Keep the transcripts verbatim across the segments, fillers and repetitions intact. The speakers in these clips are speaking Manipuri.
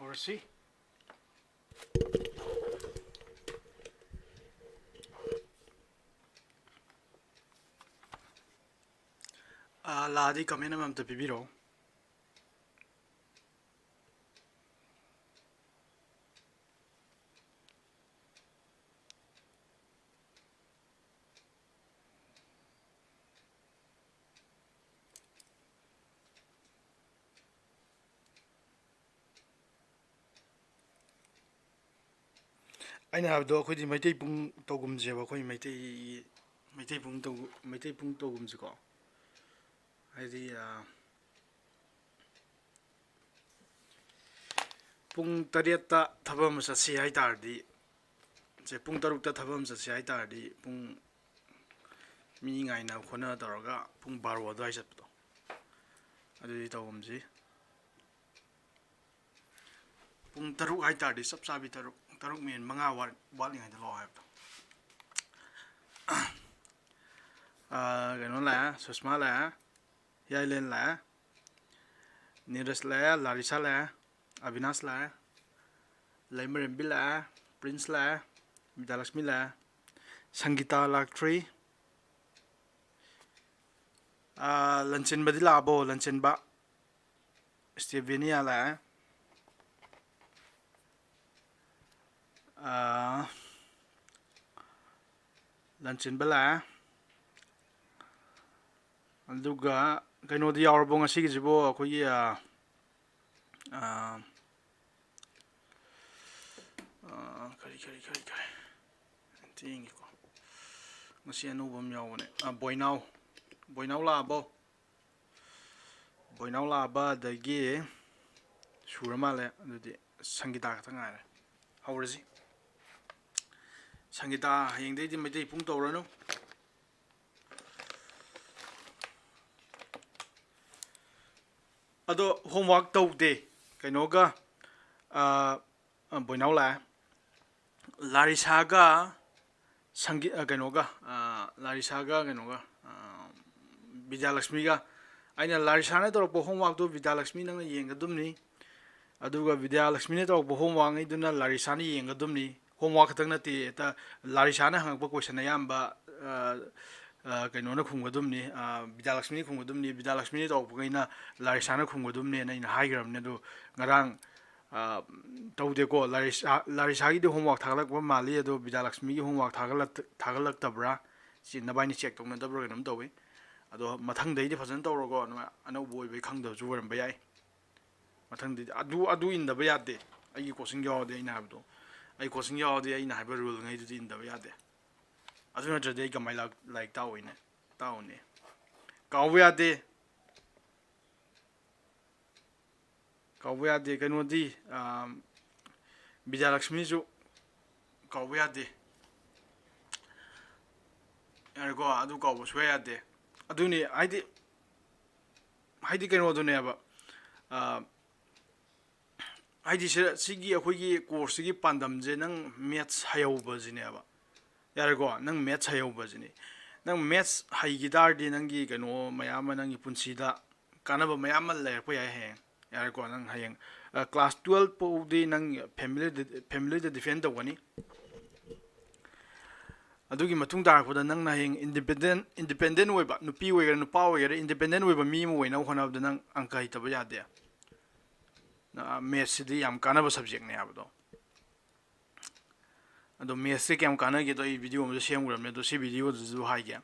ꯇꯧꯔꯁꯤ꯫ ꯑꯥ, ꯂꯥꯛꯑꯗꯤ comment ꯑꯃꯃꯝꯇ ꯄꯤꯕꯤꯔꯛꯑꯣ꯫ ꯑꯩꯅ ꯍꯥꯏꯕꯗꯣ, ꯑꯩꯈꯣꯏꯗꯤ ꯃꯩꯇꯩ ꯄꯨꯡ ꯇꯧꯒꯨꯝꯁꯦꯕ, ꯑꯩꯈꯣꯏ ꯃꯩꯇꯩ, ꯃꯩꯇꯩ ꯄꯨꯡ ꯇꯧ-, ꯃꯩꯇꯩ ꯄꯨꯡ ꯇꯧꯒꯨꯝꯁꯦꯀꯣ꯫ ꯍꯥꯏꯗꯤ, ꯑꯥ, ꯄꯨꯡ ꯇꯔꯦꯠꯇ ꯊꯕꯛ ꯑꯃ ꯆꯠꯁꯤ ꯍꯥꯏ ꯇꯥꯔꯗꯤ, ꯁꯦ, ꯄꯨꯡ ꯇꯔꯨꯛꯇ ꯊꯕꯛ ꯑꯃ ꯆꯠꯁꯤ ꯍꯥꯏ ꯇꯥꯔꯗꯤ, ꯄꯨꯡ, ꯃꯤ ꯉꯥꯏꯅ ꯈꯣꯠꯅ ꯇꯧꯔꯒ ꯄꯨꯡ ꯕꯥꯔꯣ ꯑꯗꯨꯋꯥꯏ ꯆꯠꯄꯗꯣ, ꯑꯗꯨꯗꯤ ꯇꯧꯒꯨꯝꯁꯤ꯫ ꯄꯨꯡ ꯇꯔꯨꯛ ꯍꯥꯏ ꯇꯥꯔꯗꯤ ꯆꯞ ꯆꯥꯕꯤ, ꯇꯔꯨꯛ, ꯇꯔꯨꯛ ꯃꯤꯅꯤꯠ ꯃꯉꯥ ꯋꯥꯠ-, ꯋꯥꯠꯂꯤꯉꯩꯗ ꯂꯥꯛꯑꯣ ꯍꯥꯏꯕꯗꯣ꯫ ꯑꯥ, ꯀꯩꯅꯣ ꯂꯥꯛꯑꯦ, ꯁꯨꯁꯃꯥ ꯂꯥꯛꯑꯦ, ꯍꯤꯌꯥꯏꯂꯦꯟ ꯂꯥꯛꯑꯦ, ꯅꯤꯔꯖ ꯂꯥꯛꯑꯦ, ꯂꯥꯔꯤꯁꯥ ꯂꯥꯛꯑꯦ, ꯑꯕꯤꯅꯥꯁ ꯂꯥꯛꯑꯦ, ꯂꯩꯃꯔꯦꯝꯕꯤ ꯂꯥꯛꯑꯦ, ꯄ꯭ꯔꯤꯟꯁ ꯂꯥꯛꯑꯦ, ꯕꯤꯗ꯭ꯌꯥꯂꯛꯁꯃꯤ ꯂꯥꯛꯑꯦ, ꯁꯪꯒꯤꯇꯥ ꯂꯥꯛꯇ꯭ꯔꯤ꯫ ꯑꯥ, ꯂꯟꯆꯦꯟꯕꯗꯤ ꯂꯥꯛꯑꯕꯣ? ꯂꯟꯆꯦꯟꯕ, ꯁ꯭ꯇꯦꯕꯦꯅꯤꯌꯥ ꯂꯥꯛꯑꯦ꯫ ꯑꯥ, ꯂꯟꯆꯦꯟꯕ ꯂꯥꯛꯑꯦ꯫ ꯑꯗꯨꯒ ꯀꯩꯅꯣꯗꯤ ꯌꯥꯎꯔꯕꯣ ꯉꯁꯤꯒꯤꯁꯤꯕꯣ? ꯑꯩꯈꯣꯏꯒꯤ, ꯑꯥ, ꯑꯥ, ꯑꯥ, ꯀꯔꯤ, ꯀꯔꯤ, ꯀꯔꯤ, ꯀꯔꯤ? ꯑꯝꯇ ꯌꯦꯡꯒꯦꯀꯣ꯫ ꯉꯁꯤ ꯑꯅꯧꯕ ꯑꯃ ꯌꯥꯎꯕꯅꯦ꯫ ꯑꯥ, ꯕꯣꯏꯅꯥꯎ꯫ ꯕꯣꯏꯅꯥꯎ ꯂꯥꯛꯑꯕꯣ? ꯕꯣꯏꯅꯥꯎ ꯂꯥꯛꯑꯕ, ꯑꯗꯒꯤ ꯁꯨꯔ ꯃꯥꯜꯂꯦ꯫ ꯑꯗꯨꯗꯤ ꯁꯪꯒꯤꯇꯥ ꯈꯛꯇ ꯉꯥꯏꯔꯦ꯫ ꯍꯧꯔꯁꯤ꯫ ꯁꯪꯒꯤꯇꯥ, ꯍꯌꯦꯡꯗꯩꯗꯤ ꯃꯩꯇꯩ ꯄꯨꯡ ꯇꯧꯔꯅꯨ꯫ ꯑꯗꯣ homework ꯇꯧꯗꯦ꯫ ꯀꯩꯅꯣꯒ, ꯑꯥ, ꯑꯥ, ꯕꯣꯏꯅꯥꯎ ꯂꯥꯛꯑꯦ꯫ ꯂꯥꯔꯤꯁꯥꯒ ꯁꯪꯒꯤ-, ꯑꯥ, ꯀꯩꯅꯣꯒ, ꯑꯥ, ꯂꯥꯔꯤꯁꯥꯒ ꯀꯩꯅꯣꯒ, ꯑꯥ, ꯕꯤꯗ꯭ꯌꯥꯂꯛꯁꯃꯤꯒ꯫ ꯑꯩꯅ ꯂꯥꯔꯤꯁꯥꯅ ꯇꯧꯔꯛꯄ homeworkꯇꯣ ꯕꯤꯗ꯭ꯌꯥꯂꯛꯁꯃꯤ ꯅꯪꯅ ꯌꯦꯡꯒꯗꯕꯅꯤ꯫ ꯑꯗꯨꯒ ꯕꯤꯗ꯭ꯌꯥꯂꯛꯁꯃꯤꯅ ꯇꯧꯔꯛꯄ ꯍꯣꯝꯋꯥꯛꯉꯩꯗꯨꯅ ꯂꯥꯔꯤꯁꯥꯅ ꯌꯦꯡꯒꯗꯕꯅꯤ꯫ ꯍꯣꯝꯋꯥꯛ ꯈꯛꯇꯪ ꯅꯠꯇꯦ, ꯍꯦꯛꯇ ꯂꯥꯔꯤꯁꯥꯅ ꯍꯪꯉꯛꯄ ꯀꯣꯏꯁꯟ ꯑꯌꯥꯝꯕ ꯑ, ꯑ, ꯀꯩꯅꯣꯅ ꯈꯨꯝꯒꯗꯕꯅꯤ, ꯑ, ꯕꯤꯗ꯭ꯌꯥꯂꯛꯁꯃꯤꯅ ꯈꯨꯝꯒꯗꯕꯅꯤ꯫ ꯕꯤꯗ꯭ꯌꯥꯂꯛꯁꯃꯤꯅ ꯇꯧꯔꯛꯄꯈꯩꯅ ꯂꯥꯔꯤꯁꯥꯅ ꯈꯨꯝꯒꯗꯕꯅꯤꯅ ꯑꯩꯅ ꯍꯥꯏꯈ꯭ꯔꯕꯅꯤ꯫ ꯑꯗꯨ ꯉꯔꯥꯡ ꯑ, ꯇꯧꯗꯦꯀꯣ꯫ ꯂꯥꯔꯤꯁꯥ, ꯂꯥꯔꯤꯁꯥꯒꯤꯗꯤ ꯍꯣꯝꯋꯥꯛ ꯊꯥꯒꯠꯂꯛꯄ ꯃꯥꯜꯂꯤ, ꯑꯗꯣ ꯕꯤꯗ꯭ꯌꯥꯂꯛꯁꯃꯤꯒꯤ ꯍꯣꯝꯋꯥꯛ ꯊꯥꯒꯠꯂꯛ-, ꯊꯥꯒꯠꯂꯛꯇꯕ꯭ꯔꯥ? ꯁꯤ ꯅꯕꯥꯏꯅꯤ ꯆꯦꯛ ꯇꯧꯅꯗꯕ꯭ꯔꯥ ꯀꯩꯅꯣꯝ ꯇꯧꯋꯤ꯫ ꯑꯗꯣ ꯃꯊꯪꯗꯩꯗꯤ ꯐꯖꯅ ꯇꯧꯔꯣꯀꯣ꯫ ꯅꯣꯏ ꯑꯅꯧꯕ ꯑꯣꯏꯕꯩ ꯈꯪꯗꯕꯁꯨ ꯑꯣꯏꯔꯝꯕ ꯌꯥꯏ꯫ ꯃꯊꯪꯗꯩꯗꯤ ꯑꯗꯨ, ꯑꯗꯨ ꯏꯟꯗꯕ ꯌꯥꯗꯦ꯫ ꯑꯩꯒꯤ ꯀꯣꯆꯤꯡ ꯌꯥꯎꯔꯗꯤ ꯑꯩꯅ ꯍꯥꯏꯕꯗꯣ, ꯑꯩ ꯀꯣꯆꯤꯡ ꯌꯥꯎꯔꯗꯤ ꯑꯩꯅ ꯍꯥꯏꯕ ꯔꯨꯜꯉꯩꯗꯨꯗꯤ ꯏꯟꯗꯕ ꯌꯥꯗꯦ꯫ ꯑꯗꯨ ꯅꯠꯇ꯭ꯔꯗꯤ ꯑꯩ ꯀꯃꯥꯏꯅ ꯂꯥꯛ-, ꯂꯥꯏꯔꯤꯛ ꯇꯥꯛꯑꯣꯏꯅꯦ? ꯇꯥꯛꯑꯣꯅꯦ? ꯀꯥꯎꯕ ꯌꯥꯗꯦ꯫ ꯀꯥꯎꯕ ꯌꯥꯗꯦ꯫ ꯀꯩꯅꯣꯗꯤ, ꯑꯥ, ꯕꯤꯗ꯭ꯌꯥꯂꯛꯁꯃꯤꯁꯨ ꯀꯥꯎꯕ ꯌꯥꯗꯦ꯫ ꯌꯥꯔꯦꯀꯣ? ꯑꯗꯨ ꯀꯥꯎꯕ ꯁꯨꯡꯌꯥ ꯌꯥꯗꯦ꯫ ꯑꯗꯨꯅꯤ, ꯍꯥꯏꯗꯤ, ꯍꯥꯏꯗꯤ ꯀꯩꯅꯣꯗꯨꯅꯦꯕ, ꯑꯥ, ꯍꯥꯏꯗꯤ ꯁꯤ, ꯁꯤꯒꯤ ꯑꯩꯈꯣꯏꯒꯤ ꯀꯣꯔꯁꯁꯤꯒꯤ ꯄꯥꯟꯗꯝꯁꯦ ꯅꯪ ꯃꯦꯠꯁ ꯍꯩꯍꯧꯕꯁꯤꯅꯦꯕ꯫ ꯌꯥꯔꯦꯀꯣ? ꯅꯪ ꯃꯦꯠꯁ ꯍꯩꯍꯧꯕꯁꯤꯅꯤ꯫ ꯅꯪ ꯃꯦꯠꯁ ꯍꯩꯈꯤ ꯇꯥꯔꯗꯤ ꯅꯪꯒꯤ ꯀꯩꯅꯣ ꯃꯌꯥꯝ ꯑꯃ, ꯅꯪꯒꯤ ꯄꯨꯟꯁꯤꯗ ꯀꯥꯟꯅꯕ ꯃꯌꯥꯝ ꯑꯃ ꯂꯩꯔꯛꯄ ꯌꯥꯏ ꯍꯌꯦꯡ꯫ ꯌꯥꯔꯦꯀꯣ? ꯅꯪ ꯍꯌꯦꯡ, ꯑ, ꯀ꯭ꯂꯥꯁ ꯇꯨꯌꯦꯜꯞ ꯐꯥꯎꯗꯤ ꯅꯪ ꯐꯦꯃꯤꯂꯤꯗ, ꯐꯦꯃꯤꯂꯤꯗ ꯗꯤꯄꯦꯟ ꯇꯧꯒꯅꯤ꯫ ꯑꯗꯨꯒꯤ ꯃꯇꯨꯡ ꯇꯥꯔꯛꯄꯗ ꯅꯪꯅ ꯍꯌꯦꯡ ꯏꯟꯗꯤꯄꯦꯟꯗꯦꯟ, ꯏꯟꯗꯤꯄꯦꯟꯗꯦꯟ ꯑꯣꯏꯕ, ꯅꯨꯄꯤ ꯑꯣꯏꯒꯦꯔꯥ ꯅꯨꯄꯥ ꯑꯣꯏꯒꯦꯔꯥ, ꯏꯟꯗꯤꯄꯦꯟꯗꯦꯟ ꯑꯣꯏꯕ ꯃꯤ ꯑꯃ ꯑꯣꯏꯅꯕ ꯍꯣꯠꯅꯕꯗ ꯅꯪ ꯑꯪꯀ ꯍꯩꯇꯕ ꯌꯥꯗꯦ꯫ ꯅ-, ꯃꯦꯠꯁꯁꯤꯗꯤ ꯌꯥꯝ ꯀꯥꯟꯅꯕ ꯁꯕꯖꯦꯛꯅꯦ ꯍꯥꯏꯕꯗꯣ꯫ ꯑꯗꯣ ꯃꯦꯠꯁꯁꯦ ꯀꯌꯥꯝ ꯀꯥꯟꯅꯒꯦꯗꯣ ꯑꯩ ꯚꯤꯗꯤꯑꯣ ꯑꯃꯁꯨ ꯁꯦꯝꯈ꯭ꯔꯕꯅꯦ, ꯑꯗꯣ ꯁꯤ ꯚꯤꯗꯤꯑꯣꯗꯨꯁꯨ ꯍꯥꯏꯒꯦ꯫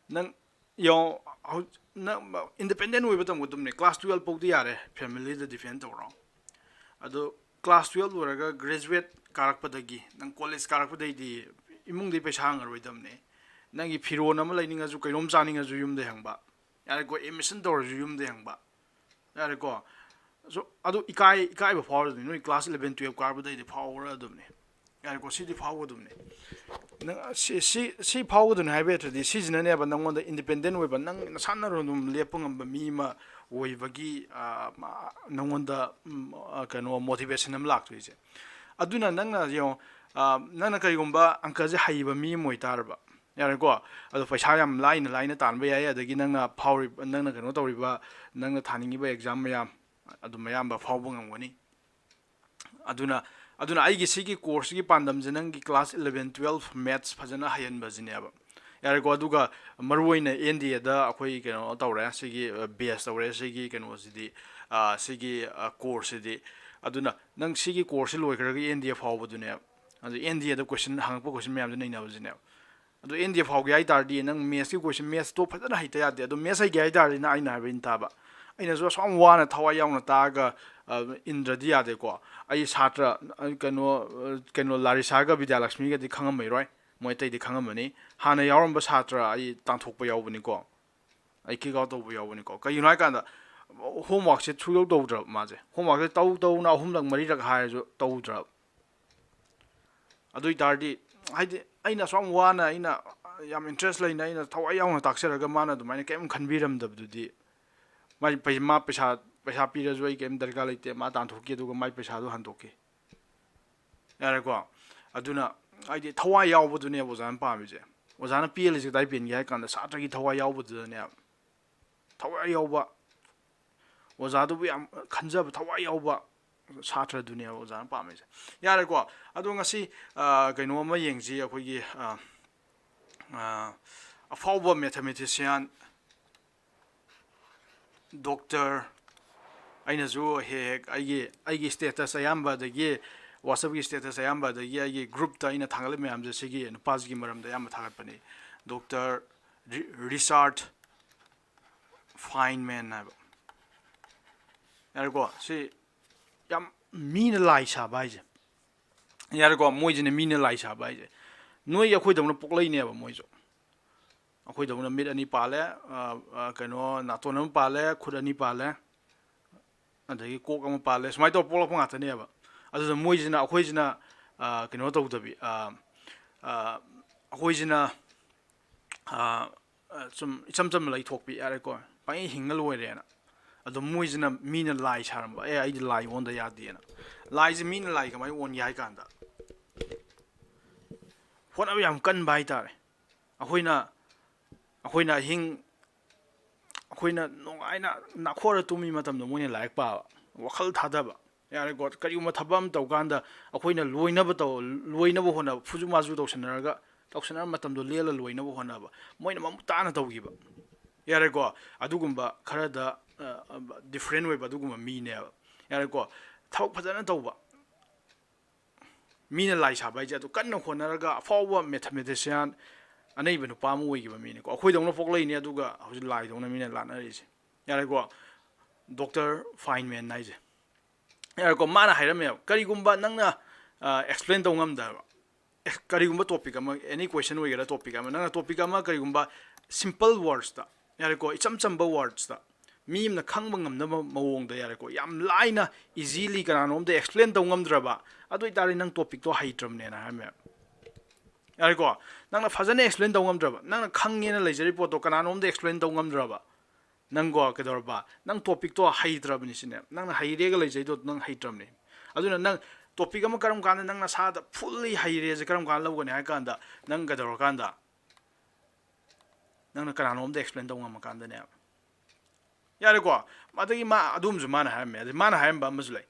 ꯅꯪ ꯌꯦꯡꯉꯣ, ꯍꯧ-, ꯅꯪ ꯏꯟꯗꯤꯄꯦꯟꯗꯦꯟ ꯑꯣꯏꯕ ꯇꯝꯒꯗꯕꯅꯦ꯫ ꯀ꯭ꯂꯥꯁ ꯇꯨꯌꯦꯜꯞ ꯐꯥꯎꯗꯤ ꯌꯥꯔꯦ ꯐꯦꯃꯤꯂꯤꯗ ꯗꯤꯄꯦꯟ ꯇꯧꯔꯣ꯫ ꯑꯗꯣ ꯀ꯭ꯂꯥꯁ ꯇꯨꯌꯦꯜꯞ ꯂꯣꯏꯔꯒ ꯒ꯭ꯔꯦꯖꯨꯋꯦꯠ ꯀꯥꯔꯛꯄꯗꯒꯤ, ꯅꯪ ꯀꯣꯂꯦꯖ ꯀꯥꯔꯛꯄꯗꯩꯗꯤ ꯏꯃꯨꯡꯗꯩ ꯄꯩꯁꯥ ꯍꯪꯉꯔꯣꯏꯗꯕꯅꯦ꯫ ꯅꯪꯒꯤ ꯐꯤꯔꯣꯟ ꯑꯃ ꯂꯩꯅꯤꯡꯉꯁꯨ, ꯀꯩꯅꯣꯝ ꯆꯥꯅꯤꯡꯉꯁꯨ ꯌꯨꯝꯗꯩ ꯍꯪꯕ꯫ ꯌꯥꯔꯦꯀꯣ, ꯑꯦꯗꯃꯤꯁꯟ ꯇꯧꯔꯁꯨ ꯌꯨꯝꯗꯩ ꯍꯪꯕ꯫ ꯌꯥꯔꯦꯀꯣ? So, ꯑꯗꯨ ꯏꯀꯥꯏ-, ꯏꯀꯥꯏꯕ ꯐꯥꯎꯔꯗꯨꯅꯤ꯫ ꯅꯣꯏ ꯀ꯭ꯂꯥꯁ ꯏꯂꯚꯦꯟ ꯇꯨꯌꯦꯜꯞ ꯀꯥꯔꯛꯄꯗꯩꯗꯤ ꯐꯥꯎꯔꯗꯕꯅꯤ꯫ ꯌꯥꯔꯦꯀꯣ? ꯁꯤꯗꯤ ꯐꯥꯎꯒꯗꯕꯅꯤ꯫ ꯅꯪ ꯁꯤ, ꯁꯤ, ꯁꯤ ꯐꯥꯎꯒꯗꯕꯅꯤ ꯍꯥꯏꯕ ꯅꯠꯇ꯭ꯔꯗꯤ, ꯁꯤꯁꯤꯅꯅꯦꯕ ꯅꯪꯉꯣꯟꯗ ꯏꯟꯗꯤꯄꯦꯟꯗꯦꯟ ꯑꯣꯏꯕ, ꯅꯪ ꯅꯁꯥꯅ ꯑꯗꯨꯝ ꯂꯦꯞꯄ ꯉꯝꯕ ꯃꯤ ꯑꯃ ꯑꯣꯏꯕꯒꯤ, ꯑ, ꯃ-, ꯅꯪꯉꯣꯟꯗ, ꯎꯝ, ꯑ, ꯀꯩꯅꯣ, ꯃꯣꯇꯤꯚꯦꯁꯟ ꯑꯃ ꯂꯥꯛꯇꯣꯏꯁꯦ꯫ ꯑꯗꯨꯅ ꯅꯪꯅ ꯌꯦꯡꯉꯣ, ꯑ, ꯅꯪꯅ ꯀꯔꯤꯒꯨꯝꯕ ꯑꯪꯀꯁꯦ ꯍꯩꯕ ꯃꯤ ꯑꯃ ꯑꯣꯏꯇꯥꯔꯕ, ꯌꯥꯔꯦꯀꯣ? ꯑꯗꯣ ꯄꯩꯁꯥ ꯌꯥꯝ ꯂꯥꯏꯅ ꯂꯥꯏꯅ ꯇꯥꯟꯕ ꯌꯥꯏ꯫ ꯑꯗꯒꯤ ꯅꯪꯅ ꯐꯥꯎꯔꯤꯕ, ꯅꯪꯅ ꯀꯩꯅꯣ ꯇꯧꯔꯤꯕ, ꯅꯪꯅ ꯊꯥꯅꯤꯡꯉꯤꯕ ꯑꯦꯛꯖꯥꯝ ꯃꯌꯥꯝ, ꯑꯗꯨꯝ ꯑꯌꯥꯝꯕ ꯐꯥꯎꯕ ꯉꯝꯒꯅꯤ꯫ ꯑꯗꯨꯅ ꯑꯗꯨꯅ ꯑꯩꯒꯤ ꯁꯤꯒꯤ courseꯁꯤꯒꯤ ꯄꯥꯟꯗꯝꯁꯦ ꯅꯪꯒꯤ class eleven twelve maths ꯐꯖꯅ ꯍꯩꯍꯟꯕꯁꯤꯅꯦꯕ꯫ ꯌꯥꯔꯦꯀꯣ? ꯑꯗꯨꯒ ꯃꯔꯨꯑꯣꯏꯅ N D Aꯗ ꯑꯩꯈꯣꯏ ꯀꯩꯅꯣ ꯇꯧꯔꯦ, ꯁꯤꯒꯤ base ꯇꯧꯔꯦ, ꯁꯤꯒꯤ ꯀꯩꯅꯣꯁꯤꯗꯤ, ꯁꯤꯒꯤ courseꯁꯤꯗꯤ꯫ ꯑꯗꯨꯅ ꯅꯪ ꯁꯤꯒꯤ courseꯁꯤ ꯂꯣꯏꯈ꯭ꯔꯒ N D A ꯐꯥꯎꯕꯗꯨꯅꯦꯕ꯫ ꯑꯗꯨ N D Aꯗ question ꯍꯪꯉꯛꯄ question ꯃꯌꯥꯝꯁꯦ ꯅꯩꯅꯕꯁꯤꯅꯦꯕ꯫ ꯑꯗꯨ N D A ꯐꯥꯎꯒꯦ ꯍꯥꯏ ꯇꯥꯔꯗꯤ ꯅꯪ mathsꯀꯤ question, mathsꯇꯣ ꯐꯖꯅ ꯍꯩꯇ ꯌꯥꯗꯦ꯫ ꯑꯗꯣ maths ꯍꯩꯒꯦ ꯍꯥꯏ ꯇꯥꯔꯗꯤ ꯅꯪ ꯑꯩꯅ ꯍꯥꯏꯕ ꯏꯟ ꯇꯥꯕ꯫ ꯑꯩꯅꯁꯨ ꯑꯁꯨꯛ ꯌꯥꯝ ꯋꯥꯅ ꯊꯋꯥꯏ ꯌꯥꯎꯅ ꯇꯥꯛꯑꯒ, ꯑ, ꯏꯟꯗ꯭ꯔꯗꯤ ꯌꯥꯗꯦꯀꯣ꯫ ꯑꯩ ꯁꯥꯇ꯭ꯔ, ꯑ, ꯀꯩꯅꯣ, ꯑ, ꯀꯩꯅꯣ ꯂꯥꯔꯤꯁꯥꯒ ꯕꯤꯗ꯭ꯌꯥꯂꯛꯁꯃꯤꯒꯗꯤ ꯈꯪꯉꯝꯃꯔꯣꯏ, ꯃꯣꯏ ꯑꯇꯩꯗꯤ ꯈꯪꯉꯝꯃꯅꯤ꯫ ꯍꯥꯟꯅ ꯌꯥꯎꯔꯝꯕ ꯁꯥꯇ꯭ꯔ ꯑꯩ ꯇꯥꯟꯊꯣꯛꯄ ꯌꯥꯎꯕꯅꯤꯀꯣ, ꯑꯩ kick out ꯇꯧꯕ ꯌꯥꯎꯕꯅꯤꯀꯣ꯫ ꯀꯩꯒꯤꯅꯣ ꯍꯥꯏꯀꯥꯟꯗ homeworkꯁꯦ ꯁꯨꯡꯇꯧ ꯇꯧꯗ꯭ꯔꯕ ꯃꯥꯁꯦ꯫ Homeworkꯁꯦ ꯇꯧ ꯇꯧꯅ ꯑꯍꯨꯝꯂꯛ ꯃꯔꯤꯔꯛ ꯍꯥꯏꯔꯁꯨ ꯇꯧꯗ꯭ꯔꯕ꯫ ꯑꯗꯨ ꯑꯣꯏ ꯇꯥꯔꯗꯤ, ꯍꯥꯏꯗꯤ, ꯑꯩꯅ ꯑꯁꯨꯛ ꯌꯥꯝ ꯋꯥꯅ, ꯑꯩꯅ ꯌꯥꯝ interest ꯂꯩꯅ, ꯑꯩꯅ ꯊꯋꯥꯏ ꯌꯥꯎꯅ ꯇꯥꯛꯆꯔꯒ ꯃꯥꯅ ꯑꯗꯨꯃꯥꯏꯅ ꯀꯔꯤꯝ ꯈꯟꯕꯤꯔꯝꯗꯕꯗꯨꯗꯤ, ꯃꯥ ꯄꯩ-, ꯃꯥ ꯄꯩꯁꯥ, ꯄꯩꯁꯥ ꯄꯤꯔꯁꯨ ꯑꯩ ꯀꯔꯤꯝ ꯗꯔꯀꯥꯔ ꯂꯩꯇꯦ, ꯃꯥ ꯇꯥꯟꯊꯣꯛꯈꯤ ꯑꯗꯨꯒ ꯃꯥꯏ ꯄꯩꯁꯥꯗꯣ ꯍꯟꯗꯣꯛꯈꯤ꯫ ꯌꯥꯔꯦꯀꯣ? ꯑꯗꯨꯅ, ꯍꯥꯏꯗꯤ, ꯊꯋꯥꯏ ꯌꯥꯎꯕꯗꯨꯅꯦꯕ ꯑꯣꯖꯥꯅ ꯄꯥꯝꯃꯤꯁꯦ꯫ ꯑꯣꯖꯥꯅ ꯄꯦꯜꯂꯤꯁꯦ ꯀꯗꯥꯏ ꯄꯦꯟꯒꯦ ꯍꯥꯏ ꯀꯥꯟꯗ ꯁꯥꯇ꯭ꯔꯒꯤ ꯊꯋꯥꯏ ꯌꯥꯎꯕꯗꯨꯗꯅꯦꯕ꯫ ꯊꯋꯥꯏ ꯌꯥꯎꯕ, ꯑꯣꯖꯥꯗꯨꯕꯨ ꯌꯥꯝ ꯈꯟꯖꯕ, ꯊꯋꯥꯏ ꯌꯥꯎꯕ ꯁꯥꯇ꯭ꯔꯗꯨꯅꯦꯕ ꯑꯣꯖꯥꯅ ꯄꯥꯝꯃꯤꯁꯦ꯫ ꯌꯥꯔꯦꯀꯣ? ꯑꯗꯣ ꯉꯁꯤ, ꯑ, ꯀꯩꯅꯣ ꯑꯃ ꯌꯦꯡꯁꯤ, ꯑꯩꯈꯣꯏꯒꯤ, ꯑ, ꯑ, ꯑꯐꯥꯎꯕ mathematician, doctor, ꯑꯩꯅꯁꯨ ꯍꯦꯛ ꯍꯦꯛ ꯑꯩꯒꯤ, ꯑꯩꯒꯤ status ꯑꯌꯥꯝꯕꯗꯒꯤ, WhatsAppꯀꯤ status ꯑꯌꯥꯝꯕꯗꯒꯤ ꯑꯩꯒꯤ groupꯇ ꯑꯩꯅ ꯊꯥꯒꯠꯂꯤꯕ ꯃꯌꯥꯝꯁꯦ ꯁꯤꯒꯤ ꯅꯨꯄꯥꯁꯤꯒꯤ ꯃꯔꯝꯗ ꯑꯌꯥꯝꯕ ꯊꯥꯒꯠꯄꯅꯤ, doctor ꯔꯤ-, Richard Feynman ꯍꯥꯏꯕ꯫ ꯌꯥꯔꯦꯀꯣ? ꯁꯤ ꯌꯥꯝ ꯃꯤꯅ ꯂꯥꯏ ꯁꯥꯕ ꯍꯥꯏꯁꯦ꯫ ꯌꯥꯔꯦꯀꯣ? ꯃꯣꯏꯁꯤꯅ ꯃꯤꯅ ꯂꯥꯏ ꯁꯥꯕ ꯍꯥꯏꯁꯦ꯫ ꯅꯣꯏ ꯑꯩꯈꯣꯏꯗꯧꯅ ꯄꯣꯛꯂꯛꯏꯅꯦꯕ ꯃꯣꯏꯁꯨ꯫ ꯑꯩꯈꯣꯏꯗꯧꯅ ꯃꯤꯠ ꯑꯅꯤ ꯄꯥꯜꯂꯦ, ꯑ, ꯑ, ꯀꯩꯅꯣ, ꯅꯥꯇꯣꯟ ꯑꯃ ꯄꯥꯜꯂꯦ, ꯈꯨꯠ ꯑꯅꯤ ꯄꯥꯜꯂꯦ, ꯑꯗꯒꯤ ꯀꯣꯛ ꯑꯃ ꯄꯥꯜꯂꯦ, ꯁꯨꯃꯥꯏꯅ ꯇꯧꯔ ꯄꯣꯛꯂꯛꯄ ꯉꯥꯛꯇꯅꯦꯕ꯫ ꯑꯗꯨꯗ ꯃꯣꯏꯁꯤꯅ, ꯑꯩꯈꯣꯏꯁꯤꯅ, ꯑ, ꯀꯩꯅꯣ ꯇꯧꯗꯕꯤ, ꯑ, ꯑ, ꯑꯩꯈꯣꯏꯁꯤꯅ, ꯑ, ꯑ, ꯁꯨꯝ ꯏꯆꯝ ꯆꯝꯅ ꯂꯩꯊꯣꯛꯄꯤ, ꯌꯥꯔꯦꯀꯣ, ꯄꯪꯍꯤꯡ ꯍꯤꯡꯉ ꯂꯣꯏꯔꯦꯅ꯫ ꯑꯗꯣ ꯃꯣꯏꯁꯤꯅ ꯃꯤꯅ ꯂꯥꯏ ꯁꯥꯔꯝꯕ, "ꯑꯦ, ꯑꯩꯗꯤ ꯂꯥꯏ ꯑꯣꯟꯗ ꯌꯥꯗꯦꯅ"꯫ ꯂꯥꯏꯁꯦ ꯃꯤꯅ ꯂꯥꯏ ꯀꯃꯥꯏꯅ ꯑꯣꯟꯒꯦ ꯍꯥꯏ ꯀꯥꯟꯗ, ꯍꯣꯠꯅꯕ ꯌꯥꯝ ꯀꯟꯕ ꯍꯥꯏꯇꯥꯔꯦ꯫ ꯑꯩꯈꯣꯏꯅ, ꯑꯩꯈꯣꯏꯅ ꯑꯍꯤꯡ, ꯑꯩꯈꯣꯏꯅ ꯅꯨꯡꯉꯥꯏꯅ ꯅꯥꯈꯣꯔ ꯇꯨꯝꯃꯤ ꯃꯇꯝꯗ ꯃꯣꯏꯅ ꯂꯥꯏꯔꯤꯛ ꯄꯥꯕ, ꯋꯥꯈꯜ ꯊꯥꯗꯕ꯫ ꯌꯥꯔꯦꯀꯣ, ꯀꯔꯤꯒꯨꯝꯕ ꯊꯕꯛ ꯑꯃ ꯇꯧ ꯀꯥꯟꯗ ꯑꯩꯈꯣꯏꯅ ꯂꯣꯏꯅꯕ ꯇꯧ ꯂꯣꯏꯅꯕ ꯍꯣꯠꯅꯕ, ꯐꯨꯖꯨ ꯃꯥꯖꯨ ꯇꯧꯁꯟꯅꯔꯒ, ꯇꯧꯁꯟꯅꯔ ꯃꯇꯝꯗꯣ ꯂꯦꯜꯂ ꯂꯣꯏꯅꯕ ꯍꯣꯠꯅꯕ, ꯃꯣꯏꯅ ꯃꯃꯨꯠ ꯇꯥꯅ ꯇꯧꯈꯤꯕ꯫ ꯌꯥꯔꯦꯀꯣ, ꯑꯗꯨꯒꯨꯝꯕ ꯈꯔꯗ ꯗꯤꯐ꯭ꯔꯦꯟ ꯑꯣꯏꯕ ꯑꯗꯨꯒꯨꯝꯕ ꯃꯤꯅꯦꯕ꯫ ꯌꯥꯔꯦꯀꯣ, ꯊꯕꯛ ꯐꯖꯅ ꯇꯧꯕ, ꯃꯤꯅ ꯂꯥꯏ ꯁꯥꯕ ꯍꯥꯏꯁꯦ ꯑꯗꯨ ꯀꯟꯅ ꯍꯣꯠꯅꯔꯒ ꯑꯐꯥꯎꯕ ꯃꯦꯊꯃꯦꯇꯤꯁꯤꯌꯥꯟ, ꯑꯅꯩꯕ ꯅꯨꯄꯥ ꯑꯃ ꯑꯣꯏꯈꯤꯕ ꯃꯤꯅꯤꯀꯣ꯫ ꯑꯩꯈꯣꯏꯗꯧꯅ ꯄꯣꯛꯂꯛꯏꯅꯦ, ꯑꯗꯨꯒ ꯍꯧꯖꯤꯛ ꯂꯥꯏꯗꯧꯅ ꯃꯤꯅ ꯂꯥꯠꯅꯔꯤꯁꯦ꯫ ꯌꯥꯔꯦꯀꯣ, ꯗꯣꯛꯇꯔ ꯐꯥꯏꯟꯃꯦꯟ ꯍꯥꯏꯁꯦ꯫ ꯌꯥꯔꯦꯀꯣ, ꯃꯥꯅ ꯍꯥꯏꯔꯝꯃꯦꯕ, ꯀꯔꯤꯒꯨꯝꯕ ꯅꯪꯅ ꯑꯦꯛꯁꯄ꯭ꯂꯦꯟ ꯇꯧ ꯉꯝꯗꯕ, ꯑꯦ, ꯀꯔꯤꯒꯨꯝꯕ ꯇꯣꯄꯤꯛ ꯑꯃ, ꯑꯦꯅꯤ ꯀꯣꯏꯁꯟ ꯑꯣꯏꯒꯦꯔꯥ, ꯇꯣꯄꯤꯛ ꯑꯃ, ꯅꯪꯅ ꯇꯣꯄꯤꯛ ꯑꯃ ꯀꯔꯤꯒꯨꯝꯕ ꯁꯤꯝꯄꯜ ꯋꯥꯔꯗꯁꯇ, ꯌꯥꯔꯦꯀꯣ, ꯏꯆꯝ ꯆꯝꯕ ꯋꯥꯔꯗꯁꯇ ꯃꯤ ꯑꯃꯅ ꯈꯪꯕ ꯉꯝꯅꯕ ꯃꯑꯣꯡꯗ, ꯌꯥꯔꯦꯀꯣ, ꯌꯥꯝ ꯂꯥꯏꯅ, ꯏꯖꯤꯂꯤ ꯀꯅꯥꯅꯣꯝꯗ ꯑꯦꯛꯁꯄ꯭ꯂꯦꯟ ꯇꯧ ꯉꯝꯗ꯭ꯔꯕ, ꯑꯗꯨ ꯑꯣꯏꯇꯥꯔꯗꯤ ꯅꯪ ꯇꯣꯄꯤꯛꯇꯣ ꯍꯩꯇ꯭ꯔꯕꯅꯦꯅ ꯍꯥꯏꯔꯝꯃꯦꯕ꯫ ꯌꯥꯔꯦꯀꯣ, ꯅꯪꯅ ꯐꯖꯅ ꯑꯦꯛꯁꯄ꯭ꯂꯦꯟ ꯇꯧ ꯉꯝꯗ꯭ꯔꯕ, ꯅꯪꯅ ꯈꯪꯉꯦꯅ ꯂꯩꯖꯔꯤ ꯄꯣꯠꯇꯣ ꯀꯅꯥꯅꯣꯝꯗ ꯑꯦꯛꯁꯄ꯭ꯂꯦꯟ ꯇꯧ ꯉꯝꯗ꯭ꯔꯕ, ꯅꯪꯀꯣ ꯀꯩꯗꯧꯔꯕ, ꯅꯪ ꯇꯣꯄꯤꯛꯇꯣ ꯍꯩꯇ꯭ꯔꯕꯅꯤ ꯁꯤꯅꯦ꯫ ꯅꯪꯅ ꯍꯩꯔꯦꯒ ꯂꯩꯖꯩꯗꯣ ꯅꯪ ꯍꯩꯇ꯭ꯔꯕꯅꯤ꯫ ꯑꯗꯨꯅ ꯅꯪ ꯇꯣꯄꯤꯛ ꯑꯃ ꯀꯔꯝ ꯀꯥꯟꯗ ꯅꯪ ꯅꯁꯥꯗ ꯐꯨꯜꯂꯤ ꯍꯩꯔꯦꯁꯦ ꯀꯔꯝ ꯀꯥꯟꯗ ꯂꯧꯒꯅꯤ ꯍꯥꯏ ꯀꯥꯟꯗ, ꯅꯪ ꯀꯩꯗꯧꯔꯀꯥꯟꯗ, ꯅꯪꯅ ꯀꯅꯥꯅꯣꯝꯗ ꯑꯦꯛꯁꯄ꯭ꯂꯦꯟ ꯇꯧ ꯉꯝꯃꯀꯥꯟꯗꯅꯦ꯫ ꯌꯥꯔꯦꯀꯣ, ꯑꯗꯒꯤ ꯃꯥ ꯑꯗꯨꯝꯁꯨ ꯃꯥꯅ ꯍꯥꯏꯔꯝꯃꯦ꯫ ꯑꯗꯩ ꯃꯥꯅ ꯍꯥꯏꯔꯝꯕ ꯑꯃꯁꯨ ꯂꯩ,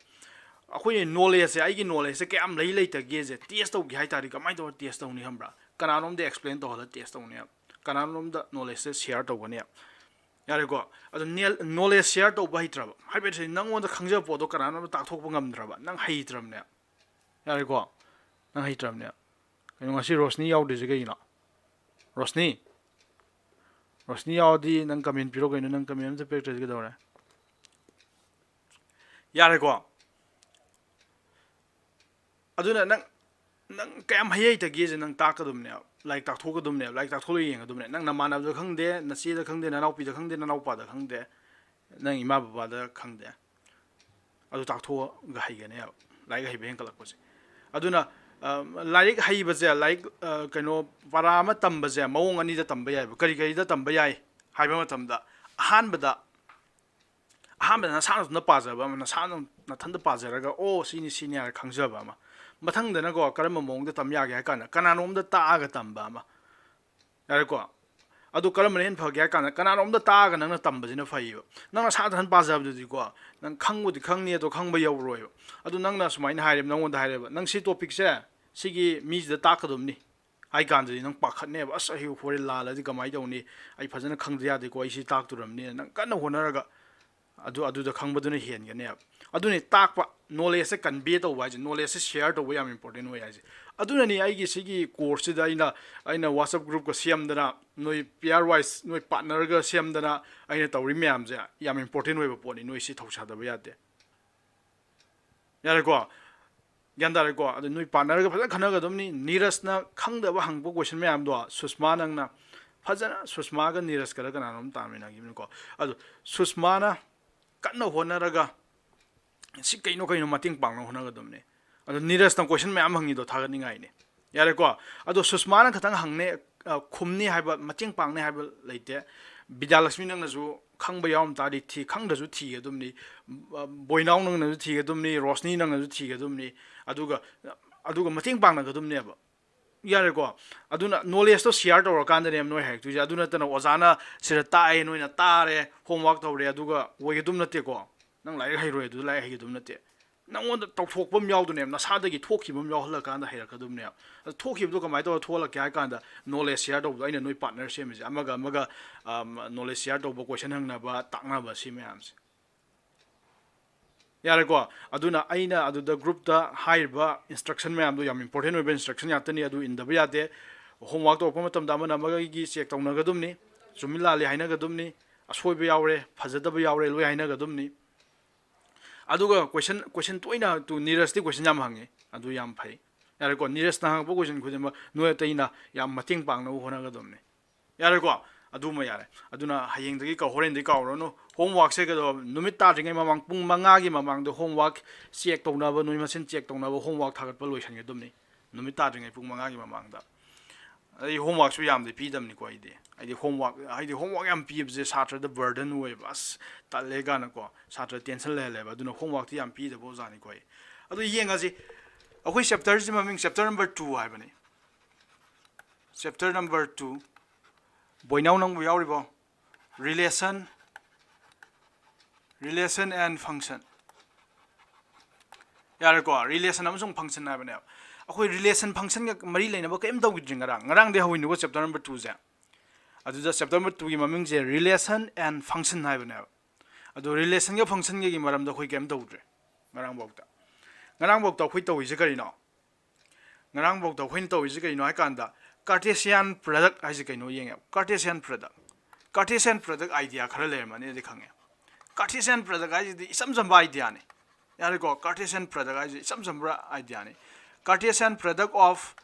ꯑꯩꯈꯣꯏ ꯅꯣꯂꯦꯖꯁꯦ, ꯑꯩꯒꯤ ꯅꯣꯂꯦꯖꯁꯦ ꯀꯌꯥꯝ ꯂꯩ ꯂꯩꯇꯒꯦꯁꯦ ꯇꯦꯁ ꯇꯧꯒꯦ ꯍꯥꯏ ꯇꯥꯔꯗꯤ ꯀꯃꯥꯏꯅ ꯇꯧꯔ ꯇꯦꯁ ꯇꯧꯅꯤ ꯈꯪꯕ꯭ꯔꯥ? ꯀꯅꯥꯅꯣꯝꯗ ꯑꯦꯛꯁꯄ꯭ꯂꯦꯟ ꯇꯧꯍꯜꯂ ꯇꯦꯁ ꯇꯧꯅꯦꯕ, ꯀꯅꯥꯅꯣꯝꯗ ꯅꯣꯂꯦꯖꯁꯦ ꯁꯤꯌꯔ ꯇꯧꯒꯅꯦꯕ꯫ ꯌꯥꯔꯦꯀꯣ, ꯑꯗꯣ ꯅꯣꯂꯦꯖ ꯁꯤꯌꯔ ꯇꯧꯕ ꯍꯩꯇ꯭ꯔꯕ ꯍꯥꯏꯕꯗꯤ ꯅꯪꯉꯣꯟꯗ ꯈꯪꯖꯕ ꯄꯣꯠꯇꯣ ꯀꯅꯥꯅꯣꯝꯗ ꯇꯥꯛꯊꯣꯛꯄ ꯉꯝꯗ꯭ꯔꯕ, ꯅꯪ ꯍꯩꯇ꯭ꯔꯕꯅꯦ꯫ ꯌꯥꯔꯦꯀꯣ, ꯅꯪ ꯍꯩꯇ꯭ꯔꯕꯅꯦ꯫ ꯀꯩꯅꯣ, ꯉꯁꯤ ꯔꯣꯁꯅꯤ ꯌꯥꯎꯗ꯭ꯔꯤꯁꯦ ꯀꯩꯒꯤꯅꯣ? ꯔꯣꯁꯅꯤ, ꯔꯣꯁꯅꯤ ꯌꯥꯎꯔꯗꯤ ꯅꯪ ꯀꯃꯦꯟ ꯄꯤꯔꯣ ꯀꯩꯅꯣ, ꯅꯪ ꯀꯃꯦꯟ ꯑꯝꯇ ꯄꯤꯔꯛꯇ꯭ꯔꯗꯤ ꯀꯩꯗꯧꯔꯦ? ꯌꯥꯔꯦꯀꯣ, ꯑꯗꯨꯅ ꯅꯪ, ꯅꯪ ꯀꯌꯥꯝ ꯍꯩ ꯍꯩꯇꯒꯦꯁꯦ ꯅꯪ ꯇꯥꯛꯀꯗꯕꯅꯦꯕ, ꯂꯥꯏꯔꯤꯛ ꯇꯥꯛꯊꯣꯛꯀꯗꯕꯅꯦꯕ, ꯂꯥꯏꯔꯤꯛ ꯇꯥꯛꯊꯣꯛꯂꯒ ꯌꯦꯡꯒꯗꯕꯅꯦ꯫ ꯅꯪ ꯅꯃꯥꯟꯅꯕꯗ ꯈꯪꯗꯦ, ꯅꯆꯦꯗ ꯈꯪꯗꯦ, ꯅꯅꯥꯎꯄꯤꯗ ꯈꯪꯗꯦ, ꯅꯅꯥꯎꯄꯥꯗ ꯈꯪꯗꯦ, ꯅꯪ ꯏꯃꯥ ꯕꯕꯥꯗ ꯈꯪꯗꯦ, ꯑꯗꯨ ꯇꯥꯛꯊꯣꯛꯑꯒ ꯍꯩꯒꯅꯦꯕ, ꯂꯥꯏꯔꯤꯛ ꯍꯩꯕ ꯍꯦꯟꯒꯠꯂꯛꯄꯁꯦ꯫ ꯑꯗꯨꯅ ꯑ, ꯂꯥꯏꯔꯤꯛ ꯍꯩꯕꯁꯦ, ꯂꯥꯏꯔꯤꯛ, ꯑ, ꯀꯩꯅꯣ, ꯄꯔꯥ ꯑꯃ ꯇꯝꯕꯁꯦ ꯃꯑꯣꯡ ꯑꯅꯤꯗ ꯇꯝꯕ ꯌꯥꯏꯕ꯫ ꯀꯔꯤ ꯀꯔꯤꯗ ꯇꯝꯕ ꯌꯥꯏ ꯍꯥꯏꯕ ꯃꯇꯝꯗ, ꯑꯍꯥꯟꯕꯗ, ꯑꯍꯥꯟꯕꯗ ꯅꯁꯥ ꯅꯊꯟꯇ ꯄꯥꯖꯕ ꯑꯃ, ꯅꯁꯥꯅ ꯅꯊꯟꯇ ꯄꯥꯖꯔꯒ, "ꯑꯣ, ꯁꯤꯅꯤ, ꯁꯤꯅꯤ" ꯍꯥꯏꯔ ꯈꯪꯖꯕ ꯑꯃ꯫ ꯃꯊꯪꯗꯅꯀꯣ, ꯀꯔꯝꯕ ꯃꯑꯣꯡꯗ ꯇꯝ ꯌꯥꯒꯦ ꯍꯥꯏ ꯀꯥꯟꯗ, ꯀꯅꯥꯅꯣꯝꯗ ꯇꯥꯛꯑꯒ ꯇꯝꯕ ꯑꯃ꯫ ꯌꯥꯔꯦꯀꯣ? ꯑꯗꯨ ꯀꯔꯝꯕꯅ ꯍꯦꯟꯅ ꯐꯒꯦ ꯍꯥꯏ ꯀꯥꯟꯗ, ꯀꯅꯥꯅꯣꯝꯗ ꯇꯥꯛꯑꯒ ꯅꯪꯅ ꯇꯝꯕꯁꯤꯅ ꯐꯩꯌꯦꯕ꯫ ꯅꯪ ꯅꯁꯥ ꯅꯊꯟ ꯄꯥꯖꯕꯗꯨꯗꯤꯀꯣ, ꯅꯪ ꯈꯪꯕꯨꯗꯤ ꯈꯪꯅꯤ, ꯑꯗꯣ ꯈꯪꯕ ꯌꯧꯔꯣꯏꯕ꯫ ꯑꯗꯨ ꯅꯪꯅ ꯁꯨꯃꯥꯏꯅ ꯍꯥꯏꯔꯦꯕ, ꯅꯪꯉꯣꯟꯗ ꯍꯥꯏꯔꯦꯕ, "ꯅꯪ ꯁꯤ ꯇꯣꯄꯤꯛꯁꯦ ꯁꯤꯒꯤ ꯃꯤꯁꯤꯗ ꯇꯥꯛꯀꯗꯕꯅꯤ" ꯍꯥꯏ ꯀꯥꯟꯗꯗꯤ ꯅꯪ ꯄꯥꯈꯠꯅꯦꯕ꯫ "ꯑꯁ, ꯑꯩ ꯍꯣꯔꯦꯟ ꯂꯥꯜꯂꯗꯤ ꯀꯃꯥꯏꯅ ꯇꯧꯅꯤ? ꯑꯩ ꯐꯖꯅ ꯈꯪꯗ ꯌꯥꯗꯦꯀꯣ, ꯑꯩ ꯁꯤ ꯇꯥꯛꯇꯣꯔꯕꯅꯤꯅ" ꯅꯪ ꯀꯟꯅ ꯍꯣꯠꯅꯔꯒ ꯑꯗꯨ, ꯑꯗꯨꯗ ꯈꯪꯕꯗꯨꯅ ꯍꯦꯟꯒꯅꯦꯕ꯫ ꯑꯗꯨꯅꯤ ꯇꯥꯛꯄ, ꯅꯣꯂꯦꯖꯁꯦ ꯀꯟꯚꯦ ꯇꯧꯕ ꯍꯥꯏꯁꯦ, ꯅꯣꯂꯦꯖꯁꯦ ꯁꯤꯌꯔ ꯇꯧꯕ ꯌꯥꯝ ꯏꯝꯄꯣꯔꯇꯦꯟ ꯑꯣꯏ ꯍꯥꯏꯁꯦ꯫ ꯑꯗꯨꯅꯅꯤ ꯑꯩꯒꯤ ꯁꯤꯒꯤ ꯀꯣꯔꯁꯁꯤꯗ ꯑꯩꯅ, ꯑꯩꯅ WhatsApp ꯒ꯭ꯔꯨꯞꯀ ꯁꯦꯝꯗꯅ, ꯅꯣꯏ ꯄꯤꯌꯔ ꯋꯥꯏꯁ, ꯅꯣꯏ ꯄꯥꯔꯠꯅꯔꯒ ꯁꯦꯝꯗꯅ ꯑꯩꯅ ꯇꯧꯔꯤ ꯃꯌꯥꯝꯁꯦ ꯌꯥꯝ ꯏꯝꯄꯣꯔꯇꯦꯟ ꯑꯣꯏꯕ ꯄꯣꯠꯅꯤ꯫ ꯅꯣꯏ ꯁꯤ ꯊꯧꯁꯥꯗꯕ ꯌꯥꯗꯦ꯫ ꯌꯥꯔꯦꯀꯣ? ꯒ꯭ꯌꯥꯟ ꯇꯥꯔꯦꯀꯣ? ꯑꯗꯨ ꯅꯣꯏ ꯄꯥꯔꯠꯅꯔꯒ ꯐꯖꯅ ꯈꯟꯅꯒꯗꯕꯅꯤ꯫ ꯅꯤꯔꯖꯅ ꯈꯪꯗꯕ ꯍꯪꯕ ꯀꯣꯏꯁꯟ ꯃꯌꯥꯝꯗꯣ ꯁꯨꯁꯃꯥ ꯅꯪꯅ ꯐꯖꯅ, ꯁꯨꯁꯃꯥꯒ ꯅꯤꯔꯖꯀꯔ ꯀꯅꯥꯅꯣꯝ ꯇꯥꯃꯤꯟꯅꯈꯤꯕꯅꯤꯀꯣ꯫ ꯑꯗꯨ ꯁꯨꯁꯃꯥꯅ ꯀꯟꯅ ꯍꯣꯠꯅꯔꯒ ꯁꯤ ꯀꯩꯅꯣ ꯀꯩꯅꯣ ꯃꯇꯦꯡ ꯄꯥꯡꯅꯕ ꯍꯣꯠꯅꯒꯗꯕꯅꯤ꯫ ꯑꯗꯣ ꯅꯤꯔꯖꯅ ꯀꯣꯏꯁꯟ ꯃꯌꯥꯝ ꯍꯪꯉꯤꯗꯣ ꯊꯥꯒꯠꯅꯤꯡꯉꯥꯏꯅꯤ꯫ ꯌꯥꯔꯦꯀꯣ? ꯑꯗꯣ ꯁꯨꯁꯃꯥꯅ ꯈꯇꯪ ꯍꯪꯅꯦ, ꯑ, ꯈꯨꯝꯅꯤ ꯍꯥꯏꯕ, ꯃꯇꯦꯡ ꯄꯥꯡꯅꯤ ꯍꯥꯏꯕ ꯂꯩꯇꯦ꯫ ꯕꯤꯗ꯭ꯌꯥꯂꯛꯁꯃꯤ ꯅꯪꯅꯁꯨ ꯈꯪꯕ ꯌꯥꯎꯔꯝ ꯇꯥꯔꯗꯤ ꯊꯤ, ꯈꯪꯗ꯭ꯔꯁꯨ ꯊꯤꯒꯗꯕꯅꯤ꯫ ꯑ, ꯕꯣꯏꯅꯥꯎ ꯅꯪꯅꯁꯨ ꯊꯤꯒꯗꯕꯅꯤ, ꯔꯣꯁꯅꯤ ꯅꯪꯅꯁꯨ ꯊꯤꯒꯗꯕꯅꯤ꯫ ꯑꯗꯨꯒ, ꯑꯗꯨꯒ ꯃꯇꯦꯡ ꯄꯥꯡꯅꯒꯗꯕꯅꯦꯕ꯫ ꯌꯥꯔꯦꯀꯣ? ꯑꯗꯨꯅ ꯅꯣꯂꯦꯖꯇꯣ ꯁꯤꯌꯥꯔ ꯇꯧꯔꯀꯥꯟꯗꯅꯦ ꯅꯣꯏ ꯍꯥꯏꯔꯛꯇꯣꯏꯁꯦ꯫ ꯑꯗꯨ ꯅꯠꯇꯅ ꯑꯣꯖꯥꯅ ꯁꯤꯗ ꯇꯥꯛꯑꯦ, ꯅꯣꯏꯅ ꯇꯥꯔꯦ, ꯍꯣꯝꯋꯥꯛ ꯇꯧꯔꯦ, ꯑꯗꯨꯒ ꯑꯣꯏꯒꯗꯕ ꯅꯠꯇꯦꯀꯣ꯫ ꯅꯪ ꯂꯥꯏꯔꯤꯛ ꯍꯩꯔꯣꯏ, ꯑꯗꯨ ꯂꯥꯏꯔꯤꯛ ꯍꯩꯒꯗꯕ ꯅꯠꯇꯦ꯫ ꯅꯪꯉꯣꯟꯗ ꯇꯧꯊꯣꯛꯄ ꯑꯃ ꯌꯥꯎꯗꯣꯏꯅꯦꯕ, ꯅꯁꯥꯗꯒꯤ ꯊꯣꯛꯈꯤꯕ ꯑꯃ ꯌꯥꯎꯍꯜꯂꯀꯥꯟꯗ ꯍꯩꯔꯛꯀꯗꯕꯅꯦꯕ꯫ ꯑꯗꯨ ꯊꯣꯛꯈꯤꯕꯗꯣ ꯀꯃꯥꯏꯅ ꯇꯧꯔ ꯊꯣꯛꯍꯜꯂꯛꯀꯦ ꯍꯥꯏ ꯀꯥꯟꯗ, ꯅꯣꯂꯦꯖ ꯁꯤꯌꯥꯔ ꯇꯧꯕꯗꯣ, ꯑꯩꯅ ꯅꯣꯏ ꯄꯥꯔꯠꯅꯔ ꯁꯦꯝꯃꯤꯁꯦ, ꯑꯃꯒ ꯑꯃꯒ, ꯑꯝ, ꯅꯣꯂꯦꯖ ꯁꯤꯌꯥꯔ ꯇꯧꯕ, ꯀꯣꯏꯁꯟ ꯍꯪꯅꯕ, ꯇꯥꯛꯅꯕ, ꯁꯤ ꯃꯌꯥꯝꯁꯦ꯫ ꯌꯥꯔꯦꯀꯣ? ꯑꯗꯨꯅ ꯑꯩꯅ ꯑꯗꯨꯗ ꯒ꯭ꯔꯨꯞꯇ ꯍꯥꯏꯔꯤꯕ ꯏꯟꯁꯇ꯭ꯔꯛꯁꯟ ꯃꯌꯥꯝꯗꯣ ꯌꯥꯝ ꯏꯝꯄꯣꯔꯇꯦꯟ ꯑꯣꯏꯕ ꯏꯟꯁꯇ꯭ꯔꯛꯁꯟ ꯉꯥꯛꯇꯅꯤ, ꯑꯗꯨ ꯏꯟꯗꯕ ꯌꯥꯗꯦ꯫ ꯍꯣꯝꯋꯥꯛ ꯇꯧꯔꯛꯄ ꯃꯇꯝꯗ ꯑꯃꯅ ꯑꯃꯒꯤ ꯆꯦꯛ ꯇꯧꯅꯒꯗꯕꯅꯤ, ꯆꯨꯝꯃꯤ ꯂꯥꯜꯂꯤ ꯍꯥꯏꯅꯒꯗꯕꯅꯤ, ꯑꯁꯣꯏꯕ ꯌꯥꯎꯔꯦ, ꯐꯖꯗꯕ ꯌꯥꯎꯔꯦ, ꯂꯣꯏ ꯍꯥꯏꯅꯒꯗꯕꯅꯤ꯫ ꯑꯗꯨꯒ ꯀꯣꯏꯁꯟ, ꯀꯣꯏꯁꯟ ꯇꯣꯏꯅ ꯇꯨ ꯅꯤꯔꯖꯇꯤ ꯀꯣꯏꯁꯟ ꯌꯥꯝ ꯍꯪꯉꯤ, ꯑꯗꯨ ꯌꯥꯝ ꯐꯩ꯫ ꯌꯥꯔꯦꯀꯣ? ꯅꯤꯔꯖꯅ ꯍꯪꯉꯛꯄ ꯀꯣꯏꯁꯟ ꯈꯨꯗꯤꯡꯃꯛ ꯅꯣꯏ ꯑꯇꯩꯅ ꯌꯥꯝ ꯃꯇꯦꯡ ꯄꯥꯡꯅꯕ ꯍꯣꯠꯅꯒꯗꯕꯅꯤ꯫ ꯌꯥꯔꯦꯀꯣ? ꯑꯗꯨꯃ ꯌꯥꯔꯦ꯫ ꯑꯗꯨꯅ ꯍꯌꯦꯡꯗꯒꯤ ꯀꯥꯎ-, ꯍꯣꯔꯦꯟꯗꯒꯤ ꯀꯥꯎꯔꯅꯨ꯫ ꯍꯣꯝꯋꯥꯛꯁꯦ ꯀꯩꯗꯧ-, ꯅꯨꯃꯤꯠ ꯇꯥꯗ꯭ꯔꯤꯉꯩ ꯃꯃꯥꯡ ꯄꯨꯡ ꯃꯉꯥꯒꯤ ꯃꯃꯥꯡꯗ ꯍꯣꯝꯋꯥꯛ ꯆꯦꯛ ꯇꯧꯅꯕ, ꯅꯣꯏ ꯃꯁꯦꯟ ꯆꯦꯛ ꯇꯧꯅꯕ ꯍꯣꯝꯋꯥꯛ ꯊꯥꯒꯠꯄ ꯂꯣꯏꯁꯤꯟꯒꯗꯕꯅꯤ꯫ ꯅꯨꯃꯤꯠ ꯇꯥꯗ꯭ꯔꯤꯉꯩ ꯄꯨꯡ ꯃꯉꯥꯒꯤ ꯃꯃꯥꯡꯗ꯫ ꯑꯩ ꯍꯣꯝꯋꯥꯛꯁꯨ ꯌꯥꯝꯗꯤ ꯄꯤꯗꯕꯅꯤꯀꯣ ꯑꯩꯗꯤ꯫ ꯑꯩꯗꯤ ꯍꯣꯝꯋꯥꯛ, ꯍꯥꯏꯗꯤ ꯍꯣꯝꯋꯥꯛ ꯌꯥꯝ ꯄꯤꯕꯁꯦ ꯁꯥꯇ꯭ꯔꯗ ꯕꯔꯗꯟ ꯑꯣꯏꯌꯦꯕ꯫ "ꯑꯁ, ꯇꯜꯂꯦ" ꯀꯥꯏꯅꯀꯣ꯫ ꯁꯥꯇ꯭ꯔ ꯇꯦꯟꯁꯟ ꯂꯩꯍꯜꯂꯦꯕ꯫ ꯑꯗꯨꯅ ꯍꯣꯝꯋꯥꯛꯇꯤ ꯌꯥꯝ ꯄꯤꯗꯕ ꯑꯣꯖꯥꯅꯤꯀꯣ ꯑꯩ꯫ ꯑꯗꯨ ꯌꯦꯡꯉꯁꯤ꯫ ꯑꯩꯈꯣꯏ ꯆꯦꯞꯇꯔꯁꯤ ꯃꯃꯤꯡ ꯆꯦꯞꯇꯔ ꯅꯝꯕꯔ ꯇꯨ ꯍꯥꯏꯕꯅꯤ꯫ ꯆꯦꯞꯇꯔ ꯅꯝꯕꯔ ꯇꯨ, ꯕꯣꯏꯅꯥꯎ, ꯅꯪꯕꯨ ꯌꯥꯎꯔꯤꯕꯣ? Relation, relation and function. ꯌꯥꯔꯦꯀꯣ, relation ꯑꯃꯁꯨꯡ function ꯍꯥꯏꯕꯅꯦꯕ꯫ ꯑꯩꯈꯣꯏ relation functionꯒ ꯃꯔꯤ ꯂꯩꯅꯕ ꯀꯔꯤꯝ ꯇꯧꯈꯤꯗ꯭ꯔꯤ ꯉꯔꯥꯡ꯫ ꯉꯔꯥꯡꯗꯤ ꯍꯧꯋꯤꯅꯦꯀꯣ chapter number twoꯁꯦ꯫ ꯑꯗꯨꯗ chapter number twoꯒꯤ ꯃꯃꯤꯡꯁꯦ relation and function ꯍꯥꯏꯕꯅꯦꯕ꯫ ꯑꯗꯣ relationꯒ functionꯒꯒꯤ ꯃꯔꯝꯗ ꯑꯩꯈꯣꯏ ꯀꯔꯤꯝ ꯇꯧꯗ꯭ꯔꯦ ꯉꯔꯥꯡꯐꯥꯎꯗ꯫ ꯉꯔꯥꯡꯐꯥꯎꯗ ꯑꯩꯈꯣꯏ ꯇꯧꯔꯤꯁꯦ ꯀꯔꯤꯅꯣ? ꯉꯔꯥꯡꯐꯥꯎꯗ ꯑꯩꯈꯣꯏꯅ ꯇꯧꯔꯤꯁꯦ ꯀꯩꯅꯣ ꯍꯥꯏ ꯀꯥꯟꯗ, Cartesian product ꯍꯥꯏꯁꯦ ꯀꯩꯅꯣ ꯌꯦꯡꯉꯦꯕ꯫ Cartesian product, Cartesian product idea ꯈꯔ ꯂꯩꯔꯝꯃꯅꯤꯗꯤ ꯈꯪꯉꯦ꯫ Cartesian product ꯍꯥꯏꯁꯤꯗꯤ ꯏꯆꯝ ꯆꯝꯕ ideaꯅꯤ꯫ ꯌꯥꯔꯦꯀꯣ, Cartesian product ꯍꯥꯏꯁꯤ ꯏꯆꯝ ꯆꯝꯕ ideaꯅꯤ꯫ Cartesian product of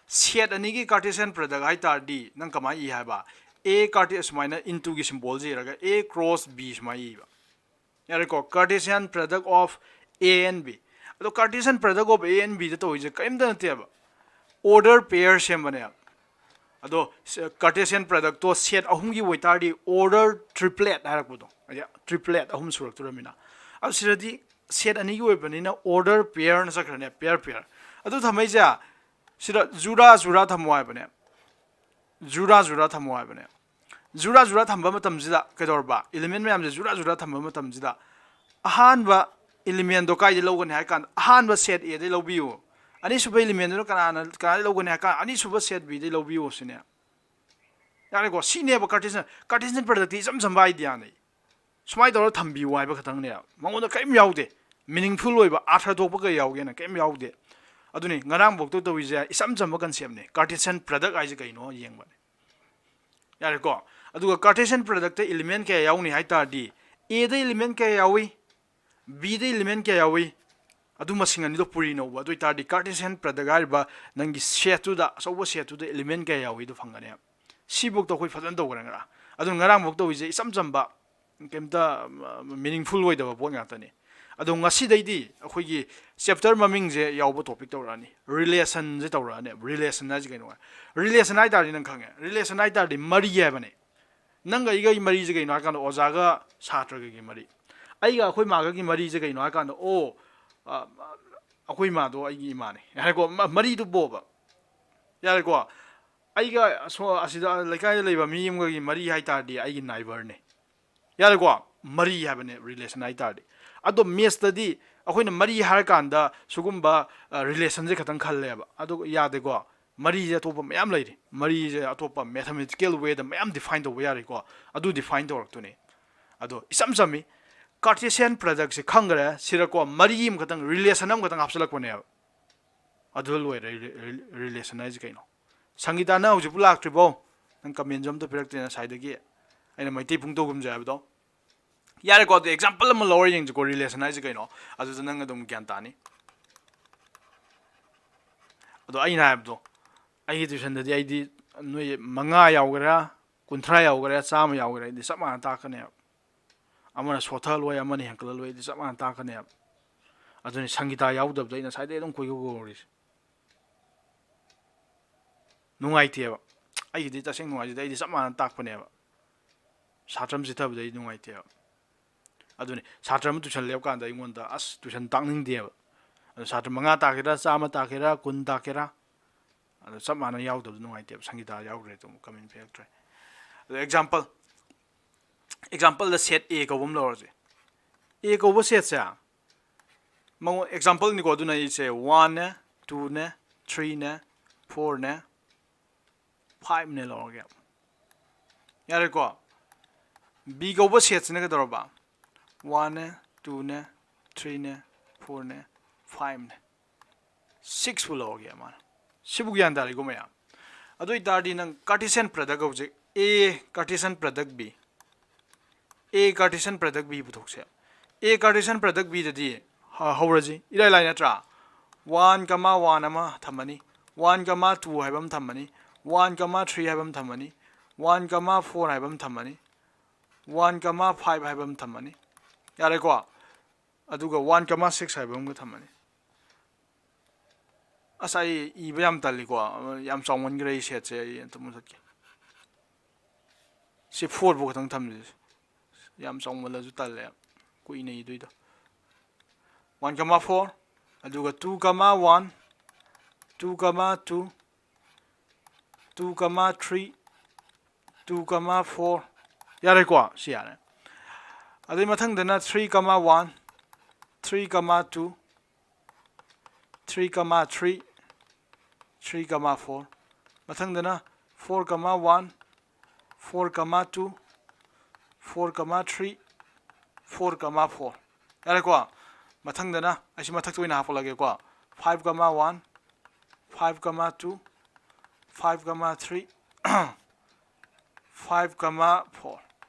set ꯑꯅꯤꯒꯤ Cartesian product ꯍꯥꯏ ꯇꯥꯔꯗꯤ ꯅꯪ ꯀꯃꯥꯏꯅ ꯏ ꯍꯥꯏꯕ? A Carte-, ꯁꯨꯃꯥꯏꯅ intoꯒꯤ symbolꯁꯦ ꯏꯔꯒ A cross B ꯁꯨꯃꯥꯏꯅ ꯏꯕ꯫ ꯌꯥꯔꯦꯀꯣ, Cartesian product of A and B꯫ ꯑꯗꯣ Cartesian product of A and Bꯗ ꯇꯧꯔꯤꯁꯦ ꯀꯔꯤꯝꯇ ꯅꯠꯇꯦꯕ, order pair ꯁꯦꯝꯕꯅꯦꯕ꯫ ꯑꯗꯣ Cartesian productꯇꯣ set ꯑꯍꯨꯝꯒꯤ ꯑꯣꯏꯇꯥꯔꯗꯤ order triplet ꯍꯥꯏꯔꯛꯄꯗꯣ, ꯍꯥꯏꯗꯤ triplet ꯑꯍꯨꯝ ꯁꯨꯔꯛꯇꯣꯔꯃꯤꯅ꯫ ꯑꯗꯨ ꯁꯤꯗꯗꯤ set ꯑꯅꯤꯒꯤ ꯑꯣꯏꯕꯅꯤꯅ order pairꯅ ꯆꯠꯈ꯭ꯔꯅꯦ, pair pair꯫ ꯑꯗꯨ ꯊꯝꯃꯛꯏꯁꯦ ꯁꯤꯗ ꯖꯨꯔꯥ ꯖꯨꯔꯥ ꯊꯝꯃꯣ ꯍꯥꯏꯕꯅꯦ, ꯖꯨꯔꯥ ꯖꯨꯔꯥ ꯊꯝꯃꯣ ꯍꯥꯏꯕꯅꯦ꯫ ꯖꯨꯔꯥ ꯖꯨꯔꯥ ꯊꯝꯕ ꯃꯇꯝꯁꯤꯗ ꯀꯩꯗꯧꯔꯕ? Element ꯃꯌꯥꯝꯁꯦ ꯖꯨꯔꯥ ꯖꯨꯔꯥ ꯊꯝꯕ ꯃꯇꯝꯁꯤꯗ ꯑꯍꯥꯟꯕ elementꯗꯣ ꯀꯥꯏꯗꯩ ꯂꯧꯒꯅꯤ ꯍꯥꯏ ꯀꯥꯟꯗ, ꯑꯍꯥꯟꯕ set Aꯗꯩ ꯂꯧꯕꯤꯌꯨ꯫ ꯑꯅꯤꯁꯨꯕ elementꯗꯨꯅ ꯀꯅꯥꯅ, ꯀꯅꯥꯗꯩ ꯂꯧꯒꯅꯤ ꯍꯥꯏ ꯀꯥꯟꯗ, ꯑꯅꯤꯁꯨꯕ set Bꯗꯩ ꯂꯧꯕꯤꯌꯨ ꯁꯤꯅꯦ꯫ ꯌꯥꯔꯦꯀꯣ? ꯁꯤꯅꯦꯕ Cartesian, Cartesian productꯇꯤ ꯏꯆꯝ ꯆꯝꯕ ideaꯅꯤ꯫ ꯁꯨꯃꯥꯏꯅ ꯇꯧꯔꯒ ꯊꯝꯕꯤꯌꯨ ꯍꯥꯏꯕ ꯈꯛꯇꯪꯅꯦꯕ꯫ ꯃꯉꯣꯟꯗ ꯀꯔꯤꯝ ꯌꯥꯎꯗꯦ, meaningful ꯑꯣꯏꯕ, ꯑꯔꯊ ꯊꯣꯛꯄ ꯀꯩ ꯌꯥꯎꯒꯦꯅ ꯀꯔꯤꯝ ꯌꯥꯎꯗꯦ꯫ ꯑꯗꯨꯅꯤ ꯉꯔꯥꯡꯐꯥꯎꯗ ꯇꯧꯔꯤꯁꯦ, ꯏꯆꯝ ꯆꯝꯕ conceptꯅꯤ꯫ Cartesian product ꯍꯥꯏꯁꯦ ꯀꯩꯅꯣ ꯌꯦꯡꯕꯅꯦ꯫ ꯌꯥꯔꯦꯀꯣ? ꯑꯗꯨꯒ Cartesian productꯇ element ꯀꯌꯥ ꯌꯥꯎꯅꯤ ꯍꯥꯏ ꯇꯥꯔꯗꯤ, Aꯗ element ꯀꯌꯥ ꯌꯥꯎꯏ, Bꯗ element ꯀꯌꯥ ꯌꯥꯎꯏ, ꯑꯗꯨ ꯃꯁꯤꯡ ꯑꯅꯤꯗꯣ ꯄꯨꯔꯤ ꯅꯧꯕ꯫ ꯑꯗꯨ ꯑꯣꯏꯇꯥꯔꯗꯤ Cartesian product ꯍꯥꯏꯔꯤꯕ ꯅꯪꯒꯤ setꯇꯨꯗ, ꯑꯆꯧꯕ setꯇꯨꯗ element ꯀꯌꯥ ꯌꯥꯎꯏꯗꯣ ꯐꯪꯒꯅꯦꯕ꯫ ꯁꯤꯐꯧꯗ ꯑꯩꯈꯣꯏ ꯐꯖꯅ ꯇꯧꯈ꯭ꯔꯦ ꯉꯔꯥꯡ꯫ ꯑꯗꯨ ꯉꯔꯥꯡꯐꯧ ꯇꯧꯔꯤꯁꯦ ꯏꯆꯝ ꯆꯝꯕ, ꯀꯩꯝꯇ meaningful ꯑꯣꯏꯗꯕ ꯄꯣꯠ ꯉꯥꯛꯇꯅꯤ꯫ ꯑꯗꯣ ꯉꯁꯤꯗꯩꯗꯤ ꯑꯩꯈꯣꯏꯒꯤ chapter ꯃꯃꯤꯡꯁꯦ ꯌꯥꯎꯕ topic ꯇꯧꯔꯛꯑꯅꯤ, relationꯁꯦ ꯇꯧꯔꯛꯑꯅꯦꯕ꯫ Relation ꯍꯥꯏꯁꯦ ꯀꯩꯅꯣ? Relation ꯍꯥꯏ ꯇꯥꯔꯗꯤ ꯅꯪ ꯈꯪꯉꯦ, relation ꯍꯥꯏ ꯇꯥꯔꯗꯤ ꯃꯔꯤ ꯍꯥꯏꯕꯅꯦ꯫ ꯅꯪꯒ ꯑꯩꯒꯒꯤ ꯃꯔꯤꯁꯦ ꯀꯩꯅꯣ ꯍꯥꯏ ꯀꯥꯟꯗ ꯑꯣꯖꯥꯒ ꯁꯥꯇ꯭ꯔꯒꯒꯤ ꯃꯔꯤ, ꯑꯩꯒ ꯑꯩꯈꯣꯏ ꯃꯥꯒꯒꯤ ꯃꯔꯤꯁꯦ ꯀꯩꯅꯣ ꯍꯥꯏ ꯀꯥꯟꯗ, ꯑꯣ, ꯑ, ꯑꯩꯈꯣꯏ ꯏꯃꯥꯗꯣ ꯑꯩꯒꯤ ꯏꯃꯥꯅꯦ ꯍꯥꯏꯀꯣ, ꯃ-, ꯃꯔꯤꯗꯨ ꯄꯣꯕ꯫ ꯌꯥꯔꯦꯀꯣ? ꯑꯩꯒ ꯑꯁꯣ-, ꯑꯁꯤꯗ ꯂꯩꯀꯥꯏꯗ ꯂꯩꯕ ꯃꯤ ꯑꯃꯒꯤ ꯃꯔꯤ ꯍꯥꯏ ꯇꯥꯔꯗꯤ ꯑꯩꯒꯤ ꯅꯥꯏꯕꯔꯅꯦ꯫ ꯌꯥꯔꯦꯀꯣ? ꯃꯔꯤ ꯍꯥꯏꯕꯅꯦ relation ꯍꯥꯏ ꯇꯥꯔꯗꯤ꯫ ꯑꯗꯣ mathsꯇꯗꯤ ꯑꯩꯈꯣꯏꯅ ꯃꯔꯤ ꯍꯥꯏꯔꯀꯥꯟꯗ ꯁꯤꯒꯨꯝꯕ relationꯁꯦ ꯈꯛꯇꯪ ꯈꯜꯂꯦꯕ꯫ ꯑꯗꯨ ꯌꯥꯗꯦꯀꯣ꯫ ꯃꯔꯤꯁꯦ ꯑꯇꯣꯞꯄ ꯃꯌꯥꯝ ꯂꯩꯔꯤ꯫ ꯃꯔꯤꯁꯦ ꯑꯇꯣꯞꯄ mathematical wayꯗ ꯃꯌꯥꯝ define ꯇꯧꯕ ꯌꯥꯔꯤꯀꯣ꯫ ꯑꯗꯨ define ꯇꯧꯔꯛꯇꯣꯏꯅꯦ꯫ ꯑꯗꯣ ꯏꯆꯝ ꯆꯝꯃꯤ꯫ Cartesian productꯁꯦ ꯈꯪꯈ꯭ꯔꯦ꯫ ꯁꯤꯗꯀꯣ ꯃꯔꯤ ꯑꯃꯈꯛꯇꯪ, relation ꯑꯃꯈꯛꯇꯪ ꯍꯥꯞꯆꯤꯜꯂꯛꯄꯅꯦꯕ꯫ ꯑꯗꯨ ꯂꯣꯏꯔꯦ꯫ Relation ꯍꯥꯏꯁꯦ ꯀꯩꯅꯣ? ꯁꯪꯒꯤꯇꯥ, ꯅꯪ ꯍꯧꯖꯤꯛꯄꯨ ꯂꯥꯛꯇ꯭ꯔꯤꯕꯣ? ꯅꯪ commentꯁꯨ ꯑꯝꯇ ꯄꯤꯔꯛꯇꯦ ꯉꯁꯥꯏꯗꯒꯤ꯫ ꯑꯩꯅ ꯃꯩꯇꯩ ꯄꯨꯡ ꯇꯧꯒꯨꯝꯁꯦ ꯍꯥꯏꯕꯗꯣ꯫ ꯌꯥꯔꯦꯀꯣ, ꯑꯗꯨ example ꯑꯃ ꯂꯧꯔ ꯌꯦꯡꯁꯤꯀꯣ, relation ꯍꯥꯏꯁꯦ ꯀꯩꯅꯣ? ꯑꯗꯨꯗ ꯅꯪ ꯑꯗꯨꯝ ꯒ꯭ꯌꯥꯟ ꯇꯥꯅꯤ꯫ ꯑꯗꯣ ꯑꯩꯅ ꯍꯥꯏꯕꯗꯣ, ꯑꯩꯒꯤ tuitionꯗꯗꯤ ꯑꯩꯗꯤ ꯅꯣꯏ ꯃꯉꯥ ꯌꯥꯎꯒꯦꯔꯥ, ꯀꯨꯟꯊ꯭ꯔꯥ ꯌꯥꯎꯒꯦꯔꯥ, ꯆꯥꯝꯃ ꯌꯥꯎꯒꯦꯔꯥ, ꯑꯩꯗꯤ ꯆꯞ ꯃꯥꯟꯅ ꯇꯥꯛꯀꯅꯦꯕ꯫ ꯑꯃꯅ ꯁꯣꯊꯍꯜꯂꯣꯏ, ꯑꯃꯅ ꯍꯦꯟꯀꯠꯍꯜꯂꯣꯏ, ꯑꯩꯗꯤ ꯆꯞ ꯃꯥꯟꯅ ꯇꯥꯛꯀꯅꯦꯕ꯫ ꯑꯗꯨꯅꯤ ꯁꯪꯒꯤꯇꯥ ꯌꯥꯎꯗꯕꯗꯣ ꯑꯩ ꯉꯁꯥꯏꯗꯩ ꯑꯗꯨꯝ ꯀꯣꯏꯀꯣꯏ ꯀꯣꯏꯍꯧꯔꯤꯁꯦ꯫ ꯅꯨꯡꯉꯥꯏꯇꯦꯕ꯫ ꯑꯩꯒꯤꯗꯤ ꯇꯁꯦꯡ ꯅꯨꯡꯉꯥꯏꯖꯗꯦ꯫ ꯑꯩꯗꯤ ꯆꯞ ꯃꯥꯟꯅ ꯇꯥꯛꯄꯅꯦꯕ꯫ ꯁꯥꯇ꯭ꯔ ꯑꯃ ꯆꯤꯠꯊꯕꯗ ꯑꯩ ꯅꯨꯡꯉꯥꯏꯇꯦꯕ꯫ ꯑꯗꯨꯅꯤ ꯁꯥꯇ꯭ꯔ ꯑꯃ tuition ꯂꯦꯞꯀꯥꯟꯗ ꯑꯩꯉꯣꯟꯗ ꯑꯁ tuition ꯇꯥꯛꯅꯤꯡꯗꯦꯕ꯫ ꯑꯗꯣ ꯁꯥꯇ꯭ꯔ ꯃꯉꯥ ꯇꯥꯛꯀꯦꯔꯥ, ꯆꯥꯝꯃ ꯇꯥꯛꯀꯦꯔꯥ, ꯀꯨꯟ ꯇꯥꯛꯀꯦꯔꯥ, ꯑꯗꯣ ꯆꯞ ꯃꯥꯟꯅ ꯌꯥꯎꯗꯕꯗꯣ ꯅꯨꯡꯉꯥꯏꯇꯦꯕ꯫ ꯁꯪꯒꯤꯇꯥ ꯌꯥꯎꯈ꯭ꯔꯦ ꯑꯗꯨꯝ comment ꯄꯤꯔꯛꯇ꯭ꯔꯦ꯫ ꯑꯗꯣ example, exampleꯗ set A ꯀꯧꯕ ꯑꯃ ꯂꯧꯔꯁꯦ꯫ A ꯀꯧꯕ setꯁꯦ ꯃꯉꯣꯟ exampleꯅꯤꯀꯣ꯫ ꯑꯗꯨꯅ ꯑꯩꯁꯦ oneꯅꯦ, twoꯅꯦ, threeꯅꯦ, fourꯅꯦ, fiveꯅꯦ ꯂꯧꯔꯒꯦ꯫ ꯌꯥꯔꯦꯀꯣ? B ꯀꯧꯕ setꯁꯤꯅ ꯀꯩꯗꯧꯔꯕ? Oneꯅꯦ, twoꯅꯦ, threeꯅꯦ, fourꯅꯦ, fiveꯅꯦ, sixꯄꯨ ꯂꯧꯔꯒꯦ ꯃꯥꯅ꯫ ꯁꯤꯕꯨ ꯒ꯭ꯌꯥꯟ ꯇꯥꯔꯦꯀꯣ ꯃꯌꯥꯝ? ꯑꯗꯨ ꯑꯣꯏꯇꯥꯔꯗꯤ ꯅꯪ Cartesian product ꯍꯧꯖꯤꯛ A Cartesian product B, A Cartesian product B ꯄꯨꯊꯣꯛꯁꯦ꯫ A Cartesian product Bꯗꯗꯤ ꯍ-, ꯍꯧꯔꯁꯤ꯫ ꯏꯔꯥꯏ ꯂꯥꯏ ꯅꯠꯇ꯭ꯔꯥ? One comma one ꯑꯃ ꯊꯝꯃꯅꯤ, one comma two ꯍꯥꯏꯕ ꯑꯃ ꯊꯝꯃꯅꯤ, one comma three ꯍꯥꯏꯕ ꯑꯃ ꯊꯝꯃꯅꯤ, one comma four ꯍꯥꯏꯕ ꯑꯃ ꯊꯝꯃꯅꯤ, one comma five ꯍꯥꯏꯕ ꯑꯃ ꯊꯝꯃꯅꯤ꯫ ꯌꯥꯔꯦꯀꯣ? ꯑꯗꯨꯒ one comma six ꯍꯥꯏꯕ ꯑꯃꯒ ꯊꯝꯃꯅꯤ꯫ ꯑꯁ, ꯑꯩ ꯏꯕ ꯌꯥꯝ ꯇꯜꯂꯤꯀꯣ, ꯌꯥꯝ ꯆꯥꯎꯃꯟꯈ꯭ꯔꯦ ꯑꯩ setꯁꯦ꯫ ꯑꯩ ꯑꯝꯇ ꯃꯨꯊꯠꯀꯦ꯫ ꯁꯤ fourꯐꯧ ꯈꯛꯇꯪ ꯊꯝꯖꯤꯁꯦ꯫ ꯌꯥꯝ ꯆꯥꯎꯃꯜꯂꯁꯨ ꯇꯜꯂꯦ, ꯀꯨꯏꯅ ꯏꯗꯣꯏꯗꯣ꯫ One comma four, ꯑꯗꯨꯒ two comma one, two comma two, two comma three, two comma four. ꯌꯥꯔꯦꯀꯣ? ꯁꯤ ꯌꯥꯔꯦ꯫ ꯑꯗꯩ ꯃꯊꯪꯗꯅ three comma one, three comma two, three comma three, three comma four. ꯃꯊꯪꯗꯅ four comma one, four comma two, four comma three, four comma four. ꯌꯥꯔꯦꯀꯣ? ꯃꯊꯪꯗꯅ ꯑꯩꯁꯤ ꯃꯊꯛꯇ ꯑꯣꯏꯅ ꯍꯥꯞꯄꯛꯂꯒꯦꯀꯣ꯫ Five comma one, five comma two, five comma three, five comma four.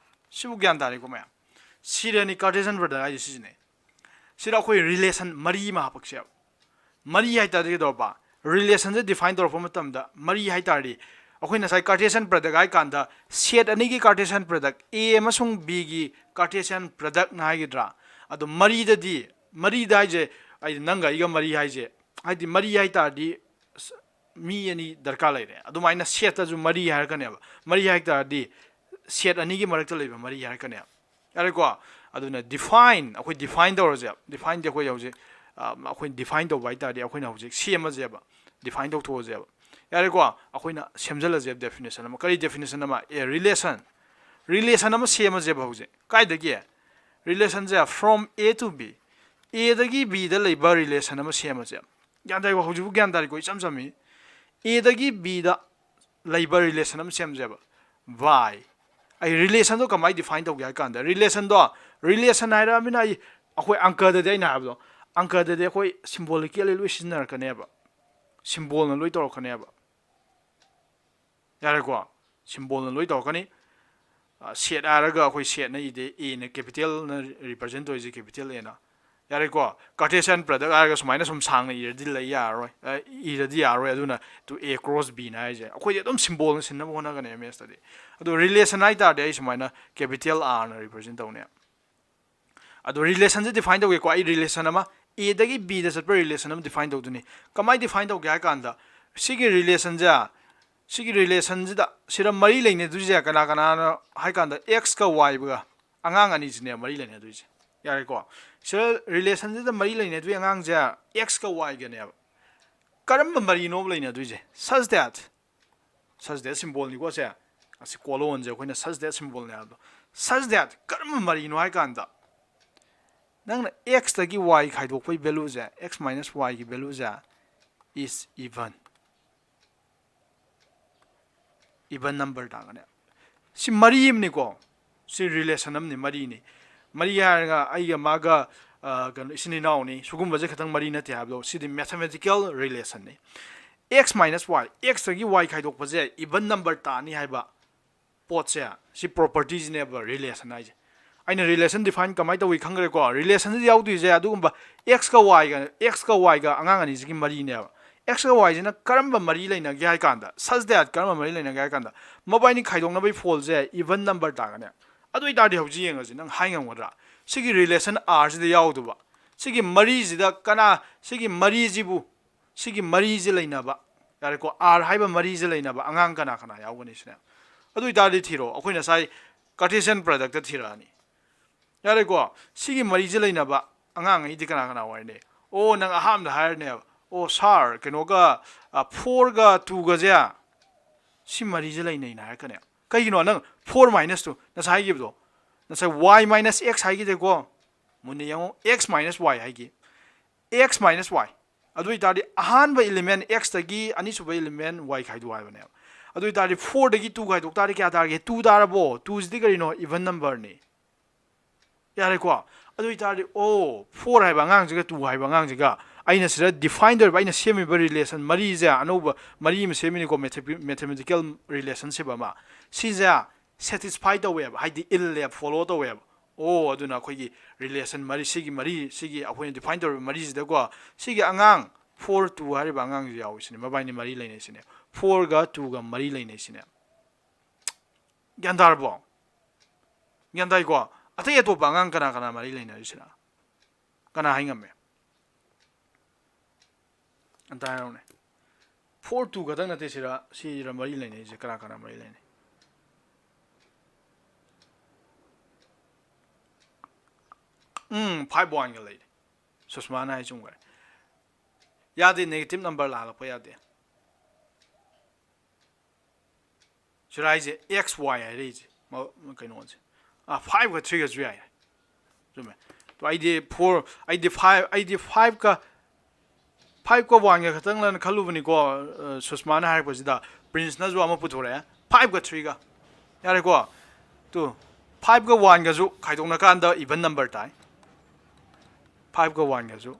ꯁꯤꯕꯨ ꯒ꯭ꯌꯥꯟ ꯇꯥꯔꯦꯀꯣ ꯃꯌꯥꯝ? ꯁꯤꯗꯅꯤ Cartesian product ꯍꯥꯏꯁꯦ ꯁꯤꯁꯤꯅꯦ꯫ ꯁꯤꯗ ꯑꯩꯈꯣꯏ relation ꯃꯔꯤ ꯑꯃ ꯍꯥꯞꯄꯛꯁꯦꯕ꯫ ꯃꯔꯤ ꯍꯥꯏ ꯇꯥꯔꯗꯤ ꯀꯩꯗꯧꯔꯕ? Relationꯁꯦ define ꯇꯧꯔꯛꯄ ꯃꯇꯝꯗ ꯃꯔꯤ ꯍꯥꯏ ꯇꯥꯔꯗꯤ, ꯑꯩꯈꯣꯏ ꯉꯁꯥꯏ Cartesian product ꯍꯥꯏ ꯀꯥꯟꯗ set ꯑꯅꯤꯒꯤ Cartesian product, A ꯑꯃꯁꯨꯡ Bꯒꯤ Cartesian productꯅ ꯍꯥꯏꯒꯗ꯭ꯔꯥ? ꯑꯗꯣ ꯃꯔꯤꯗꯗꯤ, ꯃꯔꯤꯗ ꯍꯥꯏꯁꯦ, ꯑꯩ ꯅꯪꯒ ꯑꯩꯒ ꯃꯔꯤ ꯍꯥꯏꯁꯦ, ꯍꯥꯏꯗꯤ ꯃꯔꯤ ꯍꯥꯏ ꯇꯥꯔꯗꯤ ꯁ-, ꯃꯤ ꯑꯅꯤ ꯗꯔꯀꯥꯔ ꯂꯩꯔꯦ꯫ ꯑꯗꯨꯃꯥꯏꯅ setꯇꯁꯨ ꯃꯔꯤ ꯍꯥꯏꯔꯛꯀꯅꯦꯕ꯫ ꯃꯔꯤ ꯍꯥꯏ ꯇꯥꯔꯗꯤ set ꯑꯅꯤꯒꯤ ꯃꯔꯛꯇ ꯂꯩꯕ ꯃꯔꯤ ꯍꯥꯏꯔꯛꯀꯅꯦꯕ꯫ ꯌꯥꯔꯦꯀꯣ? ꯑꯗꯨꯅ define, ꯑꯩꯈꯣꯏ define ꯇꯧꯔꯁꯦ꯫ Defineꯗꯤ ꯑꯩꯈꯣꯏ ꯍꯧꯖꯤꯛ, ꯑ, ꯑꯩꯈꯣꯏ define ꯇꯧꯕ ꯍꯥꯏ ꯇꯥꯔꯗꯤ ꯑꯩꯈꯣꯏꯅ ꯍꯧꯖꯤꯛ ꯁꯦꯝꯃꯁꯦꯕ, define ꯇꯧꯊꯣꯛꯑꯁꯦꯕ꯫ ꯌꯥꯔꯦꯀꯣ? ꯑꯩꯈꯣꯏꯅ ꯁꯦꯝꯖꯤꯜꯂꯁꯦꯕ definition ꯑꯃ꯫ ꯀꯔꯤ definition ꯑꯃ? A relation, relation ꯑꯃ ꯁꯦꯝꯃꯁꯦꯕ ꯍꯧꯖꯤꯛ꯫ ꯀꯥꯏꯗꯒꯤ? Relationꯁꯦ from A to B, Aꯗꯒꯤ Bꯗ ꯂꯩꯕ relation ꯑꯃ ꯁꯦꯝꯃꯁꯦꯕ꯫ ꯒ꯭ꯌꯥꯟ ꯇꯥꯏꯀꯣ? ꯍꯧꯖꯤꯛꯄꯨ ꯒ꯭ꯌꯥꯟ ꯇꯥꯔꯤꯀꯣ? ꯏꯆꯝ ꯆꯝꯃꯤ꯫ Aꯗꯒꯤ Bꯗ ꯂꯩꯕ relation ꯑꯃ ꯁꯦꯝꯁꯦꯕ꯫ Why? ꯑꯩ relationꯗꯣ ꯀꯃꯥꯏꯅ define ꯇꯧꯒꯦ ꯍꯥꯏ ꯀꯥꯟꯗ, relationꯗꯣ, relation ꯍꯥꯏꯔꯛꯑꯃꯤꯅ ꯑꯩ, ꯑꯩꯈꯣꯏ ꯑꯪꯀꯗꯗꯤ, ꯑꯩꯅ ꯍꯥꯏꯕꯗꯣ, ꯑꯪꯀꯗꯗꯤ ꯑꯩꯈꯣꯏ symbolically ꯂꯣꯏ ꯁꯤꯖꯤꯟꯅꯔꯛꯀꯅꯦꯕ, symbolꯅ ꯂꯣꯏ ꯇꯧꯔꯛꯀꯅꯦꯕ꯫ ꯌꯥꯔꯦꯀꯣ? Symbolꯅ ꯂꯣꯏ ꯇꯧꯔꯛꯀꯅꯤ꯫ ꯑ, set ꯍꯥꯏꯔꯒ ꯑꯩꯈꯣꯏ setꯅ ꯏꯗꯦ, Aꯅ capitalꯅ represent ꯇꯧꯔꯤꯁꯦ, capital Aꯅ꯫ ꯌꯥꯔꯦꯀꯣ? Cartesian product ꯍꯥꯏꯔꯒ ꯁꯨꯃꯥꯏꯅ ꯁꯨꯝ ꯁꯥꯡꯅ ꯏꯔꯗꯤ ꯂꯩ ꯌꯥꯔꯔꯣꯏ, ꯑ, ꯏꯔꯗꯤ ꯌꯥꯔꯔꯣꯏ꯫ ꯑꯗꯨꯅ to A cross Bꯅ ꯍꯥꯏꯁꯦ ꯑꯩꯈꯣꯏꯗꯤ ꯑꯗꯨꯝ symbolꯅ ꯁꯤꯟꯅꯕ ꯍꯣꯠꯅꯒꯅꯤ ꯃꯦꯠꯁꯇꯗꯤ꯫ ꯑꯗꯣ relation ꯍꯥꯏ ꯇꯥꯔꯗꯤ ꯑꯩ ꯁꯨꯃꯥꯏꯅ capital Rꯅ represent ꯇꯧꯅꯦ꯫ ꯑꯗꯣ relationꯁꯦ define ꯇꯧꯒꯦꯀꯣ꯫ ꯑꯩ relation ꯑꯃ, Aꯗꯒꯤ Bꯗ ꯆꯠꯄ relation ꯑꯃ define ꯇꯧꯗꯣꯏꯅꯤ꯫ ꯀꯃꯥꯏꯅ define ꯇꯧꯒꯦ ꯍꯥꯏ ꯀꯥꯟꯗ, ꯁꯤꯒꯤ relationꯁꯦ, ꯁꯤꯒꯤ relationꯁꯤꯗ ꯁꯤꯗ ꯃꯔꯤ ꯂꯩꯅꯗꯣꯏꯁꯦ ꯀꯅꯥ ꯀꯅꯥꯅꯣ ꯍꯥꯏ ꯀꯥꯟꯗ, Xꯀ Yꯒ ꯑꯉꯥꯡ ꯑꯅꯤꯁꯤꯅꯦ ꯃꯔꯤ ꯂꯩꯅꯗꯣꯏꯁꯦ꯫ ꯌꯥꯔꯦꯀꯣ? ꯁꯤꯗ relationꯁꯤꯗ ꯃꯔꯤ ꯂꯩꯅꯗꯣꯏ ꯑꯉꯥꯡꯁꯦ Xꯀ Yꯒꯅꯦꯕ꯫ ꯀꯔꯝꯕ ꯃꯔꯤꯅꯣꯕ ꯂꯩꯅꯗꯣꯏꯁꯦ? Such that Such that symbol ꯅꯤꯀꯣ ꯁꯦ, ꯑꯁꯤ colon ꯁꯦ ꯑꯩꯈꯣꯏꯅ such that symbol ꯅꯦ ꯍꯥꯏꯕꯗꯣ꯫ Such that ꯀꯔꯝꯕ ꯃꯔꯤꯅꯣ ꯍꯥꯏ ꯀꯥꯟꯗ, ꯅꯪꯅ x ꯇꯒꯤ y ꯈꯥꯏꯗꯣꯛꯄꯒꯤ value ꯁꯦ, x minus y ꯒꯤ value say is even, even number ꯇꯥꯒꯅꯦ꯫ ꯁꯤ ꯃꯔꯤ ꯑꯃꯅꯤꯀꯣ, ꯁꯤ relation ꯑꯃꯅꯤ, ꯃꯔꯤꯅꯤ꯫ ꯃꯔꯤ ꯍꯥꯏꯔꯒ ꯑꯩꯒ ꯃꯥꯒ, ꯑ, ꯀꯩꯅꯣ, ꯏꯆꯤꯟ ꯏꯅꯥꯎꯅꯤ, ꯁꯤꯒꯨꯝꯕꯁꯦ ꯈꯛꯇꯪ ꯃꯔꯤ ꯅꯠꯇꯦ ꯍꯥꯏꯕꯗꯣ, ꯁꯤꯗꯤ mathematical relation ꯅꯤ꯫ X minus y, x ꯇꯒꯤ y ꯈꯥꯏꯗꯣꯛꯄꯁꯦ even number ꯇꯥꯅꯤ ꯍꯥꯏꯕ ꯄꯣꯠꯁꯦ, ꯁꯤ property ꯁꯤꯅꯦꯕ relation ꯍꯥꯏꯁꯦ꯫ ꯑꯩꯅ relation define ꯀꯃꯥꯏꯅ ꯇꯧꯏ ꯈꯪꯈ꯭ꯔꯦꯀꯣ꯫ Relation ꯁꯤꯗ ꯌꯥꯎꯗꯣꯏꯁꯦ ꯑꯗꯨꯒꯨꯝꯕ x ꯀ y ꯒ, x ꯀ y ꯒ ꯑꯉꯥꯡ ꯑꯅꯤꯁꯤꯒꯤ ꯃꯔꯤꯅꯦꯕ꯫ X ꯀ y ꯁꯤꯅ ꯀꯔꯝꯕ ꯃꯔꯤ ꯂꯩꯅꯒꯦ ꯍꯥꯏ ꯀꯥꯟꯗ, such that ꯀꯔꯝꯕ ꯃꯔꯤ ꯂꯩꯅꯒꯦ ꯍꯥꯏ ꯀꯥꯟꯗ, ꯃꯕꯥꯏꯅꯤ ꯈꯥꯏꯗꯣꯛꯅꯕꯒꯤ ꯐꯣꯜꯁꯦ even number ꯇꯥꯒꯅꯦ꯫ ꯑꯗꯨ ꯑꯣꯏꯇꯥꯔꯗꯤ ꯍꯧꯖꯤꯛ ꯌꯦꯡꯉꯁꯤ, ꯅꯪ ꯍꯥꯏ ꯉꯝꯒꯗ꯭ꯔꯥ? ꯁꯤꯒꯤ relation R ꯁꯤꯗ ꯌꯥꯎꯗꯕ, ꯁꯤꯒꯤ ꯃꯔꯤꯁꯤꯗ ꯀꯅꯥ, ꯁꯤꯒꯤ ꯃꯔꯤꯁꯤꯕꯨ, ꯁꯤꯒꯤ ꯃꯔꯤꯁꯤ ꯂꯩꯅꯕ, ꯌꯥꯔꯦꯀꯣ, R ꯍꯥꯏꯕ ꯃꯔꯤꯁꯤ ꯂꯩꯅꯕ ꯑꯉꯥꯡ ꯀꯅꯥ ꯀꯅꯥ ꯌꯥꯎꯒꯅꯤ ꯁꯤꯅꯦ꯫ ꯑꯗꯨ ꯑꯣꯏꯇꯥꯔꯗꯤ ꯊꯤꯔꯣ, ꯑꯩꯈꯣꯏ ꯉꯁꯥꯏ Cartesian product ꯊꯤꯔꯛꯑꯅꯤ꯫ ꯌꯥꯔꯦꯀꯣ, ꯁꯤꯒꯤ ꯃꯔꯤꯁꯤ ꯂꯩꯅꯕ ꯑꯉꯥꯡ ꯑꯩꯗꯤ ꯀꯅꯥ ꯀꯅꯥ ꯑꯣꯏꯔꯅꯤ? ꯑꯣ, ꯅꯪ ꯑꯍꯥꯟꯕꯗ ꯍꯥꯏꯔꯅꯦꯕ, "ꯑꯣ sir, ꯀꯩꯅꯣꯒ, ꯑ, four ꯒ two ꯒꯁꯦ ꯁꯤ ꯃꯔꯤꯁꯦ ꯂꯩꯅꯩꯅ" ꯍꯥꯏꯔꯛꯀꯅꯦ꯫ ꯀꯩꯒꯤꯅꯣ? ꯅꯪ four minus two, ꯉꯁꯥꯏ ꯍꯥꯏꯈꯤꯕꯗꯣ, ꯉꯁꯥꯏ y minus x ꯍꯥꯏꯈꯤꯗꯦꯀꯣ, ꯃꯨꯟꯅ ꯌꯦꯡꯉꯣ, x minus y ꯍꯥꯏꯈꯤ, x minus y꯫ ꯑꯗꯨ ꯑꯣꯏꯇꯥꯔꯗꯤ ꯑꯍꯥꯟꯕ element x ꯇꯒꯤ ꯑꯅꯤꯁꯨꯕ element y ꯈꯥꯏꯗꯣꯛ ꯍꯥꯏꯕꯅꯦꯕ꯫ ꯑꯗꯨ ꯑꯣꯏꯇꯥꯔꯗꯤ four ꯗꯒꯤ two ꯈꯥꯏꯗꯣꯛ ꯇꯥꯔꯗꯤ ꯀꯌꯥ ꯇꯥꯔꯒꯦ? Two ꯇꯥꯔꯕꯣ? Two ꯁꯤꯗꯤ ꯀꯔꯤꯅꯣ? Even number ꯅꯤ꯫ ꯌꯥꯔꯦꯀꯣ? ꯑꯗꯨ ꯑꯣꯏꯇꯥꯔꯗꯤ, ꯑꯣ, four ꯍꯥꯏꯕ ꯑꯉꯥꯡꯁꯤꯒ two ꯍꯥꯏꯕ ꯑꯉꯥꯡꯁꯤꯒ ꯑꯩꯅ ꯁꯤꯗ define ꯇꯧꯔꯤꯕ, ꯑꯩꯅ ꯁꯦꯝꯃꯤꯕ relation ꯃꯔꯤꯁꯦ, ꯑꯅꯧꯕ ꯃꯔꯤ ꯑꯃ ꯁꯦꯝꯃꯤꯅꯤꯀꯣ, mathematical relationship ꯑꯃ꯫ ꯁꯤꯁꯦ satisfy ꯇꯧꯋꯦꯕ, ꯍꯥꯏꯗꯤ ꯏꯜꯂꯦꯕ, follow ꯇꯧꯋꯦꯕ꯫ ꯑꯣ, ꯑꯗꯨꯅ ꯑꯩꯈꯣꯏꯒꯤ relation ꯃꯔꯤ, ꯁꯤꯒꯤ ꯃꯔꯤ, ꯁꯤꯒꯤ ꯑꯩꯈꯣꯏꯅ define ꯇꯧꯔꯤꯕ ꯃꯔꯤꯁꯤꯗꯀꯣ, ꯁꯤꯒꯤ ꯑꯉꯥꯡ four two ꯍꯥꯏꯔꯤꯕ ꯑꯉꯥꯡꯁꯤ ꯌꯥꯎꯔꯤꯁꯤꯅꯦ, ꯃꯕꯥꯏꯅꯤ ꯃꯔꯤ ꯂꯩꯅꯩꯁꯤꯅꯦ, four ꯒ two ꯒ ꯃꯔꯤ ꯂꯩꯅꯩꯁꯤꯅꯦ꯫ ꯒ꯭ꯌꯥꯟ ꯇꯥꯔꯕꯣ? ꯒ꯭ꯌꯥꯟ ꯇꯥꯏꯀꯣ? ꯑꯇꯩ ꯑꯇꯣꯞꯄ ꯑꯉꯥꯡ ꯀꯅꯥ ꯀꯅꯥ ꯃꯔꯤ ꯂꯩꯅꯔꯤꯁꯤꯅ? ꯀꯅꯥ ꯍꯥꯏ ꯉꯝꯃꯦ? ꯑꯝꯇ ꯍꯥꯏꯔꯛꯎꯅꯦ꯫ Four two ꯈꯛꯇꯪ ꯅꯠꯇꯦ ꯁꯤꯔ, ꯁꯤꯔ ꯃꯔꯤ ꯂꯩꯅꯩꯁꯦ, ꯀꯅꯥ ꯀꯅꯥ ꯃꯔꯤ ꯂꯩꯅꯩ? ꯎꯝ, five one ꯒ ꯂꯩꯔꯦ꯫ ꯁꯨꯁꯃꯥꯅ ꯍꯥꯏ ꯆꯨꯝꯈ꯭ꯔꯦ꯫ ꯌꯥꯗꯦ, negative number ꯂꯥꯜꯂꯛꯄ ꯌꯥꯗꯦ꯫ ꯁꯤꯔꯥꯏꯁꯦ ꯑꯦꯛꯁ ꯋꯥꯏ ꯍꯥꯏꯔꯛꯏꯁꯦ, ꯃ- ꯀꯩꯅꯣꯁꯦ, ꯑꯥ, ꯐꯥꯏꯚꯀ ꯊ꯭ꯔꯤꯒꯁꯨ ꯌꯥꯏ꯫ ꯆꯨꯝꯃꯦ꯫ ꯑꯗꯣ ꯑꯩꯗꯤ ꯐꯣꯔ, ꯑꯩꯗꯤ ꯐꯥꯏꯚ, ꯑꯩꯗꯤ ꯐꯥꯏꯚꯀ, ꯐꯥꯏꯚꯀ ꯋꯥꯟꯒ ꯈꯛꯇꯪꯂꯅ ꯈꯜꯂꯨꯕꯅꯤꯀꯣ꯫ ꯑ, ꯁꯨꯁꯃꯥꯅ ꯍꯥꯏꯔꯛꯄꯁꯤꯗ ꯄ꯭ꯔꯤꯟꯁꯅꯁꯨ ꯑꯃ ꯄꯨꯊꯣꯔꯛꯑꯦ, ꯐꯥꯏꯚꯀ ꯊ꯭ꯔꯤꯒ꯫ ꯌꯥꯔꯦꯀꯣ? ꯇꯨ, ꯐꯥꯏꯚꯀ ꯋꯥꯟꯒꯁꯨ ꯈꯥꯏꯗꯣꯛꯅꯀꯥꯟꯗ ꯏꯚꯟ ꯅꯝꯕꯔ ꯇꯥꯏ꯫ ꯐꯥꯏꯚꯀ ꯋꯥꯟꯒꯁꯨ꯫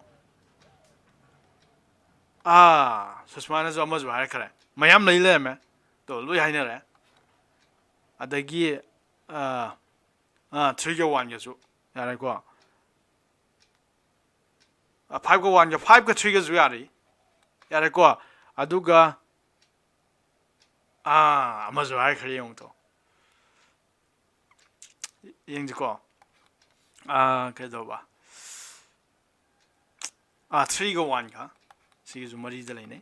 ꯑꯥ, ꯁꯨꯁꯃꯥꯅꯁꯨ ꯑꯃꯁꯨ ꯍꯥꯏꯔꯛꯈ꯭ꯔꯦ꯫ ꯃꯌꯥꯝ ꯂꯩ ꯂꯩꯔꯝꯃꯦ꯫ ꯇꯣ, ꯂꯣꯏ ꯍꯥꯏꯅꯔꯦ꯫ ꯑꯗꯒꯤ, ꯑꯥ, ꯑꯥ, ꯊ꯭ꯔꯤꯒ ꯋꯥꯟꯒꯁꯨ ꯌꯥꯔꯦꯀꯣ꯫ ꯑꯥ, ꯐꯥꯏꯚꯀ ꯋꯥꯟꯒ, ꯐꯥꯏꯚꯀ ꯊ꯭ꯔꯤꯒꯁꯨ ꯌꯥꯔꯤ꯫ ꯌꯥꯔꯦꯀꯣ꯫ ꯑꯗꯨꯒ, ꯑꯥ, ꯑꯃꯁꯨ ꯍꯥꯏꯈ꯭ꯔꯦ ꯌꯦꯡꯉꯨ ꯇꯣ꯫ ꯌꯦꯡꯁꯤꯀꯣ꯫ ꯑꯥ, ꯀꯩꯗꯧꯕ? ꯑꯥ, ꯊ꯭ꯔꯤꯒ ꯋꯥꯟꯒ꯫ ꯁꯤꯒꯤꯁꯨ ꯃꯔꯤꯗ ꯂꯩꯅꯩ꯫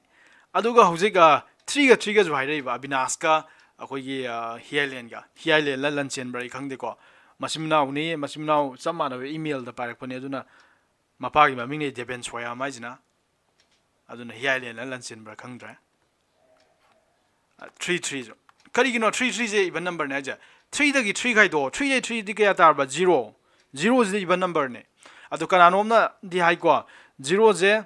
ꯑꯗꯨꯒ ꯍꯧꯖꯤꯛ, ꯑꯥ, ꯊ꯭ꯔꯤꯒ ꯊ꯭ꯔꯤꯒꯁꯨ ꯍꯥꯏꯔꯛꯏꯕ ꯑꯕꯤꯅꯥꯁꯀ ꯑꯩꯈꯣꯏꯒꯤ, ꯑꯥ, ꯍꯤꯌꯥꯏꯂꯦꯟꯒ꯫ ꯍꯤꯌꯥꯏꯂꯦꯟꯂ ꯂꯟꯆꯦꯟꯕ꯭ꯔꯥ ꯑꯩ ꯈꯪꯗꯦꯀꯣ꯫ ꯃꯆꯤꯟ ꯃꯅꯥꯎꯅꯤ, ꯃꯆꯤꯟ ꯃꯅꯥꯎ ꯆꯞ ꯃꯥꯟꯅꯕ ꯏꯃꯦꯜꯗ ꯄꯥꯏꯔꯛꯄꯅꯦ꯫ ꯑꯗꯨꯅ ꯃꯄꯥꯒꯤ ꯃꯃꯤꯡꯅꯦ ꯗꯦꯕꯦꯟ ꯁꯣꯌꯥꯝ ꯍꯥꯏꯁꯤꯅ꯫ ꯑꯗꯨꯅ ꯍꯤꯌꯥꯏꯂꯦꯟꯂ ꯂꯟꯆꯦꯟꯕ꯭ꯔꯥ ꯈꯪꯗ꯭ꯔꯦ꯫ ꯊ꯭ꯔꯤ ꯊ꯭ꯔꯤꯁꯨ꯫ ꯀꯔꯤꯒꯤꯅꯣ ꯊ꯭ꯔꯤ ꯊ꯭ꯔꯤꯁꯦ ꯏꯚꯟ ꯅꯝꯕꯔꯅꯦ ꯍꯥꯏꯁꯦ? ꯊ꯭ꯔꯤꯗꯒꯤ ꯊ꯭ꯔꯤ ꯈꯥꯏꯗꯣꯛꯑꯣ꯫ ꯊ꯭ꯔꯤꯗꯒꯤ ꯊ꯭ꯔꯤꯗꯤ ꯀꯌꯥ ꯇꯥꯔꯕ? ꯖꯤꯔꯣ꯫ ꯖꯤꯔꯣꯁꯤꯗꯤ ꯏꯚꯟ ꯅꯝꯕꯔꯅꯦ꯫ ꯑꯗꯣ ꯀꯅꯥꯅꯣꯝꯅꯗꯤ ꯍꯥꯏꯀꯣ, ꯖꯤꯔꯣꯁꯦ,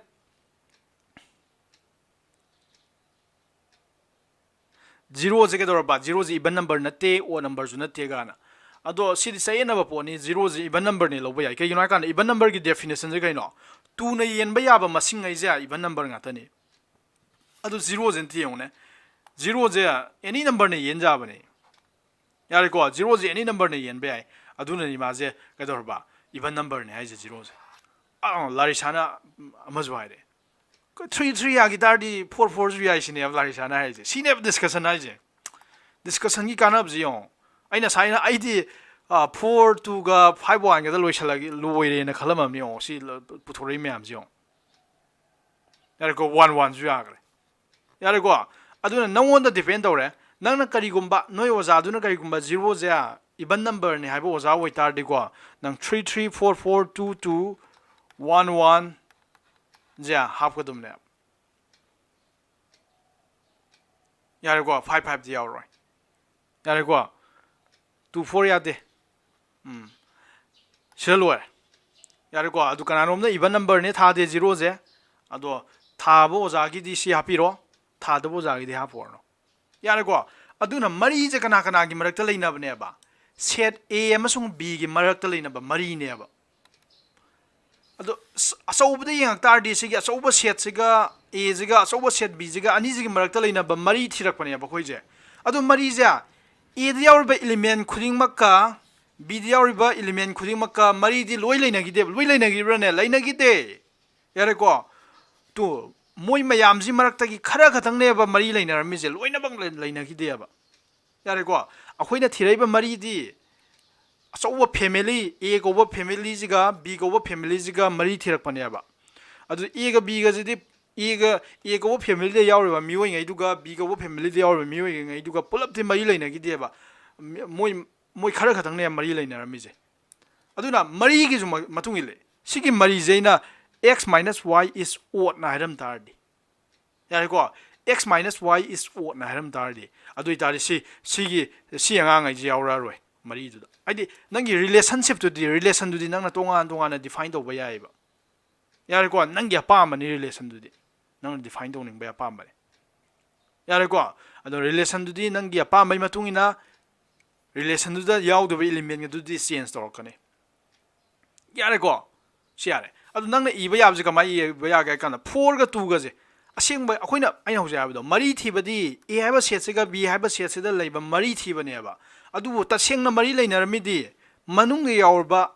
ꯖꯤꯔꯣꯁꯦ ꯀꯩꯗꯧꯔꯕ? ꯖꯤꯔꯣꯁꯦ ꯏꯚꯟ ꯅꯝꯕꯔ ꯅꯠꯇꯦ, ꯑꯣꯗ ꯅꯝꯕꯔꯁꯨ ꯅꯠꯇꯦ ꯀꯥꯏꯅ꯫ ꯑꯗꯣ ꯁꯤꯗꯤ ꯆꯌꯦꯠꯅꯕ ꯄꯣꯠꯅꯤ꯫ ꯖꯤꯔꯣꯁꯦ ꯏꯚꯟ ꯅꯝꯕꯔꯅꯦ ꯂꯧꯕ ꯌꯥꯏ꯫ ꯀꯩꯒꯤꯅꯣ ꯍꯥꯏꯀꯥꯟꯗ ꯏꯚꯟ ꯅꯝꯕꯔꯒꯤ ꯗꯦꯐꯤꯅꯦꯁꯟꯁꯦ ꯀꯩꯅꯣ? ꯇꯨꯅ ꯌꯦꯟꯕ ꯌꯥꯕ ꯃꯁꯤꯡꯉꯩꯁꯦ ꯏꯚꯟ ꯅꯝꯕꯔ ꯉꯥꯛꯇꯅꯤ꯫ ꯑꯗꯨ ꯖꯤꯔꯣꯁꯦ ꯑꯝꯇ ꯌꯦꯡꯉꯨꯅꯦ꯫ ꯖꯤꯔꯣꯁꯦ ꯑꯦꯅꯤ ꯅꯝꯕꯔꯅ ꯌꯦꯟ ꯌꯥꯕꯅꯦ꯫ ꯌꯥꯔꯦꯀꯣ? ꯖꯤꯔꯣꯁꯦ ꯑꯦꯅꯤ ꯅꯝꯕꯔꯅ ꯌꯦꯟꯕ ꯌꯥꯏ꯫ ꯑꯗꯨꯅꯅꯤ ꯃꯥꯁꯦ ꯀꯩꯗꯧꯔꯕ? ꯏꯚꯟ ꯅꯝꯕꯔꯅꯦ ꯍꯥꯏꯁꯦ ꯖꯤꯔꯣꯁꯦ꯫ ꯑꯥ, ꯂꯥꯔꯤꯁꯥꯅ ꯑꯃꯁꯨ ꯍꯥꯏꯔꯦ꯫ ꯊ꯭ꯔꯤ ꯊ꯭ꯔꯤ ꯌꯥꯈꯤ ꯇꯥꯔꯗꯤ ꯐꯣꯔ ꯐꯣꯔꯁꯨ ꯌꯥꯏ ꯁꯤꯅꯦꯕ ꯂꯥꯔꯤꯁꯥꯅ ꯍꯥꯏꯁꯦ꯫ ꯁꯤꯅꯦꯕ ꯗꯤꯁꯀꯁꯟ ꯍꯥꯏꯁꯦ꯫ ꯗꯤꯁꯀꯁꯟꯒꯤ ꯀꯥꯟꯅꯕꯁꯦ ꯌꯦꯡꯉꯣ꯫ ꯑꯩꯅ ꯉꯁꯥꯏꯅ ꯑꯩꯗꯤ, ꯑꯥ, ꯐꯣꯔ ꯇꯨꯒ ꯐꯥꯏꯚ ꯋꯥꯟꯒꯗ ꯂꯣꯏꯁꯤꯜꯂꯒꯦ, ꯂꯣꯏꯔꯦꯅ ꯈꯜꯂꯝꯃꯕꯅꯤ꯫ ꯌꯦꯡꯉꯣ, ꯁꯤ ꯄꯨꯊꯣꯔꯛꯏ ꯃꯌꯥꯝꯁꯦ ꯌꯦꯡꯉꯣ꯫ ꯌꯥꯔꯦꯀꯣ, ꯋꯥꯟ ꯋꯥꯟꯁꯨ ꯌꯥꯈ꯭ꯔꯦ꯫ ꯌꯥꯔꯦꯀꯣ? ꯑꯗꯨꯅ ꯅꯪꯉꯣꯟꯗ ꯗꯤꯄꯦꯟ ꯇꯧꯔꯦ꯫ ꯅꯪꯅ ꯀꯔꯤꯒꯨꯝꯕ, ꯅꯣꯏ ꯑꯣꯖꯥꯗꯨꯅ ꯀꯔꯤꯒꯨꯝꯕ ꯖꯤꯔꯣꯁꯦ ꯏꯚꯟ ꯅꯝꯕꯔꯅꯤ ꯍꯥꯏꯕ ꯑꯣꯖꯥ ꯑꯣꯏꯇꯥꯔꯗꯤꯀꯣ, ꯅꯪ three three four four two two one ꯋꯥꯟꯁꯦ ꯍꯥꯞꯀꯗꯕꯅꯦꯕ꯫ ꯌꯥꯔꯦꯀꯣ? ꯐꯥꯏꯚ ꯐꯥꯏꯚꯇꯤ ꯌꯥꯎꯔꯣꯏ꯫ ꯌꯥꯔꯦꯀꯣ? Two four ꯌꯥꯗꯦ꯫ ꯎꯝ, ꯁꯤꯗ ꯂꯣꯏꯔꯦ꯫ ꯌꯥꯔꯦꯀꯣ? ꯑꯗꯨ ꯀꯅꯥꯅꯣꯝꯅ even numberꯅꯦ ꯊꯥꯗꯦ, zeroꯁꯦ꯫ ꯑꯗꯣ ꯊꯥꯕ ꯑꯣꯖꯥꯒꯤꯗꯤ ꯁꯤ ꯍꯥꯞꯄꯤꯔꯣ, ꯊꯥꯗꯕ ꯑꯣꯖꯥꯒꯤꯗꯤ ꯍꯥꯞꯄꯣꯔꯅꯣ꯫ ꯌꯥꯔꯦꯀꯣ? ꯑꯗꯨꯅ ꯃꯔꯤꯁꯦ ꯀꯅꯥ ꯀꯅꯥꯒꯤ ꯃꯔꯛꯇ ꯂꯩꯅꯕꯅꯦꯕ? Set A ꯑꯃꯁꯨꯡ Bꯒꯤ ꯃꯔꯛꯇ ꯂꯩꯅꯕ ꯃꯔꯤꯅꯦꯕ꯫ ꯑꯗꯣ ꯑꯁ-, ꯑꯆꯧꯕꯗ ꯌꯦꯡꯉꯛ ꯇꯥꯔꯗꯤ, ꯁꯤꯒꯤ ꯑꯆꯧꯕ setꯁꯤꯒ, Aꯁꯤꯒ, ꯑꯆꯧꯕ set Bꯁꯤꯒ, ꯑꯅꯤꯁꯤꯒꯤ ꯃꯔꯛꯇ ꯂꯩꯅꯕ ꯃꯔꯤ ꯊꯤꯔꯛꯄꯅꯦꯕ ꯑꯩꯈꯣꯏꯁꯦ꯫ ꯑꯗꯣ ꯃꯔꯤꯁꯦ Aꯗ ꯌꯥꯎꯔꯤꯕ element ꯈꯨꯗꯤꯡꯃꯛꯀ Bꯗ ꯌꯥꯎꯔꯤꯕ element ꯈꯨꯗꯤꯡꯃꯛꯀ ꯃꯔꯤꯗꯤ ꯂꯣꯏ ꯂꯩꯅꯈꯤꯗꯦꯕ꯫ ꯂꯣꯏ ꯂꯩꯅꯈꯤꯕ꯭ꯔꯥꯅꯦ? ꯂꯩꯅꯈꯤꯗꯦ꯫ ꯌꯥꯔꯦꯀꯣ? ꯇꯨ, ꯃꯣꯏ ꯃꯌꯥꯝꯁꯤ ꯃꯔꯛꯇꯒꯤ ꯈꯔ ꯈꯛꯇꯪꯅꯦꯕ ꯃꯔꯤ ꯂꯩꯅꯔꯝꯃꯤꯁꯦ, ꯂꯣꯏꯅꯃꯛ ꯂꯩ-, ꯂꯩꯅꯈꯤꯗꯦꯕ꯫ ꯌꯥꯔꯦꯀꯣ? ꯑꯩꯈꯣꯏꯅ ꯊꯤꯔꯛꯏꯕ ꯃꯔꯤꯗꯤ ꯑꯆꯧꯕ family, A ꯀꯧꯕ familyꯁꯤꯒ B ꯀꯧꯕ familyꯁꯤꯒ ꯃꯔꯤ ꯊꯤꯔꯛꯄꯅꯦꯕ꯫ ꯑꯗꯨ Aꯒ Bꯒꯁꯤꯗꯤ, Aꯒ, A ꯀꯧꯕ familyꯗ ꯌꯥꯎꯔꯤꯕ ꯃꯤꯑꯣꯏꯉꯩꯗꯨꯒ B ꯀꯧꯕ familyꯗ ꯌꯥꯎꯔꯤꯕ ꯃꯤꯑꯣꯏꯉꯩꯗꯨꯒ ꯄꯨꯂꯞꯇꯤ ꯃꯔꯤ ꯂꯩꯅꯈꯤꯗꯦꯕ꯫ ꯃꯤ-, ꯃꯣꯏ, ꯃꯣꯏ ꯈꯔ ꯈꯛꯇꯪꯅꯦ ꯃꯔꯤ ꯂꯩꯅꯔꯝꯃꯤꯁꯦ꯫ ꯑꯗꯨꯅ ꯃꯔꯤꯒꯤꯁꯨ ꯃ-, ꯃꯇꯨꯡ ꯏꯜꯂꯦ꯫ ꯁꯤꯒꯤ ꯃꯔꯤꯁꯦ ꯑꯩꯅ X minus Y is oddꯅ ꯍꯥꯏꯔꯝ ꯇꯥꯔꯗꯤ, ꯌꯥꯔꯦꯀꯣ? X minus Y is oddꯅ ꯍꯥꯏꯔꯝ ꯇꯥꯔꯗꯤ, ꯑꯗꯨ ꯑꯣꯏꯇꯥꯔꯗꯤ ꯁꯤ, ꯁꯤꯒꯤ, ꯁꯤ ꯑꯉꯥꯡꯈꯩꯁꯤ ꯌꯥꯎꯔꯛꯑꯔꯣꯏ ꯃꯔꯤꯗꯨꯗ꯫ ꯍꯥꯏꯗꯤ ꯅꯪꯒꯤ relationshipꯇꯨꯗꯤ, relationꯗꯨꯗꯤ ꯅꯪꯅ ꯇꯣꯉꯥꯟ ꯇꯣꯉꯥꯟꯅ define ꯇꯧꯕ ꯌꯥꯏꯑꯕ꯫ ꯌꯥꯔꯦꯀꯣ? ꯅꯪꯒꯤ ꯑꯄꯥꯝꯕꯅꯤ relationꯗꯨꯗꯤ, ꯅꯪꯅ define ꯇꯧꯅꯤꯡꯕꯒꯤ ꯑꯄꯥꯝꯕꯅꯤ꯫ ꯌꯥꯔꯦꯀꯣ? ꯑꯗꯣ relationꯗꯨꯗꯤ ꯅꯪꯒꯤ ꯑꯄꯥꯝꯕꯒꯤ ꯃꯇꯨꯡ ꯏꯟꯅ relationꯗꯨꯗ ꯌꯥꯎꯗꯕ elementꯒꯗꯨꯗꯤ change ꯇꯧꯔꯛꯀꯅꯤ꯫ ꯌꯥꯔꯦꯀꯣ? ꯁꯤ ꯌꯥꯔꯦ꯫ ꯑꯗꯨ ꯅꯪꯅ ꯏꯕ ꯌꯥꯕꯁꯦ ꯀꯃꯥꯏꯅ ꯏꯕ ꯌꯥꯒꯦ ꯍꯥꯏ ꯀꯥꯟꯗ, fourꯒ twoꯒꯁꯦ, ꯑꯁꯦꯡꯕ ꯑꯩꯈꯣꯏꯅ, ꯑꯩꯅ ꯍꯧꯖꯤꯛ ꯍꯥꯏꯕꯗꯣ, ꯃꯔꯤ ꯊꯤꯕꯗꯤ A ꯍꯥꯏꯕ setꯁꯤꯒ B ꯍꯥꯏꯕ setꯁꯤꯗ ꯂꯩꯕ ꯃꯔꯤ ꯊꯤꯕꯅꯦꯕ꯫ ꯑꯗꯨꯕꯨ ꯇꯁꯦꯡꯅ ꯃꯔꯤ ꯂꯩꯅꯔꯝꯃꯤꯗꯤ ꯃꯅꯨꯡꯗ ꯌꯥꯎꯔꯕ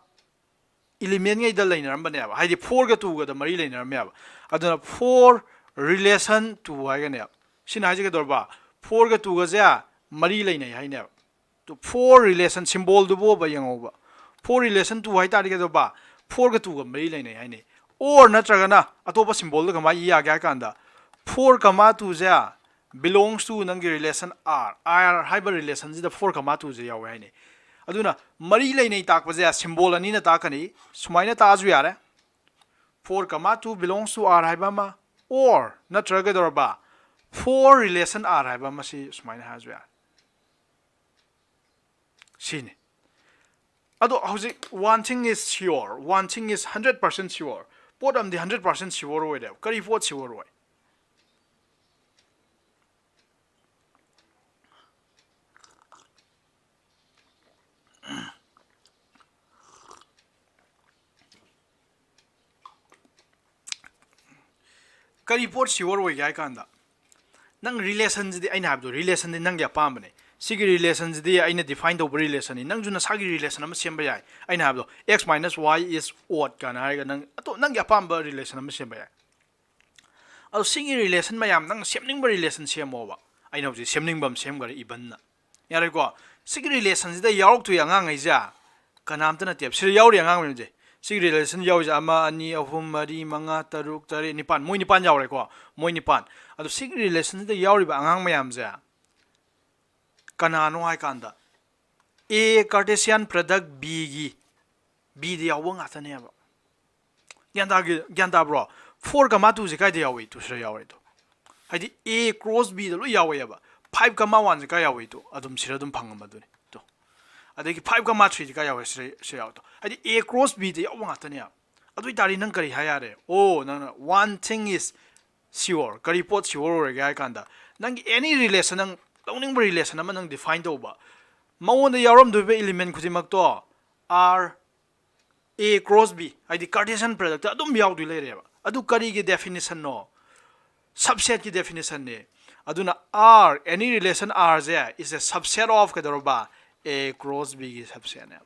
elementꯉꯩꯗ ꯂꯩꯅꯔꯝꯕꯅꯦꯕ꯫ ꯍꯥꯏꯗꯤ fourꯒ twoꯒꯗ ꯃꯔꯤ ꯂꯩꯅꯔꯝꯃꯦꯕ꯫ ꯑꯗꯨꯅ four relation two ꯍꯥꯏꯒꯅꯦꯕ꯫ ꯁꯤꯅ ꯍꯥꯏꯁꯦ ꯀꯩꯗꯧꯔꯕ? Fourꯒ twoꯒꯁꯦ ꯃꯔꯤ ꯂꯩꯅꯩ ꯍꯥꯏꯅꯦꯕ꯫ ꯇꯨ, four relation symbolꯗꯨꯕꯨꯕ ꯌꯦꯡꯉꯣꯕ꯫ Four relation two ꯍꯥꯏ ꯇꯥꯔꯗꯤ ꯀꯩꯗꯧꯕ? Fourꯒ twoꯒ ꯃꯔꯤ ꯂꯩꯅꯩ ꯍꯥꯏꯅꯤ꯫ Or ꯅꯠꯇ꯭ꯔꯒꯅ ꯑꯇꯣꯞꯄ symbolꯗ ꯀꯃꯥꯏꯅ ꯏ ꯌꯥꯒꯦ ꯍꯥꯏ ꯀꯥꯟꯗ, four comma twoꯁꯦ belongs to ꯅꯪꯒꯤ relation R, R ꯍꯥꯏꯕ relationꯁꯤꯗ four comma twoꯁꯦ ꯌꯥꯎꯋꯦ ꯍꯥꯏꯅꯤ꯫ ꯑꯗꯨꯅ ꯃꯔꯤ ꯂꯩꯅꯩ ꯇꯥꯛꯄꯁꯦ symbol ꯑꯅꯤꯅ ꯇꯥꯛꯀꯅꯤ꯫ ꯁꯨꯃꯥꯏꯅ ꯇꯥꯛꯑꯁꯨ ꯌꯥꯔꯦ, four comma two belongs to R ꯍꯥꯏꯕ ꯑꯃ, or ꯅꯠꯇ꯭ꯔꯒ ꯀꯩꯗꯧꯔꯕ, four relation R ꯍꯥꯏꯕ ꯑꯃ, ꯁꯤ ꯁꯨꯃꯥꯏꯅ ꯍꯥꯏꯔꯁꯨ ꯌꯥꯔꯦ꯫ ꯁꯤꯅꯤ꯫ ꯑꯗꯣ ꯍꯧꯖꯤꯛ one thing is sure, one thing is hundred percent sure, ꯄꯣꯠ ꯑꯃꯗꯤ hundred percent sure ꯑꯣꯏꯔꯦꯕ꯫ ꯀꯔꯤ ꯄꯣꯠ sure ꯑꯣꯏ? ꯀꯔꯤ ꯄꯣꯠ sure ꯑꯣꯏꯒꯦ ꯍꯥꯏ ꯀꯥꯟꯗ, ꯅꯪ relationꯁꯤꯗꯤ, ꯑꯩꯅ ꯍꯥꯏꯕꯗꯣ, relationꯗꯤ ꯅꯪꯒꯤ ꯑꯄꯥꯝꯕꯅꯦ꯫ ꯁꯤꯒꯤ relationꯁꯤꯗꯤ ꯑꯩꯅ define ꯇꯧꯕ relationꯅꯤ꯫ ꯅꯪꯁꯨ ꯅꯁꯥꯒꯤ relation ꯑꯃ ꯁꯦꯝꯕ ꯌꯥꯏ꯫ ꯑꯩꯅ ꯍꯥꯏꯕꯗꯣ, X minus Y is odd ꯀꯥꯏꯅ ꯍꯥꯏꯔꯒ ꯅꯪ ꯑꯇꯣꯞ-, ꯅꯪꯒꯤ ꯑꯄꯥꯝꯕ relation ꯑꯃ ꯁꯦꯝꯕ ꯌꯥꯏ꯫ ꯑꯗꯣ ꯁꯤꯒꯤ relation ꯃꯌꯥꯝ, ꯅꯪ ꯁꯦꯝꯅꯤꯡꯕ relation ꯁꯦꯝꯃꯣꯕ꯫ ꯑꯩꯅ ꯍꯧꯖꯤꯛ ꯁꯦꯝꯅꯤꯡꯕ ꯑꯃ ꯁꯦꯝꯈꯔꯦ, Evanꯅ꯫ ꯌꯥꯔꯦꯀꯣ? ꯁꯤꯒꯤ relationꯁꯤꯗ ꯌꯥꯎꯔꯛꯇꯣꯏ ꯑꯉꯥꯡꯈꯩꯁꯦ ꯀꯅꯥꯝꯇ ꯅꯠꯇꯦꯕ꯫ ꯁꯤꯗ ꯌꯥꯎꯔꯤ ꯑꯉꯥꯡ ꯃꯌꯥꯝꯁꯦ, ꯁꯤꯒꯤ relation ꯌꯥꯎꯔꯤꯁꯦ ꯑꯃ, ꯑꯅꯤ, ꯑꯍꯨꯝ, ꯃꯔꯤ, ꯃꯉꯥ, ꯇꯔꯨꯛ, ꯇꯔꯦꯠ, ꯅꯤꯄꯥꯟ, ꯃꯣꯏ ꯅꯤꯄꯥꯟ ꯌꯥꯎꯔꯦꯀꯣ, ꯃꯣꯏ ꯅꯤꯄꯥꯟ꯫ ꯑꯗꯣ ꯁꯤꯒꯤ relationꯁꯤꯗ ꯌꯥꯎꯔꯤꯕ ꯑꯉꯥꯡ ꯃꯌꯥꯝꯁꯦ ꯀꯅꯥꯅꯣ ꯍꯥꯏ ꯀꯥꯟꯗ, A Cartesian product Bꯒꯤ, Bꯗ ꯌꯥꯎꯕ ꯉꯥꯛꯇꯅꯦꯕ꯫ ꯒ꯭ꯌꯥꯟ ꯇꯥꯒꯦ-, ꯒ꯭ꯌꯥꯟ ꯇꯥꯕ꯭ꯔꯣ? Four comma twoꯁꯦ ꯀꯥꯏꯗ ꯌꯥꯎꯏ? ꯇꯨ ꯁꯤꯗ ꯌꯥꯎꯔꯦ ꯇꯨ꯫ ꯍꯥꯏꯗꯤ A cross Bꯗ ꯂꯣꯏ ꯌꯥꯎꯋꯦꯕ꯫ Five comma oneꯁꯦ ꯀꯥꯏ ꯌꯥꯎꯏ? ꯇꯨ ꯑꯗꯨꯝ ꯁꯤꯗ ꯑꯗꯨꯝ ꯐꯪꯉꯝꯃꯗꯨꯅꯤ ꯇꯨ꯫ ꯑꯗꯒꯤ five comma threeꯁꯦ ꯀꯥꯏ ꯌꯥꯎꯋꯦ? ꯁꯤꯗ, ꯁꯤꯗ ꯌꯥꯎꯋꯦ ꯇꯨ꯫ ꯍꯥꯏꯗꯤ A cross Bꯗ ꯌꯥꯎꯕ ꯉꯥꯛꯇꯅꯦꯕ꯫ ꯑꯗꯨ ꯑꯣꯏꯇꯥꯔꯗꯤ ꯅꯪ ꯀꯔꯤ ꯍꯥꯏ ꯌꯥꯔꯦ? ꯑꯣ, ꯅꯪꯅ one thing is sure, ꯀꯔꯤ ꯄꯣꯠ sure ꯑꯣꯏꯔꯒꯦ ꯍꯥꯏ ꯀꯥꯟꯗ, ꯅꯪꯒꯤ any relation, ꯅꯪ ꯂꯧꯅꯤꯡꯕ relation ꯑꯃ ꯅꯪ define ꯇꯧꯕ꯫ ꯃꯉꯣꯟꯗ ꯌꯥꯎꯔꯝꯗꯣꯏꯕ element ꯈꯨꯗꯤꯡꯃꯛꯇꯣ R A cross B, ꯍꯥꯏꯗꯤ Cartesian productꯇ ꯑꯗꯨꯝ ꯌꯥꯎꯗꯣꯏ ꯂꯩꯔꯦꯕ꯫ ꯑꯗꯨ ꯀꯔꯤꯒꯤ definitionꯅꯣ? Subsetꯀꯤ definitionꯅꯦ꯫ ꯑꯗꯨꯅ R, any relation R say is a subset of ꯀꯩꯗꯧꯔꯕ? A cross Bꯒꯤ subsetꯅꯦ꯫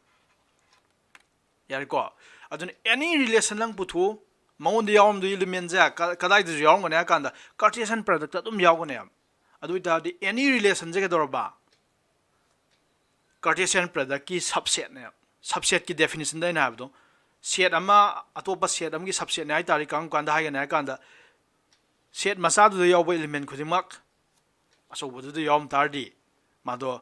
ꯌꯥꯔꯦꯀꯣ? ꯑꯗꯨꯅ any relation ꯅꯪ ꯄꯨꯊꯣꯛꯎ, ꯃꯉꯣꯟꯗ ꯌꯥꯎꯔꯝꯗꯣꯏ elementꯁꯦ ꯀ-, ꯀꯗꯥꯏꯗꯁꯨ ꯌꯥꯎꯔꯝꯒꯅꯤ ꯍꯥꯏ ꯀꯥꯟꯗ Cartesian productꯇ ꯑꯗꯨꯝ ꯌꯥꯎꯒꯅꯦꯕ꯫ ꯑꯗꯨ ꯑꯣꯏꯇꯥꯔꯗꯤ any relationꯁꯦ ꯀꯩꯗꯧꯔꯕ? Cartesian productꯀꯤ subsetꯅꯦꯕ꯫ Subsetꯀꯤ definitionꯗ ꯑꯩꯅ ꯍꯥꯏꯕꯗꯣ, set ꯑꯃ ꯑꯇꯣꯞꯄ set ꯑꯃꯒꯤ subsetꯅꯦ ꯍꯥꯏ ꯇꯥꯔꯗꯤ ꯀꯔꯝ ꯀꯥꯟꯗ ꯍꯥꯏꯒꯅꯤ ꯍꯥꯏ ꯀꯥꯟꯗ, set ꯃꯆꯥꯗꯨꯗ ꯌꯥꯎꯕ element ꯈꯨꯗꯤꯡꯃꯛ ꯑꯆꯧꯕꯗꯨꯗ ꯌꯥꯎꯔꯝ ꯇꯥꯔꯗꯤ ꯃꯥꯗꯣ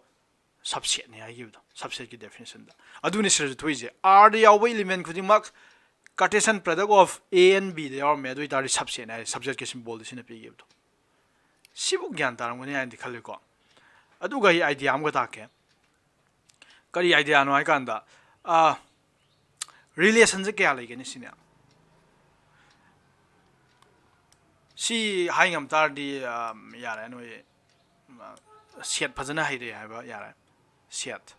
subsetꯅꯦ ꯍꯥꯏꯈꯤꯕꯗꯣ, subsetꯀꯤ definitionꯗ꯫ ꯑꯗꯨꯅꯤ ꯁꯤꯗꯁꯨ ꯊꯣꯛꯏꯁꯦ, Rꯗ ꯌꯥꯎꯕ element ꯈꯨꯗꯤꯡꯃꯛ Cartesian product of A and Bꯗ ꯌꯥꯎꯔꯝꯃꯦ, ꯑꯗꯨ ꯑꯣꯏꯇꯥꯔꯗꯤ subsetꯅꯦ ꯍꯥꯏ, subsetꯀꯤ symbolꯗꯤ ꯁꯤꯅ ꯄꯤꯈꯤꯕꯗꯣ꯫ ꯁꯤꯕꯨ ꯒ꯭ꯌꯥꯟ ꯇꯥꯔꯝꯒꯅꯤ ꯍꯥꯏꯅꯗꯤ ꯈꯜꯂꯤꯀꯣ꯫ ꯑꯗꯨꯒ ꯑꯩ idea ꯑꯃꯒ ꯇꯥꯛꯀꯦ꯫ ꯀꯔꯤ ꯑꯥꯏꯗꯤꯌꯥꯅꯣ ꯍꯥꯏ ꯀꯥꯟꯗ, ꯔꯤꯂꯦꯁꯟꯁꯦ ꯀꯌꯥ ꯂꯩꯒꯅꯤ ꯁꯤꯅꯦ꯫ ꯁꯤ ꯍꯥꯏ ꯉꯝ ꯇꯥꯔꯗꯤ ꯌꯥꯔꯦ, ꯅꯣꯏ ꯁꯦꯠ ꯐꯖꯅ ꯍꯩꯔꯦ ꯍꯥꯏꯕ ꯌꯥꯔꯦ꯫ ꯁꯦꯠ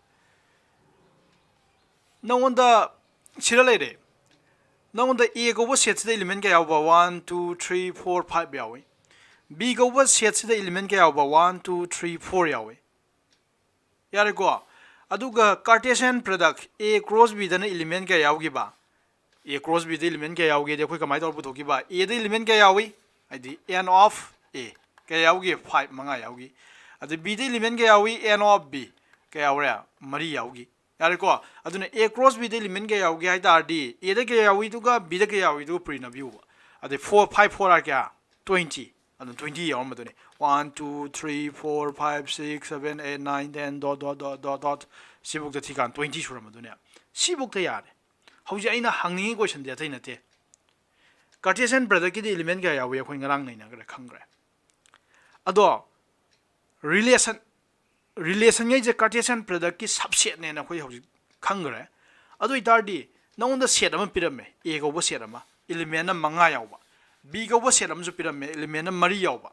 ꯅꯉꯣꯟꯗ ꯁꯤꯗ ꯂꯩꯔꯦ꯫ ꯅꯉꯣꯟꯗ ꯑꯦ ꯀꯧꯕ ꯁꯦꯠꯁꯤꯗ ꯏꯂꯤꯃꯦꯟ ꯀꯌꯥ ꯌꯥꯎꯕ? One, two, three, four, five ꯌꯥꯎꯏ꯫ ꯕꯤ ꯀꯧꯕ ꯁꯦꯠꯁꯤꯗ ꯏꯂꯤꯃꯦꯟ ꯀꯌꯥ ꯌꯥꯎꯕ? ꯋꯥꯟ, ꯇꯨ, ꯊ꯭ꯔꯤ, ꯐꯣꯔ ꯌꯥꯎꯏ꯫ ꯌꯥꯔꯦꯀꯣ? ꯑꯗꯨꯒ Cartesian product A cross Bꯗꯅ ꯏꯂꯤꯃꯦꯟ ꯀꯌꯥ ꯌꯥꯎꯈꯤꯕ? A cross Bꯗ ꯏꯂꯤꯃꯦꯟ ꯀꯌꯥ ꯌꯥꯎꯒꯦꯗꯤ ꯑꯩꯈꯣꯏ ꯀꯃꯥꯏꯅ ꯇꯧꯔ ꯄꯨꯊꯣꯛꯈꯤꯕ? Aꯗ ꯏꯂꯤꯃꯦꯟ ꯀꯌꯥ ꯌꯥꯎꯏ? ꯍꯥꯏꯗꯤ n of A ꯀꯌꯥ ꯌꯥꯎꯒꯦ? ꯐꯥꯏꯚ, ꯃꯉꯥ ꯌꯥꯎꯈꯤ꯫ ꯑꯗꯩ Bꯗ ꯏꯂꯤꯃꯦꯟ ꯀꯌꯥ ꯌꯥꯎꯏ? N of B ꯀꯌꯥ ꯌꯥꯎꯔꯦ? ꯃꯔꯤ ꯌꯥꯎꯈꯤ꯫ ꯌꯥꯔꯦꯀꯣ? ꯑꯗꯨꯅ A cross Bꯗ ꯏꯂꯤꯃꯦꯟ ꯀꯌꯥ ꯌꯥꯎꯒꯦ ꯍꯥꯏ ꯇꯥꯔꯗꯤ, Aꯗ ꯀꯌꯥ ꯌꯥꯎꯏ ꯑꯗꯨꯒ Bꯗ ꯀꯌꯥ ꯌꯥꯎꯏ ꯑꯗꯨꯒ ꯄꯨꯔꯤꯅꯕꯤꯌꯨꯕ꯫ ꯑꯗꯩ ꯐꯣꯔ, ꯐꯥꯏꯚ ꯐꯣꯔ ꯑꯥꯔ ꯀꯌꯥ? ꯇ꯭ꯋꯦꯟꯇꯤ꯫ ꯑꯗꯨꯝ ꯇ꯭ꯋꯦꯟꯇꯤ ꯌꯥꯎꯔꯝꯕꯗꯨꯅꯤ꯫ One, two, three, four, five, six, seven, eight, nine, ten, dot dot dot dot dot, ꯁꯤꯐꯥꯎꯗ ꯊꯤꯀꯥꯟ ꯇ꯭ꯋꯦꯟꯇꯤ ꯁꯨꯔꯝꯕꯗꯨꯅꯦ꯫ ꯁꯤꯐꯥꯎꯗ ꯌꯥꯔꯦ꯫ ꯍꯧꯖꯤꯛ ꯑꯩꯅ ꯍꯪꯅꯤꯡꯉꯤ ꯀꯣꯏꯁꯟꯗꯤ ꯑꯇꯩ ꯅꯠꯇꯦ꯫ Cartesian productꯀꯤꯗꯤ ꯏꯂꯤꯃꯦꯟ ꯀꯌꯥ ꯌꯥꯎꯏ ꯑꯩꯈꯣꯏ ꯉꯔꯥꯡ ꯅꯩꯅꯈ꯭ꯔꯦ, ꯈꯪꯈ꯭ꯔꯦ꯫ ꯑꯗꯣ ꯔꯤꯂꯦꯁꯟ, ꯔꯤꯂꯦꯁꯟꯉꯩꯁꯦ Cartesian productꯀꯤ subsetꯅꯦꯅ ꯑꯩꯈꯣꯏ ꯍꯧꯖꯤꯛ ꯈꯪꯈ꯭ꯔꯦ꯫ ꯑꯗꯨ ꯑꯣꯏꯇꯥꯔꯗꯤ ꯅꯉꯣꯟꯗ ꯁꯦꯠ ꯑꯃ ꯄꯤꯔꯝꯃꯦ, A ꯀꯧꯕ ꯁꯦꯠ ꯑꯃ, ꯏꯂꯤꯃꯦꯟꯅ ꯃꯉꯥ ꯌꯥꯎꯕ꯫ B ꯀꯧꯕ ꯁꯦꯠ ꯑꯃꯁꯨ ꯄꯤꯔꯝꯃꯦ, ꯏꯂꯤꯃꯦꯟꯅ ꯃꯔꯤ ꯌꯥꯎꯕ꯫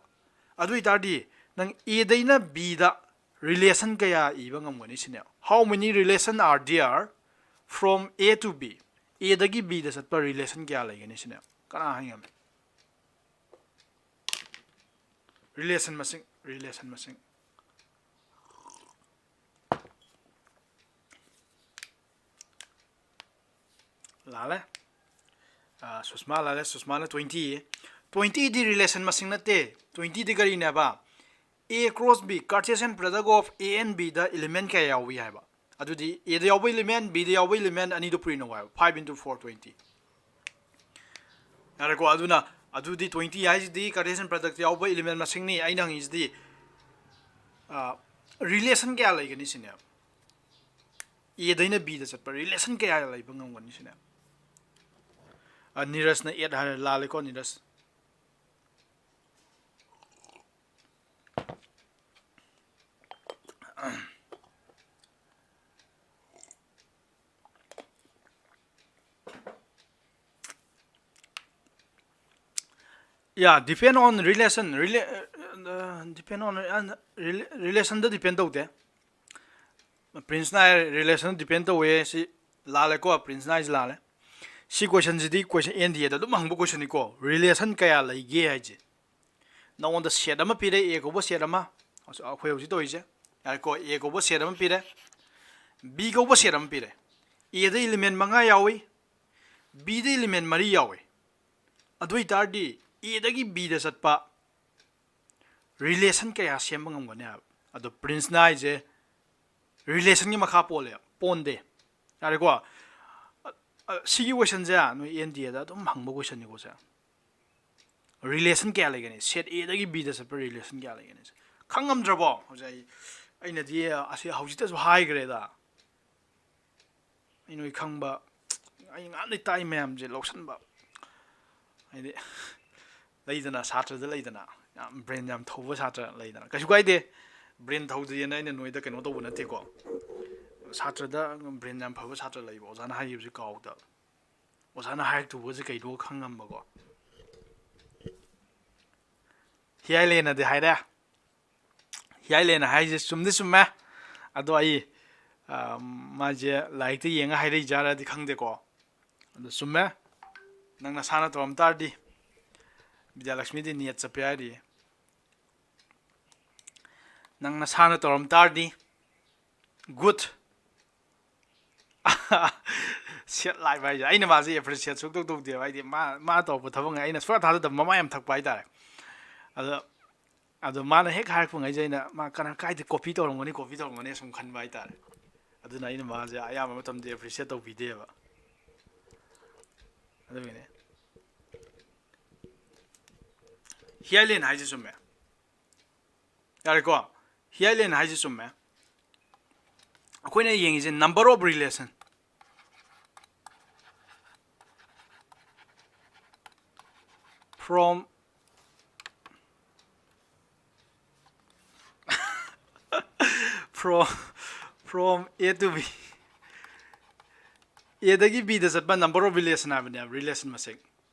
ꯑꯗꯨ ꯑꯣꯏꯇꯥꯔꯗꯤ ꯅꯪ Aꯗꯩꯅ Bꯗ ꯔꯤꯂꯦꯁꯟ ꯀꯌꯥ ꯏꯕ ꯉꯝꯒꯅꯤ ꯁꯤꯅꯦ? How many relation are there from A to B? Aꯗꯒꯤ Bꯗ ꯆꯠꯄ ꯔꯤꯂꯦꯁꯟ ꯀꯌꯥ ꯂꯩꯒꯅꯤ ꯁꯤꯅꯦ? ꯀꯅꯥ ꯍꯥꯏ ꯉꯝꯃꯤ? ꯔꯤꯂꯦꯁꯟ ꯃꯁꯤꯡ, ꯔꯤꯂꯦꯁꯟ ꯃꯁꯤꯡ꯫ ꯂꯥꯜꯂꯦ꯫ ꯑꯥ, ꯁꯨꯁꯃꯥ ꯂꯥꯜꯂꯦ꯫ ꯁꯨꯁꯃꯥꯅ ꯇ꯭ꯋꯦꯟꯇꯤ꯫ ꯇ꯭ꯋꯦꯟꯇꯤꯗꯤ ꯔꯤꯂꯦꯁꯟ ꯃꯁꯤꯡ ꯅꯠꯇꯦ꯫ ꯇ꯭ꯋꯦꯟꯇꯤꯗꯤ ꯀꯔꯤꯅꯦꯕ? A cross B, Cartesian product of A and Bꯗ ꯏꯂꯤꯃꯦꯟ ꯀꯌꯥ ꯌꯥꯎꯏ ꯍꯥꯏꯕ꯫ ꯑꯗꯨꯗꯤ Aꯗ ꯌꯥꯎꯕ ꯏꯂꯤꯃꯦꯟ, Bꯗ ꯌꯥꯎꯕ ꯏꯂꯤꯃꯦꯟ ꯑꯅꯤꯗꯨ ꯄꯨꯔꯤꯅꯧ ꯍꯥꯏꯕ꯫ Five into four, twenty꯫ ꯌꯥꯔꯦꯀꯣ? ꯑꯗꯨꯅ ꯑꯗꯨꯗꯤ ꯇ꯭ꯋꯦꯟꯇꯤ ꯍꯥꯏꯁꯤꯗꯤ Cartesian productꯇ ꯌꯥꯎꯕ ꯏꯂꯤꯃꯦꯟ ꯃꯁꯤꯡꯅꯤ꯫ ꯑꯩꯅ ꯍꯪꯉꯤꯁꯤꯗꯤ, ꯑꯥ, ꯔꯤꯂꯦꯁꯟ ꯀꯌꯥ ꯂꯩꯒꯅꯤ ꯁꯤꯅꯦ? Aꯗꯩꯅ Bꯗ ꯆꯠꯄ ꯔꯤꯂꯦꯁꯟ ꯀꯌꯥ ꯂꯩꯕ ꯉꯝꯒꯅꯤ ꯁꯤꯅꯦ? ꯑꯥ, ꯅꯤꯔꯖꯅ eight ꯍꯥꯏꯔꯦ, ꯂꯥꯜꯂꯦꯀꯣ Neeraj? Yeah, depend on relation. Rela- uh, depend on, uh, rela- relation the depend ꯇꯧꯗꯦ꯫ Prince ꯅ ꯍꯥꯏ relation ꯗ depend ꯇꯧꯋꯦ, ꯁꯤ ꯂꯥꯜꯂꯦꯀꯣ꯫ Prince ꯅ ꯍꯥꯏꯁꯤ ꯂꯥꯜꯂꯦ꯫ ꯁꯤ question CD question N D A ꯗ ꯑꯗꯨꯝ ꯍꯪꯕ question ꯅꯤꯀꯣ꯫ Relation ꯀꯌꯥ ꯂꯩꯒꯦ ꯍꯥꯏꯁꯦ꯫ ꯅꯉꯣꯟꯗ set ꯑꯃ ꯄꯤꯔꯦ, A ꯀꯧꯕ set ꯑꯃ, ꯑꯩꯈꯣꯏ ꯍꯧꯖꯤꯛ ꯇꯧꯔꯤꯁꯦ꯫ ꯌꯥꯔꯦꯀꯣ, A ꯀꯧꯕ set ꯑꯃ ꯄꯤꯔꯦ, B ꯀꯧꯕ set ꯑꯃ ꯄꯤꯔꯦ꯫ A ꯗ element ꯃꯉꯥ ꯌꯥꯎꯏ, B ꯗ element ꯃꯔꯤ ꯌꯥꯎꯏ꯫ ꯑꯗꯨ ꯑꯣꯏꯇꯥꯔꯗꯤ A ꯗꯒꯤ B ꯗ ꯆꯠꯄ relation ꯀꯌꯥ ꯁꯦꯝꯕ ꯉꯝꯒꯅꯤ ꯍꯥꯏꯕ꯫ ꯑꯗꯣ Prince ꯅ ꯍꯥꯏꯁꯦ relation ꯒꯤ ꯃꯈꯥ ꯄꯣꯜꯂꯦ, ꯄꯣꯟꯗꯦ꯫ ꯌꯥꯔꯦꯀꯣ? ꯑ, ꯑ, ꯁꯤꯒꯤ question ꯁꯦ ꯅꯣꯏ N D A ꯗ ꯑꯗꯨꯝ ꯍꯪꯕ question ꯅꯤꯀꯣ ꯁꯦ꯫ Relation ꯀꯌꯥ ꯂꯩꯒꯅꯤ? Set A ꯗꯒꯤ B ꯗ ꯆꯠꯄ relation ꯀꯌꯥ ꯂꯩꯒꯅꯤ? ꯈꯪꯉꯝꯗ꯭ꯔꯕꯣ? ꯍꯧꯖꯤꯛ ꯑꯩ, ꯑꯩꯅꯗꯤ ꯑꯁꯤ ꯍꯧꯖꯤꯛꯇꯁꯨ ꯍꯥꯏꯈ꯭ꯔꯦꯗ꯫ ꯑꯩ ꯅꯣꯏ ꯈꯪꯕ, ꯑꯩ ꯉꯥꯟꯗꯩ ꯇꯥꯏ ꯃꯌꯥꯝꯁꯦ ꯂꯧꯁꯟꯕ꯫ ꯍꯥꯏꯗꯤ, ꯂꯩꯗꯅ, ꯁꯥꯇ꯭ꯔꯗ ꯂꯩꯗꯅ, ꯌꯥꯝ brain ꯌꯥꯝ ꯊꯧꯕ ꯁꯥꯇ꯭ꯔ ꯂꯩꯗꯅ꯫ ꯀꯩꯁꯨ ꯀꯥꯏꯗꯦ, brain ꯊꯧꯗꯦꯅ ꯑꯩꯅ ꯅꯣꯏꯗ ꯀꯩꯅꯣ ꯇꯧꯕ ꯅꯠꯇꯦꯀꯣ꯫ ꯁꯥꯇ꯭ꯔꯗ brain ꯌꯥꯝ ꯐꯕ ꯁꯥꯇ꯭ꯔ ꯂꯩꯕ, ꯑꯣꯖꯥꯅ ꯍꯥꯏꯈꯤꯕꯁꯦ ꯀꯥꯎꯗꯕ꯫ ꯑꯣꯖꯥꯅ ꯍꯥꯏꯔꯛꯇꯨꯕꯁꯦ ꯀꯩꯅꯣ ꯈꯪꯉꯝꯕꯀꯣ꯫ ꯍꯤꯌꯥꯏꯂꯦꯅꯗꯤ ꯍꯥꯏꯔꯦ꯫ ꯍꯤꯌꯥꯏꯂꯦꯅ ꯍꯥꯏꯁꯦ ꯆꯨꯝꯗꯤ ꯆꯨꯝꯃꯦ꯫ ꯑꯗꯣ ꯑꯩ, ꯑ, ꯃꯥꯁꯦ ꯂꯥꯏꯔꯤꯛꯇ ꯌꯦꯡꯉ ꯍꯥꯏꯔꯛꯏꯖꯥꯔꯗꯤ ꯈꯪꯗꯦꯀꯣ꯫ ꯑꯗꯣ ꯆꯨꯝꯃꯦ꯫ ꯅꯪ ꯅꯁꯥꯅ ꯇꯧꯔꯝ ꯇꯥꯔꯗꯤ, ꯕꯤꯗ꯭ꯌꯥꯂꯛꯁꯃꯤꯗꯤ net ꯆꯞꯄꯦ ꯍꯥꯏꯔꯤ꯫ ꯅꯪ ꯅꯁꯥꯅ ꯇꯧꯔꯝ ꯇꯥꯔꯗꯤ, good꯫ Set live ꯍꯥꯏꯁꯦ ꯑꯩꯅ ꯃꯥꯁꯦ appreciate ꯁꯨꯡꯇꯧ ꯇꯧꯗꯦꯕ꯫ ꯍꯥꯏꯗꯤ ꯃꯥ, ꯃꯥ ꯇꯧꯔꯛꯄ ꯊꯕꯛ ꯑꯩꯅ ꯁꯨꯡꯊꯥ ꯊꯥꯖꯗꯕ, ꯃꯃꯥꯏ ꯌꯥꯝ ꯊꯛꯄ ꯍꯥꯏꯇꯥꯔꯦ꯫ ꯑꯗꯣ, ꯑꯗꯣ ꯃꯥꯅ ꯍꯦꯛ ꯍꯥꯏꯔꯛꯄꯉꯩꯁꯦ ꯑꯩꯅ, "ꯃꯥ ꯀꯅꯥ, ꯀꯥꯏꯗ copy ꯇꯧꯔꯝꯒꯅꯤ, copy ꯇꯧꯔꯝꯒꯅꯤ?" ꯁꯨꯝ ꯈꯟꯕ ꯍꯥꯏꯇꯥꯔꯦ꯫ ꯑꯗꯨꯅ ꯑꯩꯅ ꯃꯥꯁꯦ ꯑꯌꯥꯝꯕ ꯃꯇꯝꯗ appreciate ꯇꯧꯕꯤꯗꯦꯕ꯫ ꯑꯗꯨꯒꯤꯅꯦ꯫ ꯍꯤꯌꯥꯏꯂꯦꯟ ꯍꯥꯏꯁꯦ ꯆꯨꯝꯃꯦ꯫ ꯌꯥꯔꯦꯀꯣ? ꯍꯤꯌꯥꯏꯂꯦꯟ ꯍꯥꯏꯁꯦ ꯆꯨꯝꯃꯦ꯫ ꯑꯩꯈꯣꯏꯅ ꯌꯦꯡꯉꯤꯁꯦ number of relation꯫ From, from, from A to B꯫ A ꯗꯒꯤ B ꯗ ꯆꯠꯄ number of relation ꯍꯥꯏꯕꯅꯦꯕ, relation ꯃꯁꯤꯡ꯫